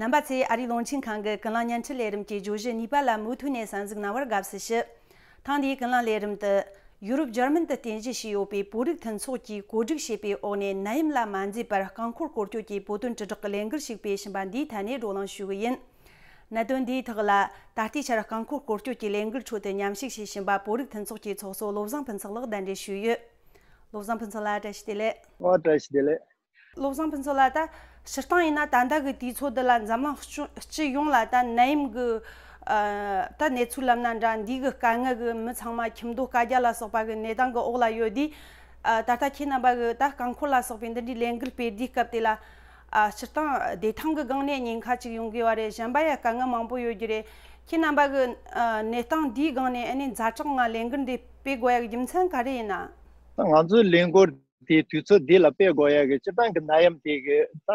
རྣམ་པ་ཚོས་ཨ་རིའི་རླུང་འཕྲིན་ཁང་གི་ཀུན་གླེང་བརྙན་འཕྲིན་ལས་རིམ་གྱི་བརྗོད་གཞི་གཉིས་པ་ལ་མུ་མཐུད་ནས་གསན་གཟིགས་གནང་བར་དགའ་བསུ་ཞུ། ཐེངས་འདིའི་ཀུན་གླེང་ལས་རིམ་དུ། ཡུ་རོབ་འཇར་མན་དུ་རྟེན་གཞི་བྱས་ཡོད་པའི་བོད་རིགས་མཐུན་ཚོགས་ཀྱིས་གོ་སྒྲིག་བྱས་པའི་འོག་ནས། ནད་ཡམས་ལ་མ་འཛེམས་པར་རྐང་འཁོར་སྐོར་སྐྱོད་ཀྱི་བོད་དོན་དྲིལ་བསྒྲགས་ཀྱི་ལས་འགུལ་ཞིག་སྤེལ་བཞིན་པ་འདིའི་ཐད་ནས་བགྲོ་གླེང་ཞུ་གི་ཡིན། གནད་དོན་འདིའི་ཐོག་ལ། ད་ལྟའི་ཆར་རྐང་འཁོར་སྐོར་སྐྱོད་ཀྱི་ལས་འགུལ་ཁྲོད་དུ་མཉམ་ཞུགས་བྱེད་བཞིན་པ་བོད་རིགས་མཐུན་ཚོགས་ཀྱི་ཚོགས་གཙོ་བློ་བཟང་ཕུན་ཚོགས་ལགས་གདན་འདྲེན་ཞུས་ཡོད། བློ་བཟང་ཕུན་ཚོགས་ལགས། བཀྲ་ཤིས་བདེ་ལེགས། ཨོ། བཀྲ་ཤིས་བདེ་ལེགས། བློ་བཟང་ཕུན་ཚོགས་ལགས། ད་སྤྱིར་བཏང་ཡིན་ན་ད་ལྟ་གི་དུས་ཚོད་འདི་ལ་འཛམ་གླིང་སྤྱི་སྤྱི་ཡོངས་ལ་ད་ནད་ཡམས་ཀྱི་ཨ་ད་གནས་ཚུལ་ལབ་ན་འདྲ། འདི་གི་དཀའ་ངལ་གྱིས་མི་ཚང་མ་ཁྱིམ་སྡོད་བཀའ་རྒྱ་ལ་སོགས་པ་གི་གནས་སྟངས་ཀྱི་འོག་ལ་ཡོད་དུས། ཨ་ད་ལྟ་ཁྱེད་རྣམ་པ་གི་ད་རྐང་འཁོར་ལ་སོགས་པའི་འདི་འདྲའི་ལས་འགུལ་སྤེལ་དུས་སྐབས་དེ་ལ། ཨ་སྤྱིར་བཏང་བདེ་ཐང་གི་སྒང་ནས་ཉེན་ཁ་ཅིག་ཡོང་གི་ཡོད་རེད། གཞན་པ་ཡང་དཀའ་ངལ་མང་པོ་ཡོད་རྒྱུ་རེད། ཁྱེད་རྣམ་པ་གི་ཨ་གནས་སྟངས་འདིའི་སྒང་ནས་ཨ་ནི་ཛ་དྲག་ངང་ལས་འགུལ་འདི་སྤེལ་དགོས་ཡ་གི་རྒྱུ་མཚན་ག་རེ་ཡིན་ན། ད་ང་ཚོའི་ལས་འགུལ་དེ་དུས་ཚོད་འདི་ལ་སྤེལ་དགོས་ཡ་གི་སྤྱིར་བཏང་གི་ནད་ཡམས་དེ་གི་ད་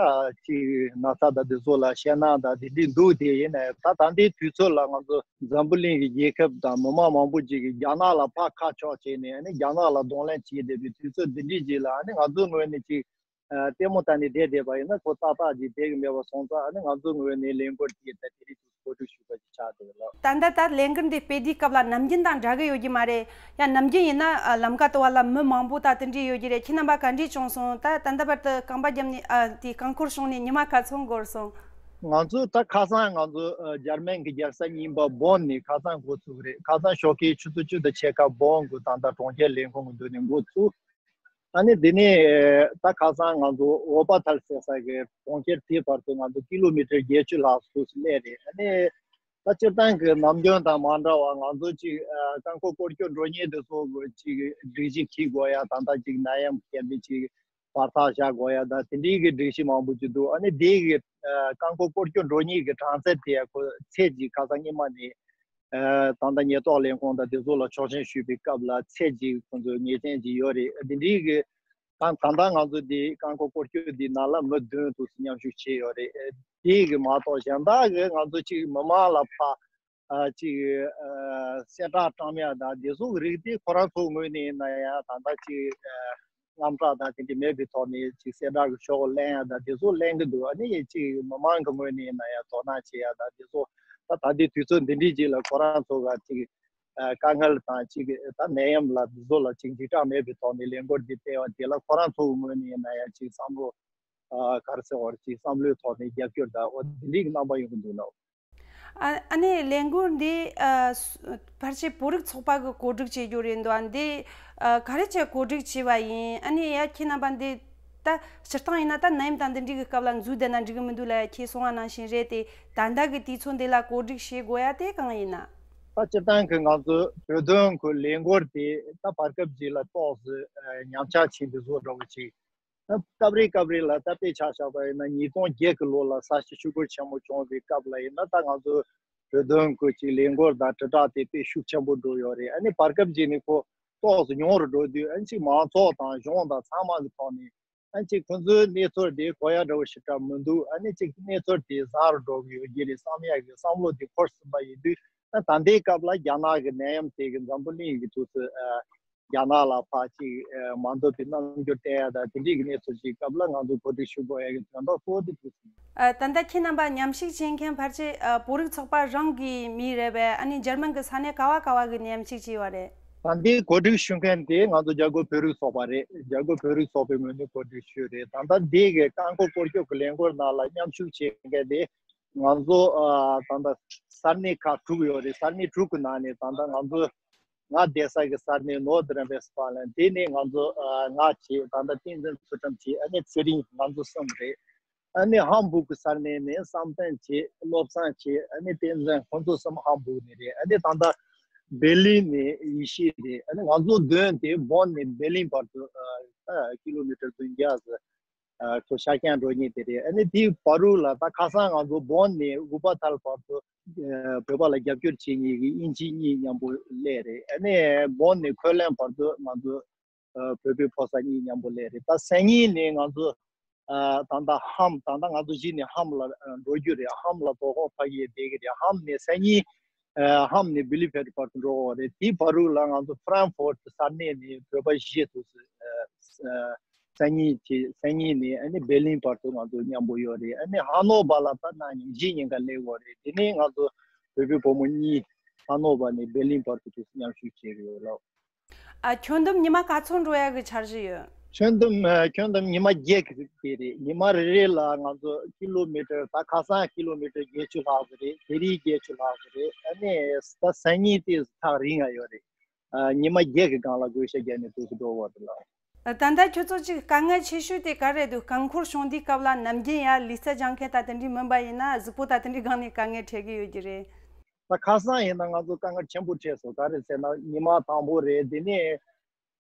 ཅིག་ན་ཚ་དང་དེ་ཚོ་ལ་ཞེད་སྣང་དང་དེ་འདྲའི་འདུག། དེ་ཡིན་ན་ད་ད་ལྟའི་དུས་ཚོད་ལ་ང་ཚོ་འཛམ་བུ་གླིང་གི་རྒྱལ་ཁབ་དང་མི་མང་མང་པོ་ཅིག་གིས་རྒྱ་ནག་ལ་ཕར་ཁ་ཕྱོགས་བྱས་ནས། ཨ་ནི་རྒྱ་ནག་ལ་གདོང་ལེན་བྱེད་བསྡད་པའི་དུས་ཚོད་འདི་འདྲའི་ཅིག་ལ། ཨ་ནི་ང་ཚོའི་ངོས་ནས་ཅིག་ཨ་ལྟད་མོ་ལྟ་ནས་བསྡད་བསྡད་པ་ཡིན་ན་ཁོ་ཏག་ཏག་ཅིག་བསྡད་གི་མེད་པ་སོང་ཙང་། ཨ་ནི་ང་ཚོའི་ངོས་ནས་ལས་འགུལ་དེ་ད་དེ་རིང་གོ་སྒྲིག་ཞུས་པ་ཅིག་ཆགས་འདུག་ལགས། ད་ལྟ་ད་ལས་འགུལ་འདི་སྤེལ་དུས་སྐབས་ལ་ནམ་རྒྱུན་དང་འདྲ་གི་ཡོད་ཀྱི་མ་རེད། ཡང་ནམ་རྒྱུན་ཡིན་ན་ཨ་ལམ་ཀ་དུ་བ་ལ་མི་མང་པོ་དང་དེ་འདྲའི་ཡོད་ཀྱི་རེད། ཁྱེད་རྣམ་པ་ག་འདྲས་བྱུང་སོང་། ད་ད་ལྟ་བར་དུ་རྐང་པ་བརྒྱབ་ནས་ཨ་དེ་རྐང་འཁོར་བྱུང་ནས་ཉི་མ་ག་ཚོད་འགོར་སོང་། ང་ཚོ་ད་ཁ་སང་ང་ཚོ་ཨ་འཇར་མན་གྱི་རྒྱལ་ས་རྙིང་པ་བོན་ནས་ཁ་སང་འགོ་ཚུགས་རེད། ཁ་སང་ཞོགས་ཀའི་ཆུ་ཚོད་བཅུ་དང་ཕྱེད་ཀ་བོན་གྱི་ད་ལྟ་གྲོང་ཁྱེར་ལས་ཁུངས་ཀྱི་མདུན་ནས་འགོ་ཚུགས། ཨ་ནི་དེ་ནས་ད་ཁ་སང་ང་ཚོ་ཝོ་པ་ཐལ་ཟེར་ས་གི་གྲོང་ཁྱེར་དེའི་བར་དུ་ང་ཚོ་ཀི་ལོ་མི་ཊར་བརྒྱད་ཅུ་ལྷག་ཙམ་སླེབས་རེད། ཨ་ནི་ད་སྤྱིར་བཏང་གི་ནམ་རྒྱུན་དང་མ་འདྲ་བ། ང་ཚོ་ཅིག་ཨ་རྐང་འཁོར་སྐོར་སྐྱོད་འགྲོ་མཁན་དེ་ཚོ་གི་ཅིག་སྒྲིག་གཞི་འཁྱེར་དགོས་ཡ། ད་ལྟ་ཅིག་ནད་ཡམས་ཀྱི་རྐྱེན་པས་ཅིག་བར་ཐག་བཞག་དགོས་ཡ་ད་དེ་འདྲའི་གི་སྒྲིག་གཞི་མང་པོ་ཅིག་འདུག། ཨ་ནི་དེ་གི་ཨ་རྐང་འཁོར་སྐོར་སྐྱོད་འགྲོ་མཁན་གི་གྲངས་ཚད་དེ་ཁོ་ཚད་ཅིག་ཁ་སང་སྔོན་མ་ནས། ཨ་ད་ལྟ་ཉེན་རྟོག་ལས་ཁུངས་དང་དེ་ཚོ་ལ་ཆོག་མཆན་ཞུས་པའི་སྐབས་ལ་ཚད་ཅིག་ཁོང་ཚོས་ངེས་ཅན་ཅིག་ཡོད་རེད། འདི་འདྲའི་གི་ད་ད་ལྟ་ང་ཚོ་འདི་རྐང་འཁོར་སྐོར་སྐྱོད་འདི་ནང་ལ་མི་བདུན་དུ་མཉམ་ཞུགས་བྱས་ཡོད་རེད། དེ་གི་མ་གཏོགས་གཞན་དག་གི་ང་ཚོ་ཅིག་མི་མང་ལ་ཕར་ཨ་ཅིག་ཨ་གསལ་བསྒྲགས་བཀྲམ་ཡ་དང་དེ་ཚོ་གི་རིགས་དེ་ཁོ་རང་ཚོའི་ངོས་ནས་ཡིན་ན་ཡང་ད་ལྟ་ཅིག་ཨ། དངངས་སྐྲག་དང་དེ་འདྲ་མེད་པའི་ཐོག་ནས་ཅིག་གསལ་བསྒྲགས་ཀྱི་ཤོག་ལེན་ཡ་དང་དེ་ཚོ་ལེན་གྱི་འདུག། ཨ་ནི་ཅིག་མི་མང་གི་ངོས་ནས་ཡིན་ན་ཡང་དོ་སྣང་བྱེད་ཡ་དང་དེ་ཚོ། ད་ད་ལྟའི་དུས་ཚོད་འདི་འདྲའི་ཅིག་ལ་ཁོ་རང་ཚོ་ག་ཅིག་ཨ་དཀའ་ངལ་དང་ཅིག་ད་ནད་ཡམས་ལ་འདི་ཚོ་ལ་ཅིག་འཇིགས་སྐྲག་མེད་པའི་ཐོག་ནས་ལས་འགུལ་འདི་སྤེལ་བ་དེ་ལ་ཁོ་རང་ཚོ་གི་ངོས་ནས་ཡིན་ན་ཡང་ཅིག་བསམ་བློ་ཨ་ག་རེ་ཟེར་བ་རེད། ཅིག་བསམ་བློའི་ཐོག་ནས་རྒྱབ་སྐྱོར་དང་འོ་དེ་འདྲའི་གི་རྣམ་པ་ཡོང་གི་འདུག་ལགས། ཨ་ཨ་ནི་ལས་འགུལ་འདི་ཨ་སུ་ཕལ་ཆེར་བོད་རིགས་ཚོགས་པ་གིས་གོ་སྒྲིག་བྱེད་རྒྱུ་རེད་འདུག། ཨ་འདི་ཨ་ག་རེ་བྱས་གོ་སྒྲིག་བྱས་པ་ཡིན། ཨ་ནི་ཡ་ཁྱེད་རྣམ་པ་འདི་ ད་སྤྱིར་བཏང་ཡིན་ན་ད་ནད་ཡམས་དང་འདི་འདྲའི་གི་སྐབས་ལ་འཛུལ་བསྡད་ན་འགྲིག་གི་མི་འདུག་ལབ་ཁྱེད་གསུང་བ་ནང་བཞིན་རེད་དེ། ད་ལྟ་གི་དུས་ཚོད་འདི་ལ་གོ་སྒྲིག་བྱེད་དགོས་ཡ་དེ་གང་ཡིན་ན། ད་སྤྱིར་བཏང་གི་ང་ཚོ་བོད་དོན་གྱི་ལས་འགུལ་དེ་ད་བར་སྐབས་ཅིག་ལ་ཏོག་ཙམ་ཉམས་ཆག་ཕྱིན་པའི་བཟོ་འདྲ་བོ་ཅིག་ད་སྐབས་རེ་སྐབས་རེ་ལ་ད་དཔེ་ཆ་བཞག་པ་ཡིན་ན་ཉིས་སྟོང་བརྒྱད་ཀྱི་ལོ་ལ་ས་ཆ་ཆུ་བུར་ཆེན་མོ་བྱུང་བའི་སྐབས་ལ་ཡིན་ན་ད་ང་ཚོ་བོད་དོན་གྱི་ཅིག་ལས་འགུལ་དང་དྲིལ་བསྒྲགས་དེ་དཔེ་ཤུགས་ཆེན་པོ་འགྲོ་ཡོད་རེད། ཨ་ནི་བར་སྐབས་ཅིག་ནས་ཁོ་ཏོག་ཙམ་ཉུང་རུ་འགྲོ་དུས་ཨ་ནི་ཅིག་མང་ཚོགས་དང་གཞུང་དང་ཚང་མ་གི་ཐོག་ནས་ཨ་ནི་ཅིག་ཁོང་ཚོའི་གནས་ཚུལ་དེ་གོ་ཡ་འདྲ་བོ་ཞེ་དྲག་མི་འདུག་ཨ་ནི་ཅིག་གནས་ཚུལ་དེ་བཟང་རུ་འགྲོ་གི་ཡོད་ཀྱི་རེད་བསམ་ཡ་གི་བསམ་བློ་དེ་འཁོར་ཟིན་པ་ཡིན་དུས། ད་ད་ལྟའི་སྐབས་ལ་རྒྱ་ནག་གི་ནད་ཡམས་དེ་གི་འཛམ་བུ་གླིང་གི་དུས་སུ་ཨ་རྒྱ་ནག་ལ་ཕར་ཅིག་ཨ་མ་འདོད་པའི་རྣམ་འགྱུར་བསྟན་ཡ་དང་དེ་འདྲའི་གི་གནས་ཚུལ་ཅིག་སྐབས་ལ་ང་ཚོ་གོ་སྒྲིག་ཞུ་དགོས་ཡ་གི་དོན་དག་གཙོ་བོ་དེ་དུས་སུ། ཨ། ད་ལྟ་ཁྱེད་རྣམ་པ་མཉམ་ཞུགས་བྱེད་མཁན་ཕལ་ཆེར་ཨ་བོད་རིགས་ཚོགས་པ་རང་གི་མི་རེད་པས། ཨ་ནི་འཇར་མན་གི་ས་གནས་ག་བ་ག་བ་གི་མཉམ་ཞུགས་བྱས་པ་རེད། ད་འདི་གོ་སྒྲིག་ཞུ་མཁན་དེ་ང་ཚོ་རྒྱ་གར་བོད་རིགས་ཚོགས་པ་རེད། རྒྱ་གར་བོད་རིགས་ཚོགས་པའི་ངོས་ནས་གོ་སྒྲིག་ཞུས་རེད། ད་ལྟ་འདི་གི་རྐང་འཁོར་སྐོར་སྐྱོད་ཀྱི་ལས་འགུལ་ནང་ལ་མཉམ་ཞུགས་བྱེད་མཁན་དེ་ང་ཚོ་ཨ་ད་ལྟ་ས་གནས་ཁག་དྲུག་ཡོད་རེད། ས་གནས་དྲུག་གི་ནང་ནས་ད་ལྟ་ང་ཚོ་ང་བསྡད་ས་གི་ས་གནས་ནོར་ཐི་རན་བྷེ་སི་ཕ་ལན། དེ་ནས་ང་ཚོ་ཨ་ང་བྱས། ད་ལྟ་བསྟན་འཛིན་ཚུལ་ཁྲིམས་བྱས། ཨ་ནི་ཚེ་རིང་། ང་ཚོ་གསུམ་རེད། ཨ་ནི་ཧམ་བུག་གི་ས་གནས་ནས་བསམ་གཏན་བྱས། བློ་བཟང་བྱས། ཨ་ནི་བསྟན་འཛིན། ཁོང་ཚོ་གསུམ་ཧམ་བུག་ནས་རེད། ཨ་ནི་ད་ལྟ་བྷེར་ལིན་ནས་ཡེ་ཤེས་རེད། ཨ་ནི་ང་ཚོ་བདུན་དེ་བོན་ནས་བྷེར་ལིན་བར་དུ་ཨ་ཨ་ཀི་ལོ་མི་ཊར་བདུན་བརྒྱ་ཙམ་ཨ་ཁོ་ཤར་རྐྱང་འགྲོ་མཁན་དེ་རེད། ཨ་ནི་དེའི་བར་དུ་ལ་ད་ཁ་སང་ང་ཚོ་བོན་ནས་ཨུ་པ་ཐལ་བར་དུ་ཨ་བོད་པ་ལ་རྒྱབ་སྐྱོར་བྱེད་མཁན་གྱི་དབྱིན་ཇི་གཉིས་མཉམ་པོ་སླེབས་རེད། ཨ་ནི་བོན་ནས་ཁོ་ལན་བར་དུ་ང་ཚོ་ཨ་བོད་པའི་ཕོ་གསར་གཉིས་མཉམ་པོ་སླེབས་རེད། ད་སང་ཉིན་ནས་ང་ཚོ་ཨ་ད་ལྟ་ཧམ། ད་ལྟ་ང་ཚོ་གཞི་ནས་ཧམ་ལ་ཨ་འགྲོ་རྒྱུ་རེད། ཧམ་ལ་དོ་དགོང་ཕ་གིར་བསྡད་ཀྱི་རེད། ཧམ་ནས་སང་ཉིན་ཨ་ཧམ་ནས་བྷི་ལི་ཕེཊ་བར་དུ་འགྲོ་དགོས་རེད། དེའི་བར་དུ་ལ་ང་ཚོ་ཧྥ་རན་ཧྥོར་ས་གནས་ནས་བོད་པ་བཞི་དུ་ཨ་ཨ་སང་ཉིན་གྱི་སང་ཉིན་ནས་ཨ་ནི་བྷེར་ལིན་བར་དུ་ང་ཚོ་མཉམ་པོ་ཡོད་རེད། ཨ་ནི་ཧ་ནོ་བ་ལ་ད་གནངས་ཉིན་གཞིས་ཉིན་ཀ་སླེབས་དགོས་རེད། དེ་ནས་ང་ཚོ་བོད་པའི་བུ་མོ་གཉིས་ཧ་ནོ་བ་ནས་བྷེར་ལིན་བར་དུ་དུ་མཉམ་ཞུགས་བྱེད་ཀྱི་ཡོད་ལགས། ཨ། ཁྱོན་བསྡོམས་ཉི་མ་ག་ཚོད་འགྲོ་ཡ་གི་འཆར་གཞི་ཡོད། ཁྱོན་བསྡོམས་ཨ་ཁྱོན་བསྡོམས་ཉི་མ་བརྒྱད་ཀྱི་དེ་རེད། ཉི་མ་རེ་རེ་ལ་ང་ཚོ་ཀི་ལོ་མི་ཊར། ད་ཁ་སང་ཀི་ལོ་མི་ཊར་བརྒྱད་ཅུ་ལྷག་ཙམ་རེད། དེ་རིང་བརྒྱད་ཅུ་ལྷག་ཙམ་རེད། ཨ་ནི་ད་སང་ཉིན་དེ་ཐག་རིང་ང་ཡོད་རེད། ཨ་ཉི་མ་བརྒྱད་ཀྱི་སྒང་ལ་བགོ་བཤའ་བརྒྱབ་ནས་དུས་སུ་འགྲོ་བ་རེད་ལགས། ཨ། ད་ལྟ་ཁྱོད་ཚོ་གཅིག་དཀའ་ངལ་ཆེ་ཤོས་དེ་ག་རེ་འདུག་རྐང་འཁོར་བྱུང་དུས་སྐབས་ལ་ནམ་རྒྱུན་ཡ་ལུས་རྩལ་སྦྱང་མཁན་ད་དེ་འདྲའི་མིན་པ་ཡིན་ན་གཟུགས་པོ་ད་དེ་འདྲའི་སྒང་ནས་དཀའ་ངལ་འཕྲད་ཀྱི་ཡོད་ཀྱི་རེད། ད་ཁ་སང་ཡིན་ན་ང་ཚོ་དཀའ་ངལ་ཆེན་པོ་འཕྲད་སོང་། ག་རེ་ཟེར་ན་ཉི་མ་དང་པོ་རེད། དེ་ནས་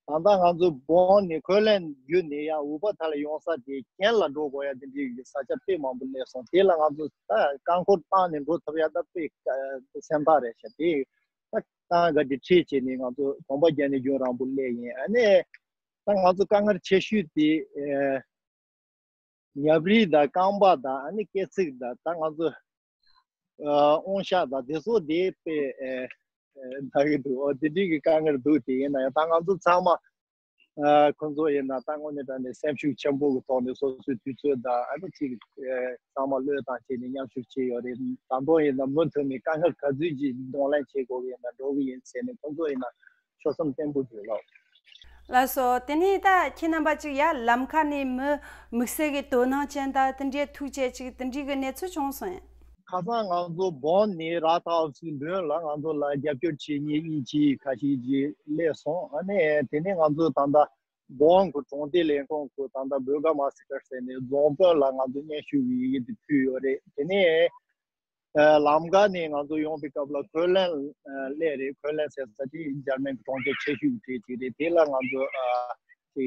ད་ལྟ་ང་ཚོ་བོན་ནས་ཁོ་ལན་བརྒྱུད་ནས་ཡང་ཨུ་པ་ཐལ་ཡོང་ས་དེ་གྱེན་ལ་འགྲོ་དགོས་ཡ་དེ་འདྲའི་ས་ཆ་དཔེ་མང་པོ་སླེབས་སོང་། དེ་ལ་ང་ཚོ་ད་རྐང་འཁོར་བཏང་ནས་འགྲོ་ཐུབ་ཡ་ད་དཔེ་སེམས་ཐག་རེད་ཤག་དེ་ད་གང་ག་དེ་ཁྲིད་བྱས་ནས་ང་ཚོ་གོམ་པ་བརྒྱབ་ནས་རྒྱུན་རིང་པོ་སླེབས་ཡིན། ཨ་ནི་ད་ང་ཚོ་དཀའ་ངལ་ཆེ་ཤོས་དེ་ཨ། ཉབ་རིལ་དང་རྐང་པ་དང་ཨ་ནི་སྐེ་ཚིགས་དང་ད་ང་ཚོ་ཨ་དབང་ཤ་དང་དེ་ཚོ་དེ་དཔེ་ཨ་ཨ་ད་གི་འདུག་ཨོ་དེ་འདྲའི་གི་དཀའ་ངལ་འདུག་དེ་ཡིན་ན་ཡང་ད་ང་ཚོ་ཚང་མ་ཨ་ཁོང་ཚོ་ཡིན་ན་ད་དངོས་གནས་དྲང་གནས་སེམས་ཤུགས་ཆེན་པོ་གི་ཐོག་ནས་སོ་སོའི་དུས་ཚོད་དང་ཨ་ནི་ཅིག་ཨ་ཚང་མ་བློས་བཏང་བྱས་ནས་མཉམ་ཞུགས་བྱས་ཡོད་རེད། ད་དུང་ཡིན་ན་མུ་མཐུད་ནས་དཀའ་ངལ་ག་ཚོད་ཅིག་གདོང་ལེན་བྱེད་དགོས་ཀྱི་ཡིན་ན་འགྲོ་གི་ཡིན་ཟེར་ནས་ཁོང་ཚོ་ཡིན་ན་ཆོད་སེམས་བརྟན་པོ་བྱོས་ལགས། ལགས་སོ། དེ་ནས་ད་ཁྱེད་རྣམ་པ་གཅིག་ཡར་ལམ་ཁ་ནས་མི་དམིགས་བསལ་གྱི་དོ་སྣང་ཅན་དང་དེ་འདྲའི་ཐུག་བྱས་ཅིག་དེ་འདྲའི་གི་གནས་ཚུལ་བྱུང་སོང་ངས། ཁ་སང་ང་ཚོ་བོན་ནས་ར་ཐའོ་སི་མདུན་ལ་ང་ཚོ་ལ་རྒྱབ་སྐྱོར་བྱེད་མཁན་དབྱིན་ཇི་ཁ་ཤས་ཅིག་སླེབས་སོང་། ཨ་ནི་དེ་ནས་ང་ཚོ་ད་ལྟ་བོན་གྱི་གྲོང་སྡེ་ལས་ཁུངས་ཀྱི་ད་ལྟ་བོད་སྒར་མ་སི་ཊར་ཟེར་ནས་རྫོང་དཔོན་ལ་ང་ཚོ་སྙན་ཞུ་གི་ཡི་གེ་དེ་ཕུལ་ཡོད་རེད། དེ་ནས་ཨ་ལམ་ཁ་ནས་ང་ཚོ་ཡོང་པའི་སྐབས་ལ་ཁོ་ལན་ཨ་སླེབས་རེད། ཁོ་ལན་ཟེར་ས་དེ་འཇར་མན་གྱི་གྲོང་ཁྱེར་ཆེ་ཤོས་ཀྱི་གྲས་ཅིག་རེད། དེ་ལ་ང་ཚོ་ཨ་དེ་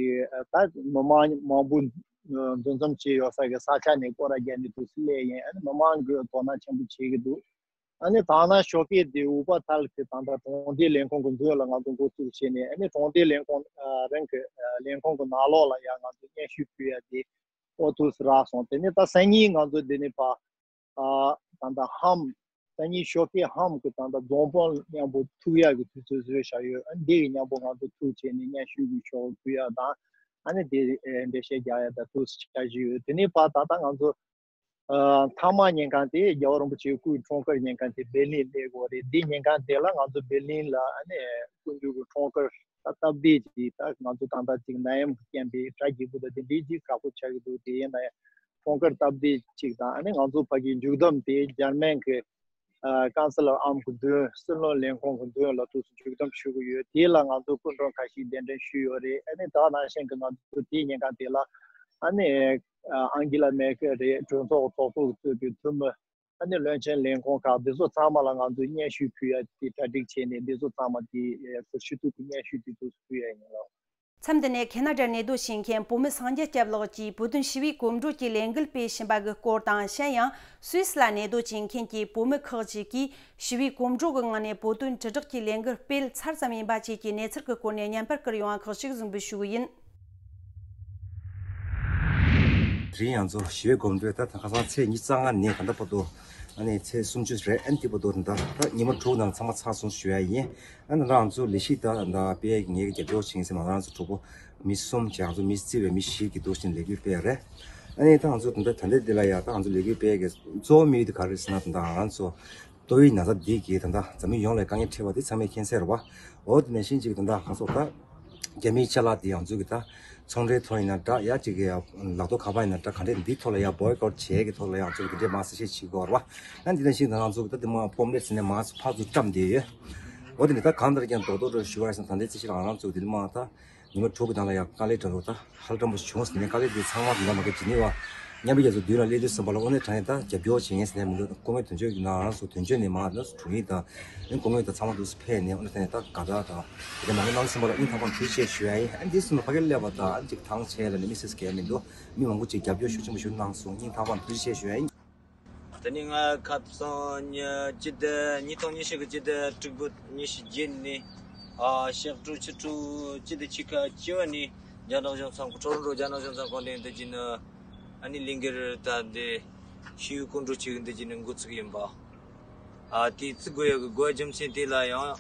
ཨ་ད་མི་མང་མང་པོ་ཨ་འདུ་འཛོམས་བྱས་ཡོད་ས་གི་ས་ཆ་ནས་སྐོར་ར་བརྒྱབ་ནས་དུས་སུ་སླེབས་ཡིན། ཨ་ནི་མི་མང་གིས་དོ་སྣང་ཆེན་པོ་བྱེད་ཀྱི་འདུག་ཨ་ནི་ད་ནང་ཞོགས་ཀས་དེ་ཨུ་པ་ཐལ་གྱི་ད་ལྟ་གྲོང་སྡེ་ལས་ཁུངས་ཀྱི་མདུན་ལ་ང་ཚོ་འགོ་བཙུགས་བྱས་ནས་ཨ་ནི་གྲོང་སྡེ་ལས་ཁུངས་ཨ་རང་གི་ཨ་ལས་ཁུངས་ཀྱི་ནང་ལོགས་ལ་ཡང་ང་ཚོ་སྙན་ཞུ་ཕུལ་ཡ་དེ་ཨོ་དུས་སུ་རག་སོང་། དེ་ནས་ད་སང་ཉིན་ང་ཚོ་འདི་ནས་ཕར་ཨ་ད་ལྟ་ཧམ། སང་ཉིན་ཞོགས་ཀས་ཧམ་གྱི་ད་ལྟ་རྫོང་དཔོན་མཉམ་པོ་ཐུག་ཡག་གི་དུས་ཚོད་བཟོས་བཞག་ཡོད། ཨ་འདི་གི་མཉམ་པོ་ང་ཚོ་ཐུག་བྱས་ནས་སྙན་ཞུ་གི་ཤོག་ཕུལ་ཡག་དང་། ཨ་ནི་དེ་ཨེ་འགྲེལ་བཤད་རྒྱག་ཡག་དང་དུས་སུ་འཆར་གཞི་ཡོད། དེ་ནས་ཕར་ད་ལྟ་ང་ཚོ་ཨ་མཐའ་མ་ཉིན་གང་དེ་རྒྱལ་བ་རིན་པོ་ཆེའི་སྐུའི་འཁྲུངས་སྐར་ཉིན་གང་དེ་འབེར་ལིན་སླེབས་དགོས་རེད། འདི་ཉིན་གང་དེ་ལ་ང་ཚོ་འབེར་ལིན་ལ་ཨ་ནི་སྐུ་མདུན་གྱི་འཁྲུངས་སྐར་ད་སྟབས་བདེ་ཅིག་ད་ང་ཚོ་ད་ལྟ་ཅིག་ནད་ཡམས་ཀྱི་རྐྱེན་པས་གྲ་རྒྱས་པོ་དང་དེ་འདྲའི་ཅིག་ཁག་པོ་ཆགས་ཀྱི་འདུག་དེ་ཡིན་ན་ཡང་འཁྲུངས་སྐར་སྟབས་བདེ་ཅིག་དང་། ཨ་ནི་ང་ཚོ་ཕ་གིའི་མཇུག་བསྡོམས་དེ་འཇར་མན་གྱི་ཨ་ཀན་སལ་ཨམ་གྱི་མདུན། སྲིད་བློན་ལས་ཁུངས་ཀྱི་མདུན་ལ་དུས་སུ་མཇུག་བསྡོམས་ཞུ་གི་ཡོད། དེ་ལ་ང་ཚོ་སྐུ་མགྲོན་ཁ་ཤས་གདན་འདྲེན་ཞུས་ཡོད་རེད། ཨ་ནི་ད་ནང་བཞིན་གྱི་ང་ཚོ་དེའི་ཉིན་གང་དེ་ལ་ ཨ་ནི་ཨང་གི་ལ་མེར་ཀེལ་རེད། གྲོས་ཚོགས་ཚོགས་གཙོ་གི་གཙོས་པའི་འཐུས་མི། ཨ་ནི་བློན་ཆེན་ལས་ཁུངས་ཁག་འདི་ཚོ་ཚང་མ་ལ་ང་ཚོས་སྙན་ཞུ་ཕུལ་ཡ་དེ་གྲ་སྒྲིག་བྱས་ནས། འདི་ཚོ་ཚང་མ་དེ་ཞུ་གཏུག་གི་སྙན་ཞུ་དེ་ཚོ་ཕུལ་ཡ་ཡིན་ལགས། མཚམས་འདི་ནས་ཁེ་ན་ཌར་གནས་སྡོད་བྱེད་མཁན་བོད་མི་སངས་རྒྱས་སྐྱབས་ལགས་ཀྱིས་བོད་དོན་ཞི་བའི་གོམ་བགྲོད་ཀྱི་ལས་འགུལ་སྤེལ་བཞིན་པ་གི་སྐོར་དང་། གཞན་ཡང་སུད་སི་ལ་གནས་སྡོད་བྱེད་མཁན་གྱི་བོད་མི་ཁག་ཅིག་གིས་ཞི་བའི་གོམ་བགྲོད་ཀྱི་ངང་ནས་བོད་དོན་དྲིལ་བསྒྲགས་ཀྱི་ལས་འགུལ་སྤེལ་ཚར་ཙམ་ཡིན་པ་བཅས་ཀྱི་གནས་ཚུལ་གྱི་སྐོར་ནས་བརྙན་པར་བསྐུར་ཡོང་བ་ཁག་ཅིག་གཟིགས་འབུལ་ཞུ་གི་ཡིན། དེ་རིང་ང་ཚོ་ཞི་བའི་གོམ་བགྲོད་ད་ཁ་སང་ཚེས་ཉི་ཤུ་རྩ་ལྔ་ནས་ད་ལྟ་བར་དུ། ཨ་ནི་ཚེས་སུམ་ཅུ་རེད། ཨ་ནི་དེ་བར་དུ་ད་ལྟ་ཉི་མ་དྲུག་ནང་ཚང་མ་ཚར་སོང་ཞུ་ཡ་ཡིན། ཨ་ནི་ད་ང་ཚོ་ལས་གཞི་ད་ད་སྤེལ་ཡ་གི་ངས་རྒྱབ་སྐྱོར་བྱེད་མཁན་ཟེར་ན་ང་ཚོ་གྲོགས་པོ་མི་གསུམ་བྱས། ང་ཚོ་མི་རྩིས་པའི་མི་བཞི་གི་འདུག་ཅིང་ལས་འགུལ་སྤེལ་ཡ་རེད། ཨ་ནི་ད་ང་ཚོ་ད་ལྟ་ད་ལྟ་འདི་ལ་ཡ་ད་ང་ཚོ་ལས་འགུལ་སྤེལ་ཡ་གི་གཙོ་བོ་དམིགས་ཡུལ་དེ་ག་རེ་རེད་ཟེར་ན། ད་ལྟ་ང་ཚོ་ཏོག་དབྱིབས་ན་ཚ་འདི་གིས་ད་ལྟ་འཛམ་གླིང་ཡོངས་ལ་དཀའ་ངལ་འཕྲད་པ་དེ་ཚང་མས་མཁྱེན་གསལ་རེད་བ། འོ་དེ་ནང་བཞིན་ཅིག་ད་ལྟ་ང་ཚོ་ད་རྒྱ་མིའི་ཅ་ལག་དེ་ང་ཚོ་གི་ད་ཚོང་འབྲེལ་ཐོག་ཡིན་ན་འདྲ། ཡ་ཅིག་གི་ཡ་ལག་ཐོག་ཁ་པར་ཡིན་ན་འདྲ། ག་འདྲས་འདི་ཐོག་ལ་ཡ་བོའི་ཀོཊ་བྱེད་ཀྱི་ཐོག་ལ་ཡ་ང་ཚོ་གི་འདི་འདྲས་མང་ཙམ་ཞིག་བྱེད་དགོས་རེད་བ། ཨ་འདི་ནང་བཞིན་ད་ང་ཚོ་གི་ད་དེ་མ་ཕོམ་ལེ་ཟེར་ནས་མང་ཙམ་ཕར་ཚུར་བཀྲམ་བསྡད་ཡོད། འོ་དེ་ནི་ད་གང་ལྟར་ཀྱང་རྡོག་རྡོག་རེ་ཞུ་བ་ཡིན་ན། ད་འདི་ཅི་ཞིག་ལ་ང་རང་ཚོ་གི་དེ་མ་ད། ཉི་མ་དྲུག་གི་ནང་ལ་ཡང་དཀའ་ལས་དྲག་པོ་ད་ཧ་ལས་པོ་བྱུང་ཟེར་ནས། དཀའ་ལས་འདི་ཚང་མ་འདི་འདྲ་མ་གི་ཇི་ནི་བ་མཉམ་པའི་རྒྱ་མཚོ་མདུན་ལ་སླེབས་དུས་ཙམ་པ་ལ་དངོས་གནས་དྲང་གནས་ད་རྒྱབ་སྐྱོར་བྱེད་མཁན་ཟེར་ནས་མི་འདུག་སྐུ་ངོ་དོན་གཅོད་ཀྱི་ནང་རང་སུ་དོན་གཅོད་ནས་མ་ནི་དྲུང་ཡིག་དང་ཨ་ནི་སྐུ་ངོ་དང་ཚང་མ་འདུག་སེ་ཕེབས་ནས། དངོས་གནས་དྲང་གནས་ད་དགའ་དག་དང་དེ་འདྲ་མ་གི་གནང་ཟིན་པ་ལ་སྙིང་ཐག་པ་ནས་ཐུགས་རྗེ་ཆེ་ཞུ་ཡ་ཡིན། ཨ་ནི་འདི་སུ་ནི་ཕ་གིར་སླེབས་པ་དང་ཨ་ནི་ཅིག་ཐང་ཆད་ལ་ནི་མི་སེར་གས་མི་འདུག་མི་མང་པོ་ཅིག་རྒྱབ་སྐྱོར་ཤུགས་ཆེན་པོ་ཞིག་གནང་སོང་། སྙིང་ཐག་པ་ནས་ཐུགས་རྗེ་ཆེ་ཞུ་ཡ་ཡིན། ད་ནི་ང་ཁ་སང་ཉི་སྤྱི་ཟླ་ཉིས་སྟོང་ཉི་ཤུ་གི་སྤྱི་ཟླ་དྲུག་པའི་ཉི་ཤུ་བརྒྱད་ནས་ཨ་ཞག་དྲུག་ཕྱི་དྲོ་སྤྱི་ཟླ་ཕྱེད་ཀ་བཅུ་པ་ནས་རྒྱ་ནག་གཞུང་ཚབ་ཁང་ཊོ་རོན་ཊོ་རྒྱ་ནག་གཞུང་ཚབ་ཁང་ནས་འདི་བྱས་ནས་ཨ་ནི་ལས་འགུལ་ད་འདི་ཞི་བའི་གོམ་བགྲོད་ཅིག་འདི་བྱས་ནས་འགོ་ཚུགས་ཡིན་པ། ཨ་དེ་བཙུགས་དགོས་ཡག་གི་དགོས་རྒྱུ་མཚན་དེ་ལ་ཡང་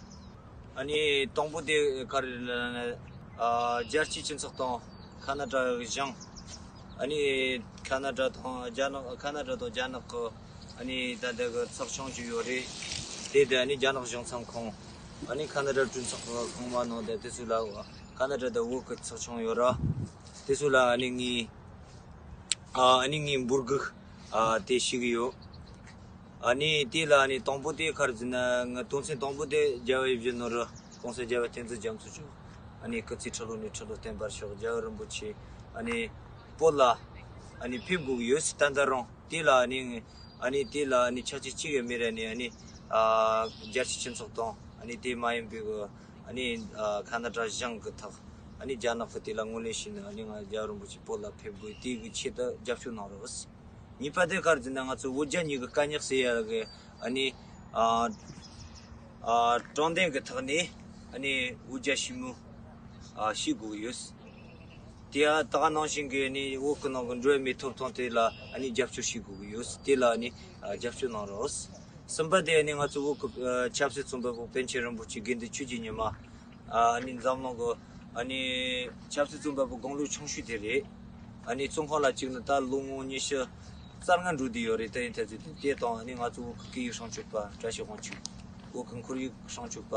ཨ་ནི་དང་པོ་དེ་ག་རེ་ལབ་ན། ཨ་རྒྱལ་སྤྱིའི་སྤྱི་ཚོགས་དང་ཁ་ན་ཌ་གཞུང་། ཨ་ནི་ཁ་ན་ཌ་དང་རྒྱ་ནག་ཁ་ན་ཌ་དང་རྒྱ་ནག་གི་ཨ་ནི་ད་ལྟ་གི་ཚོགས་ཆུང་ཞིག་ཡོད་རེད། དེ་དེ་ཨ་ནི་རྒྱ་ནག་གཞུང་ཚབ་ཁང་། ཨ་ནི་ཁ་ན་ཌ་གྲོས་ཚོགས་ཁང་མ་ནང་དེ་དེ་ཚོ་ལ་ཁ་ན་ཌ་དང་བོད་གི་ཚོགས་ཆུང་ཡོད་ར། དེ་ཚོ་ལ་ཨ་ནི་ངས་ཨ་ཨ་ནི་ངས་འབོད་སྐུལ་ཨ་དེ་ཞུ་གི་ཡོད། ཨ་ནི་དེ་ལ་ཨ་ནི་དང་པོ་དེ་ག་རེ་ཟེར་ན། ང་དོན་ཚན་དང་པོ་དེ་རྒྱལ་བ་ཡིད་བཞིན་ནོར་བུ་༸གོང་ས་རྒྱལ་བ་བསྟན་འཛིན་རྒྱ་མཚོ་མཆོག་ཨ་ནི་སྐུ་ཚེ་ཁྲི་ལོ་ནས་ཁྲི་ལོ་བརྟན་པར་ཤོག་རྒྱལ་བ་རིན་པོ་ཆེ་ཨ་ནི་བོད་ལ་ཨ་ནི་ཕེབས་དགོས་ཀྱི་ཡོད་ཟེར། ད་ལྟ་རང་དེ་ལ་ཨ་ནི་ཨ་ནི་དེ་ལ་ཨ་ནི་ཆ་རྐྱེན་གཅིག་ཡང་མེད་ར། ཨ་ནི་ཨ་རྒྱལ་སྤྱིའི་སྤྱི་ཚོགས་དང་ཨ་ནི་དེ་མ་ཡིན་པའི་གི་ཨ་ནི་ཨ་ཁ་ན་ཌ་གཞུང་གི་ཐོག་ཨ་ནི་རྒྱ་ནག་གི་དེ་ལ་ངོས་ལེན་བྱས་ནས་ཨ་ནི་ང་རྒྱལ་བ་རིན་པོ་ཆེ་བོད་ལ་ཕེབས་དགོས་དེ་གི་ཆེད་དུ་རྒྱབ་སྐྱོར་གནང་རོགས། གཉིས་པ་དེ་ག་རེ་ཟེར་ན། ང་ཚོ་བོད་རྒྱ་གཉིས་ཀྱི་དཀའ་རྙོག་སེལ་ཡ་གི་ཨ་ནི་ཨ་ཨ་དྲང་བདེན་གྱི་ཐོག་ནས་ཨ་ནི་བོད་རྒྱ་ཞི་མོལ་ཨ་བྱེད་དགོས་ཀྱི་ཡོད། དེ་ཡང་ད་ག་ནང་བཞིན་གྱི་ཨ་ནི་བོད་ཀྱི་ནང་གི་འགྲོ་བ་མིའི་ཐོབ་ཐང་དེ་ལ་ཨ་ནི་རྒྱབ་སྐྱོར་བྱེད་དགོས་ཀྱི་ཡོད། དེ་ལ་ཨ་ནི་ཨ་རྒྱབ་སྐྱོར་གནང་རོགས། གསུམ་པ་དེ་ཨ་ནི་ང་ཚོ་བོད་ཀྱི་ཨ་ཆབ་སྲིད་བཙོན་པ་པོ་པཎ་ཆེན་རིན་པོ་ཆེ་དགེ་འདུན་ཆོས་ཀྱི་ཉི་མ་ཨ་ནི་འཛམ་གླིང་གི་ཨ་ནི་ཆབ་སྲིད་བཙོན་པ་པོ་དགུང་ལོ་ཆུང་ཤོས་དེ་རེད། ཨ་ནི་བཙོན་ཁང་ལ་བཅུག་ནས་ད་ལོ་ངོ་ཉི་ཤུ་རྩ་ལྔ་འགྲོ་བསྡད་ཡོད་རེད། དེ་ཡིན་དུས་ཚོད་དེ་དང་ཨ་ནི་ང་ཚོ་བོད་ཀྱི་སྐད་ཡིག་སྲུང་སྐྱོབ་པ་བཀྲ་ཤིས་དབང་ཕྱུག་བོད་ཀྱི་ཁོར་ཡུག་སྲུང་སྐྱོབ་པ།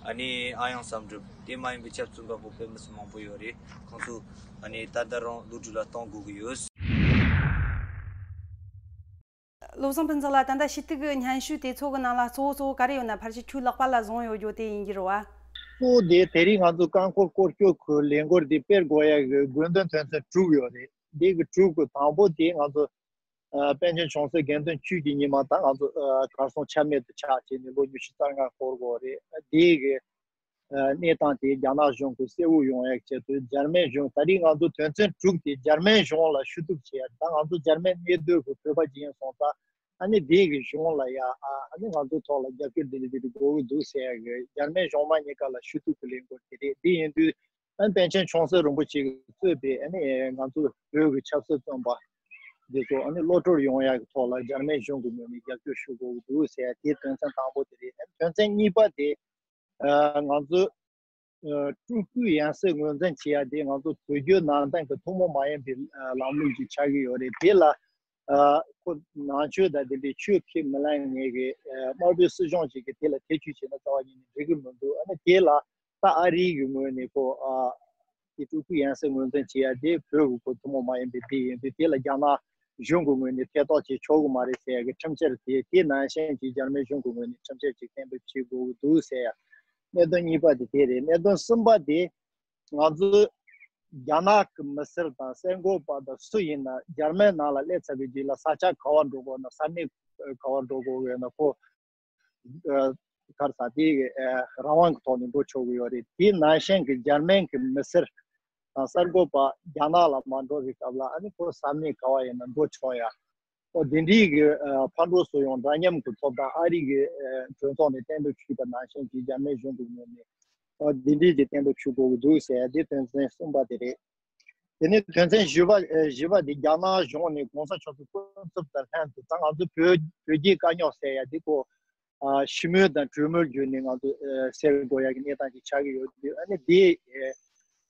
ཨ་ནི་ཨ་ཡང་བསམ་གྲུབ། དེ་མ་ཡིན་པའི་ཆབ་སྲིད་བཙོན་པ་པོ་དཔེ་མི་སྲིད་མང་པོ་ཡོད་རེད། ཁོང་ཚོ་ཨ་ནི་ད་ལྟ་རང་གློད་གྲོལ་ལ་གཏོང་དགོས་ཀྱི་ཡོད། བློ་བཟང་ཕུན་ཚོགས་ལགས། ད་ལྟ་ཞུ་གཏུག་གི་སྙན་ཞུ་དེ་ཚོ་གི་ནང་ལ་གཙོ་བོ་གཙོ་བོ་ག་རེ་ཡོད་ན། ཕལ་ཆེར་ཁྱོད་ལག་པ་ལ་བཟུང་ཡོད་རྒྱུ་དེ་ཡིན་གྱི་རེད་བ། གཙོ་བོ་དེ་དེ་རིང་ང་ཚོ་རྐང་འཁོར་སྐོར་སྐྱོད་ཁུལ་ལས་འགུལ་འདི་སྤེལ་དགོས་ཡ་གི་དགོས་དོན་དོན་ཚན་དྲུག་ཡོད་རེད། འདི་གི་དྲུག་གི་དང་པོ་དེ་ང་ཚོ་ཨ་པཎ་ཆེན་བྱང་སེམས་དགེ་འདུན་ཆོས་ཀྱི་ཉི་མ་དང་ང་ཚོ་ཨ་གར་སོང་ཆ་མེད་དུ་ཆགས་བྱས་ནས་ལོ་ཉི་ཤུ་རྩ་ལྔ་འཁོར་དགོས་རེད། དེ་གི་ཨ་གནས་སྟངས་དེ་རྒྱ་ནག་གཞུང་གིས་གསལ་བོ་ཡོང་ཡག་ཆེད་དུ་འཇར་མན་གཞུང་། ད་རེས་ང་ཚོ་དོན་ཚན་དྲུག་དེ་འཇར་མན་གཞུང་ལ་ཞུ་གཏུག་བྱས་ཡ། ད་ང་ཚོ་འཇར་མན་གནས་སྡོད་ཀྱི་བོད་པ་ཅིག་ཡིན་སོང་ཙང་ཨ་ནི་དེ་གི་གཞུང་ལ་ཡ་ཨ་ཨ་ནི་ང་ཚོ་ཐོག་ལ་རྒྱབ་སྐྱོར་འདི་འདྲ་འདི་འདྲ་དགོས་ཀྱི་འདུག་ཟེར་ཡ་གི་འཇར་མན་གཞུང་མང་གཉིས་ཀ་ལ་ཞུ་གཏུག་གི་ལས་འགུལ་དེ་རེད། དེ་ཡིན་དུས་ཨ་ནི་པཎ་ཆེན་བྱང་སེམས་རིན་པོ་ཆེ་གིས་གཙོས་པའི་ཨ་ནི་ང་ཚོ་བོད་ཀྱི་ཆབ་སྲིད་བཙོན་པ་འདི་ཚོ་ཨ་ནི་གློད་གྲོལ་ཡོང་ཡག་གི་ཐོག་ལ་འཇར་མན་གཞུང་གི་ངོས་ནས་རྒྱབ་སྐྱོར་ཞུ་དགོས་ཀྱི་འདུག་ཟེར་ཡ་དེ་དོན་ཚན་དང་པོ་དེ་རེད། ཨ་ནི་དོན་ཚན་གཉིས་པ་དེ་ཨ་ང་ཚོ་ཨ་སྤྲུལ་སྐུའི་ཡང་སྲིད་ངོས་འཛིན་བྱེད་ཡ་དེ་ང་ཚོ་བོད་བརྒྱུད་ནང་བསྟན་གྱི་ཐུན་མོང་མ་ཡིན་པའི་ཨ་ལམ་ལུགས་ཅིག་ཆགས་ཀྱི་ཡོད་རེད། དེ་ལ་ཨ་ཁོ་ནང་ཆོས་དང་ལྡན་པའི་ཆོས་ཁས་མི་ལེན་མཁན་གྱི་ཨ་དམར་པོའི་སྲིད་གཞུང་ཅིག་གིས་དེ་ལ་ཐེ་བྱུས་བྱས་ན་རྩ་བ་ཉིད་ནས་འགྲིག་གི་མི་འདུག་ཨ་ནི་དེ་ལ་ད་ཨ་རི་གི་ངོས་ནས་ཁོ་ཨ་དེ་སྤྲུལ་སྐུའི་ཡང་སྲིད་ངོས་འཛིན་བྱེད་ཡ་དེ་བོད་ཀྱི་ཁོ་ཐུན་མོང་མ་ཡིན་པའི་དེ་ཡིན་དུས་དེ་ལ་རྒྱ་ནག་གཞུང་གི་ངོས་ནས་ཐེ་གཏོགས་བྱེད་ཆོག་གི་མ་རེད་ཟེར་ཡ་གི་ཁྲིམས་འཆར་དེ། དེ་ནང་བཞིན་གྱི་འཇར་མན་གཞུང་གི་ངོས་ནས་ཁྲིམས་འཆར་ཅིག་གཏན་འབེབས་བྱེད་དགོས་ཀྱི་འདུག་ཟེར་ཡ། གནད་དོན་གཉིས་པ་དེ་དེ་རེད། གནད་དོན་གསུམ་པ་དེ་ང་ཚོའི་ རྒྱ་ནག་གི་མི་སེར་དང་གསར་འགོད་པ་དང་སུ་ཡིན་ན་འཇར་མན་ནང་ལ་སླེབས་ཚར་བའི་རྗེས་ལ་ས་ཆ་ག་བར་འགྲོ་དགོས་ན། ས་གནས་ག་བར་འགྲོ་དགོས་ཡོད་ན། ཁོ་ཨ་ག་རེ་ཟ་དེ་ཨ་རང་དབང་གི་ཐོག་ནས་འགྲོ་ཆོག་གི་ཡོད་རེད། དེ་ནང་བཞིན་གྱི་འཇར་མན་གྱི་མི་སེར་དང་གསར་འགོད་པ་རྒྱ་ནག་ལ་མ་འགྲོ་བའི་སྐབས་ལ་ཨ་ནི་ཁོ་ས་གནས་ག་བ་ཡིན་ན་འགྲོ་ཆོག་ཡ། ཨོ་དེ་འདྲའི་གི་ཨ་ཕར་འགྲོ་ཚུར་ཡོང་འདྲ་མཉམ་གྱི་ཐོབ་ཐང་ཨ་རི་གི་ཨ་གྲོས་ཚོགས་ནས་གཏན་འབེབས་ཞུས་པ་ནང་བཞིན་གྱི་འཇར་མན་གཞུང་གི་ངོས་ནས་ཨོ་དེ་འདྲའི་གི་གཏན་འབེབས་ཞུ་དགོས་ཀྱི་འདུག་ཟེར་ཡ་དེ་དོན་ཚན་གསུམ་པ་དེ་རེད། དེ་ནས་དོན་ཚན་བཞི་པ་ཨ་བཞི་པ་དེ་རྒྱ་ནག་གཞུང་ནས་གོང་ས་མཆོག་གི་སྐུ་ཚབ་དང་ལྷན་དུ་ད་ང་ཚོ་བོད་བོད་རྒྱའི་དཀའ་རྙོག་ཟེར་ཡ་དེ་ཁོ་ཨ་ཞི་མོལ་དང་གྲོས་མོལ་བརྒྱུད་ནས་ང་ཚོ་ཨ་སེལ་དགོས་ཡ་གི་གནས་སྟངས་ཅིག་ཆགས་ཀྱི་ཡོད་དུས། ཨ་ནི་དེ་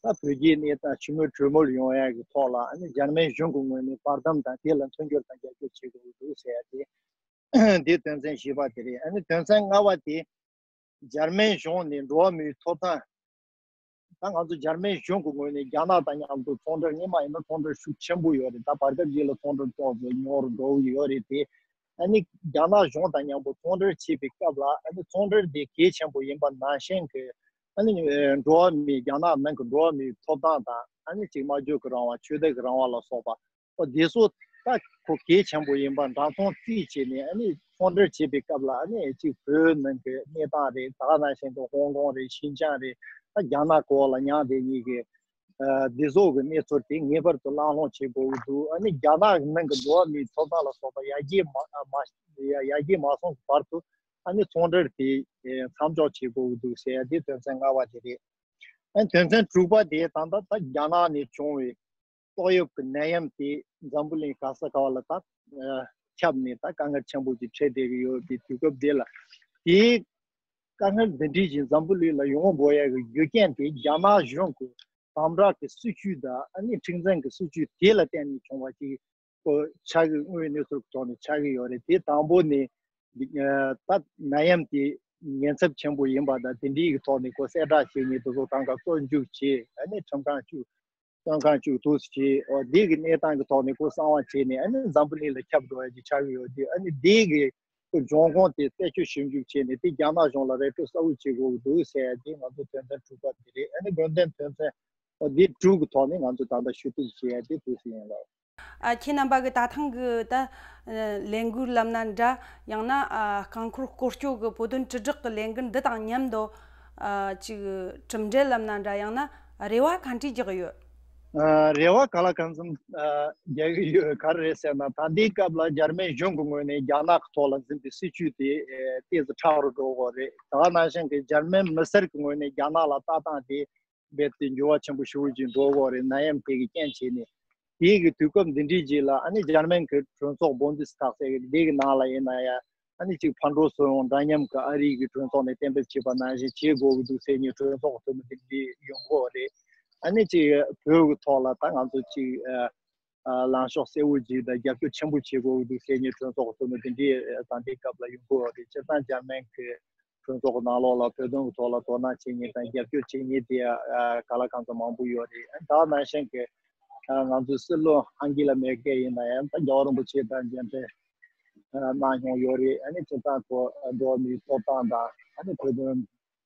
ཨ་ད་བོད་རྒྱའི་གནས་སྟངས་ཞི་མོལ་གྲོས་མོལ་ཡོང་ཡ་གི་ཐོག་ལ་ཨ་ནི་འཇར་མན་གཞུང་གི་ངོས་ནས་བར་འདུམ་དང་དེ་ལ་མཐུན་འགྱུར་དང་རྒྱབ་སྐྱོར་བྱེད་དགོས་ཀྱི་འདུག་ཟེར་ཡ་དེ་དེ་དོན་ཚན་བཞི་པ་དེ་རེད། ཨ་ནི་དོན་ཚན་ལྔ་པ་དེ་འཇར་མན་གཞུང་ནས་འགྲོ་བ་མིའི་ཐོབ་ཐང་། ད་ང་ཚོ་འཇར་མན་གཞུང་གི་ངོས་ནས་རྒྱ་ནག་དང་མཉམ་དུ་ཚོང་འབྲེལ་སྔོན་མ་ཡིན་ན་ཚོང་འབྲེལ་ཤུགས་ཆེན་པོ་ཡོད་རེད། ད་བར་སྐབས་ཅིག་ལ་ཚོང་འབྲེལ་ཏོག་ཙམ་ཉུང་རུ་འགྲོ་གི་ཡོད་རེད་དེ། ཨ་ནི་རྒྱ་ནག་གཞུང་དང་མཉམ་པོ་ཚོང་འབྲེལ་བྱེད་པའི་སྐབས་ལ་ཨ་ནི་ཚོང་འབྲེལ་དེ་གལ་ཆེན་པོ་ཡིན་པ་ནང་བཞིན་གྱི་ཨ་ནི་ཨ་འགྲོ་བ་མིའི་རྒྱ་ནག་ནང་གི་འགྲོ་བ་མིའི་ཐོབ་ཐང་དང་ཨ་ནི་ཅིག་སྨྲ་བརྗོད་ཀྱི་རང་དབང་ཆོས་དད་ཀྱི་རང་དབང་ལ་སོགས་པ། ཨོ་དེ་ཚོ་ད་ཁོ་གལ་ཆེན་པོ་ཡིན་པ་འདྲ་མཚུངས་རྩིས་བྱས་ནས་ཨ་ནི་ཚོང་འབྲེལ་བྱེད་པའི་སྐབས་ལ་ཨ་ནི་གཅིག་བོད་ནང་གི་གནས་སྟངས་རེད། ད་ག་ནང་བཞིན་དུ་ཧོང་ཀོང་རེད། ཤིན་ཅང་རེད། ད་རྒྱ་ནག་འོག་ལ་མྱངས་བསྡད་མཁན་གྱི་ཨ་འདི་ཚོ་གི་གནས་ཚུལ་དེ་ངེས་པར་དུ་གླེང་སློང་བྱེད་དགོས་ཀྱི་འདུག་ཨ་ནི་རྒྱ་ནག་གི་ནང་གི་འགྲོ་བ་མིའི་ཐོབ་ཐང་ལ་སོགས་པ་ཡར་རྒྱས་མ་མ་ཡར་རྒྱས་མ་སོང་གི་བར་དུ་ཨ་ནི་ཚོང་འབྲེལ་དེ་མཚམས་འཇོག་བྱེད་དགོས་ཀྱི་འདུག་ཟེར་ཡ་དེ་དོན་ཚན་ལྔ་པ་དེ་རེད། ཨ་ནི་དོན་ཚན་དྲུག་པ་དེ་ད་ལྟ་ད་རྒྱ་ནག་ནས་བྱུང་བའི་ཏོག་དབྱིབས་ཀྱི་ནད་ཡམས་དེ་འཛམ་བུ་གླིང་ག་ས་ག་བ་ལ་ད་ཨ་ཁྱབ་ནས་ད་དཀའ་ངལ་ཆེན་པོ་ཅིག་འཕྲད་བསྡད་ཀྱི་ཡོད་པའི་དུས་སྐབས་དེ་ལ། དེའི་དཀའ་ངལ་འདི་འདྲའི་ཞིག་འཛམ་བུ་གླིང་ལ་ཡོང་དགོས་ཡ་གི་རྒྱུ་རྐྱེན་དེ་རྒྱ་ནག་གཞུང་གི་དམ་དྲག་གི་སྲིད་བྱུས་དང་ཨ་ནི་འཁྲུག་འཛིང་གི་སྲིད་བྱུས་དེ་ལ་བརྟེན་ནས་བྱུང་བ་ཅིག་ཁོ་ཆགས་ཀྱི་དངོས་ཡོད་གནས་ཚུལ་གྱི་ཐོག་ནས་ཆགས་ཀྱི་ཡོད་རེད། དེ་དང་པོ་ནས་ཨ་ད་ནད་ཡམས་དེ་ཉེན་ཚབས་ཆེན་པོ་ཡིན་པ་དང་དེ་འདྲའི་གི་ཐོག་ནས་ཁོ་གསལ་བསྒྲགས་བྱེད་མཁན་དེ་ཚོ་གང་ག་བཙོན་འཇུག་བྱས། ཨ་ནི་ཁྲིམས་ཁང་བཅུག་བཙོན་ཁང་བཅུག་འདུག་སེ་བྱས། འོ་འདི་གི་གནས་སྟངས་ཀྱི་ཐོག་ནས་ཁོ་གསང་བ་བྱས་ནས་ཨ་ནི་འཛམ་བུ་གླིང་ལ་ཁྱབ་འགྲོ་ཡ་ཅིག་ཆགས་ཀྱི་ཡོད་དུས། ཨ་ནི་འདི་གི་ཁོ་འབྱུང་ཁུངས་དེ་རྩད་གཅོད་ཞིབ་འཇུག་བྱས་ནས་དེ་རྒྱ་ནག་གཞུང་ལ་ར་སྤྲོད་གསལ་བོ་བྱེད་དགོས་ཀྱི་འདུག་ཟེར་ཡ་དེ་ང་ཚོ་དོན་ཚན་དྲུག་པ་དེ་རེད། ཨ་ནི་དགོས་འདུན་དོན་ཚན་འོ་འདི་དྲུག་གི་ཐོག་ནས་ང་ཚོ་ད་ལྟ་ཞུ་གཏུག་བྱེད་ཡ་དེ་འདུག་སེ་ཡིན་ལགས། ཨ། ཁྱེད་རྣམ་པ་གི་ད་ཐེངས་གི་ད་ལས་འགུལ་ལབ་ན་འདྲ། ཡང་ན་ཨ་རྐང་འཁོར་སྐོར་སྐྱོད་གི་བོད་དོན་དྲིལ་བསྒྲགས་གི་ལས་འགུལ་འདི་དང་མཉམ་དུ་ཨ་ཅིག་གྲུབ་འབྲས་ལབ་ན་འདྲ། ཡང་ན་རེ་བ་ག་འདྲ་རྒྱག་གི་ཡོད། ཨ་རེ་བ་ག་ལ་གང་འཚམ་ཨ་རྒྱག་གི་ཡོད། ག་རེ་རེད་ཟེར་ན། ད་ལྟའི་སྐབས་ལ་འཇར་མན་གཞུང་གི་ངོས་ནས་རྒྱ་ནག་གི་ཐོག་ལ་འཛིན་པའི་སྲིད་བྱུས་དེ་ཨེ་ཏོག་ཙམ་ཁྲ་རུ་འགྲོ་གི་རེད། ད་ག་ནང་བཞིན་གྱི་འཇར་མན་མི་སེར་གྱི་ངོས་ནས་རྒྱ་ནག་ལ་ལྟ་སྟངས་དེ་རྦད་དེ་འགྱུར་བ་ཆེན་པོ་ཞེ་པོ་ཅིག་འགྲོ་གི་རེད། ནད་ཡམས་དེ་གི་རྐྱེན་བྱས་ནས། དེའི་གི་དུས་སྐབས་འདི་འདྲའི་རྗེས་ལ་ཨ་ནི་འཇར་མན་གྱི་གྲོས་ཚོགས་Bundestag་ཟེར་གི་འདི་གི་ནང་ལ་ཡིན་ན་ཡང་ཨ་ནི་ཅིག་ཕར་འགྲོ་ཚུར་འོང་འདྲ་མཉམ་གྱི་ཨ་རི་གི་གྲོས་ཚོགས་ནས་གཏན་འབེབས་བྱས་པ་ནང་བཞིན་བྱེད་དགོས་ཀྱི་འདུག་ཟེར་ནས་གྲོས་ཚོགས་ཀྱི་འཐུས་མི་འདི་འདྲའི་ཡོང་གི་རེད། ཨ་ནི་ཅིག་བོད་ཀྱི་ཐོག་ལ་ད་ང་ཚོ་ཅིག་ཨ་ཨ་ལངས་ཕྱོགས་གསལ་བོ་ཅིག་དང་རྒྱབ་སྐྱོར་ཆེན་པོ་བྱེད་དགོས་ཀྱི་འདུག་ཟེར་ནས་གྲོས་ཚོགས་ཀྱི་འཐུས་མི་འདི་འདྲའི་ད་ལྟའི་སྐབས་ལ་ཡོང་གི་ཡོད་རེད། སྤྱིར་བཏང་འཇར་མན་གྱི་གྲོས་ཚོགས་ཀྱི་ནང་ལོགས་ལ་བོད་དོན་གྱི་ཐོག་ལ་དོ་སྣང་བྱེད་མཁན་དང་རྒྱབ་སྐྱོར་བྱེད་མཁན་དེ་ཨ་ག་ལ་གང་འཚམ་མང་པོ་ཡོད་རེད། ད་ནང་བཞིན་གྱི་ཨ་ང་ཚོའི་སྲིད་བློན་ཨན་ཇི་ལ་མེར་ཀེལ་ཡིན་ན་ཡང་ད་རྒྱལ་བ་རིན་པོ་ཆེ་དང་མཇལ་འཕྲད་ཨ་གནང་མྱོང་ཡོད་རེད། ཨ་ནི་སྤྱིར་བཏང་ཁོ་འགྲོ་བ་མིའི་ཐོབ་ཐང་དང་ཨ་ནི་བོད་དོན་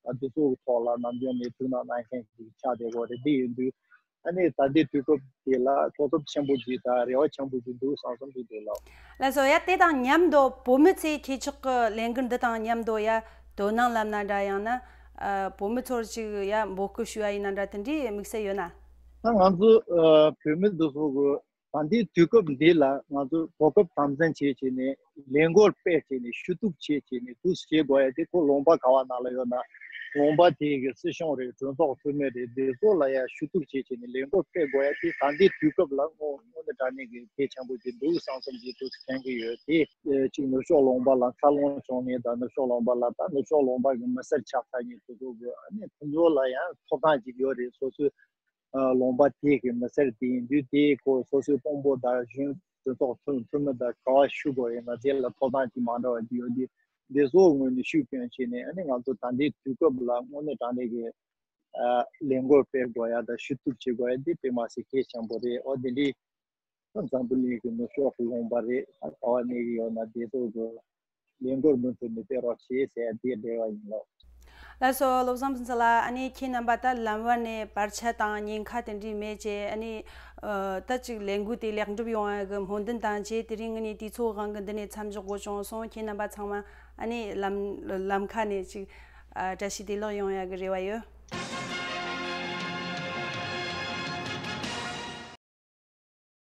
ཨ་འདི་ཚོ་གི་ཐོག་ལ་ནམ་རྒྱུན་ནས་ཐུགས་སྣང་གནང་མཁན་ཞིག་ཆགས་བསྡད་ཡོད་རེད། འདི་ཡིན་དུས་ཨ་ནི་ད་ལྟའི་དུས་སྐབས་འདི་ལ་གོ་སྐབས་ཆེན་པོ་ཅིག་དང་རེ་བ་ཆེན་པོ་ཅིག་འདུག་བསམ་བསམ་ཞིག་འདུག་ལགས། ལགས་སོ། ཡ་དེ་དང་མཉམ་དུ་བོད་མི་ཚོས་ཁྱེད་ཅག་གི་ལས་འགུལ་འདི་དང་མཉམ་དུ་ཡ་དོ་སྣང་ལབ་ན་འདྲ། ཡང་ན་ཨ་བོད་མི་ཚོར་ཅིག་ཡ་འབོད་སྐུལ་ཞུ་བ་ཡིན་ན་འདྲ། དེ་འདྲའི་དམིགས་བསལ་ཡོད་ན། ད་ང་ཚོ་ཨ་བོད་མི་འདི་ཚོ་གི་ད་ལྟའི་དུས་སྐབས་འདི་ལ་ང་ཚོ་གོ་སྐབས་དམ་འཛིན་བྱེད་བྱས་ནས་ལས་འགུལ་སྤེལ་བྱས་ནས་ཞུ་གཏུག་བྱེད་བྱས་ནས་འདུག་སེ་བྱེད་དགོས་ཡ་དེ་ཁོ་ལུང་པ་ག་བ་ནང་ལ་ཡོད་ན་ལུང་པ་དེ་གི་སྲིད་གཞུང་རེད། གྲོས་ཚོགས་འཐུས་མི་རེད། འདི་ཚོ་ལ་ཡ་ཞུ་གཏུག་བྱེད་བྱས་ནས་ལས་འགུལ་སྤེལ་དགོས་ཡ་དེ་ད་ལྟའི་དུས་སྐབས་ལ་དངོས་དངོས་གནས་དྲང་གནས་ཀྱི་གལ་ཆེན་པོ་ཅིག་འདུག་བསམ་བསམ་ཅིག་འདུག་སེ་མཁྱེན་གྱི་ཡོད་དེ། ཨེ་གཅིག་ནུབ་ཕྱོགས་ལུང་པ་ལ་འཚར་ལོངས་བྱུང་མཁན་དང་ནུབ་ཕྱོགས་ལུང་པ་ལ་ད་ནུབ་ཕྱོགས་ལུང་པ་གི་མི་སེར་ཆགས་ཚར་མཁན་དེ་ཚོ་གི་ཨ་ནི་ཁོང་ཚོ་ལ་ཡང་ཐོབ་ཐང་ཅིག་ཡོད་རེད། སོ་སོའི་ཨ་ལུང་པ་དེ་གི་མི་སེར་དེ་ཡིན་དུས་དེ་ཁོ་སོ་སོའི་དཔོན་པོ་དང་གཞོན་གྲོས་ཚོགས་འཐུས་འཐུས་མི་དང་ག་བ་ཞུ་དགོས་ཡིན་ན་དེ་ལ་ཐོབ་ཐང་ཅིག་མ་འདྲ་བ་ཅིག་ཡོད་དུས་འདི་ཚོའི་ངོས་ནས་ཤུགས་སྐྱོན་བྱས་ནས་ཨ་ནི་ང་ཚོ་ད་ལྟའི་དུས་སྐབས་ལ་དངོས་གནས་དྲང་གནས་ཀྱི་ཨ་ལས་འགུལ་སྤེལ་དགོས་ཡ་དང་ཞུ་གཏུག་བྱེད་དགོས་ཡ་འདི་དཔེ་མ་སྲིད་གལ་ཆེན་པོ་རེད། འོ་དེ་འདྲའི་ད་འཛམ་བུ་གླིང་གི་ནུབ་ཕྱོགས་ཀྱི་ལུང་པ་རེད། ད་ག་བ་གནས་ཀྱི་ཡོད་ན་དེ་ཚོ་གི་ལས་འགུལ་མུ་མཐུད་ནས་སྤེལ་རོགས་བྱེད་ཟེར་ཡ་དེ་འབྲེལ་བ་ཡིན་ལགས། ལགས་སོ། བློ་བཟང་ཕུན་ཚོགས་ལགས། ཨ་ནི་ཁྱེད་རྣམ་པ་ད་ལམ་བར་ནས་བར་ཆད་དང་ཉེན་ཁ་དེ་འདྲའི་མེད་བྱས། ཨ་ནི་ཨ་ད་ཅིག་ལས་འགུལ་དེ་ལེགས་འགྲུབ་ཡོང་ཡ་གི་སྨོན་འདུན་དང་བཅས། དེ་རིང་ངེད་གཉིས་དུས་ཚོད་དབང་གིས་འདི་ནས་མཚམས་འཇོག་དགོས་བྱུང་སོང་། ཁྱེད་རྣམ་པ་ཚང་མ་ཨ་ནི་ལམ་ལམ་ཁ་ནས་ཅིག་ཨ་བཀྲ་ཤིས་བདེ་ལེགས་ཡོང་ཡ་གི་རེ་བ་ཡོད།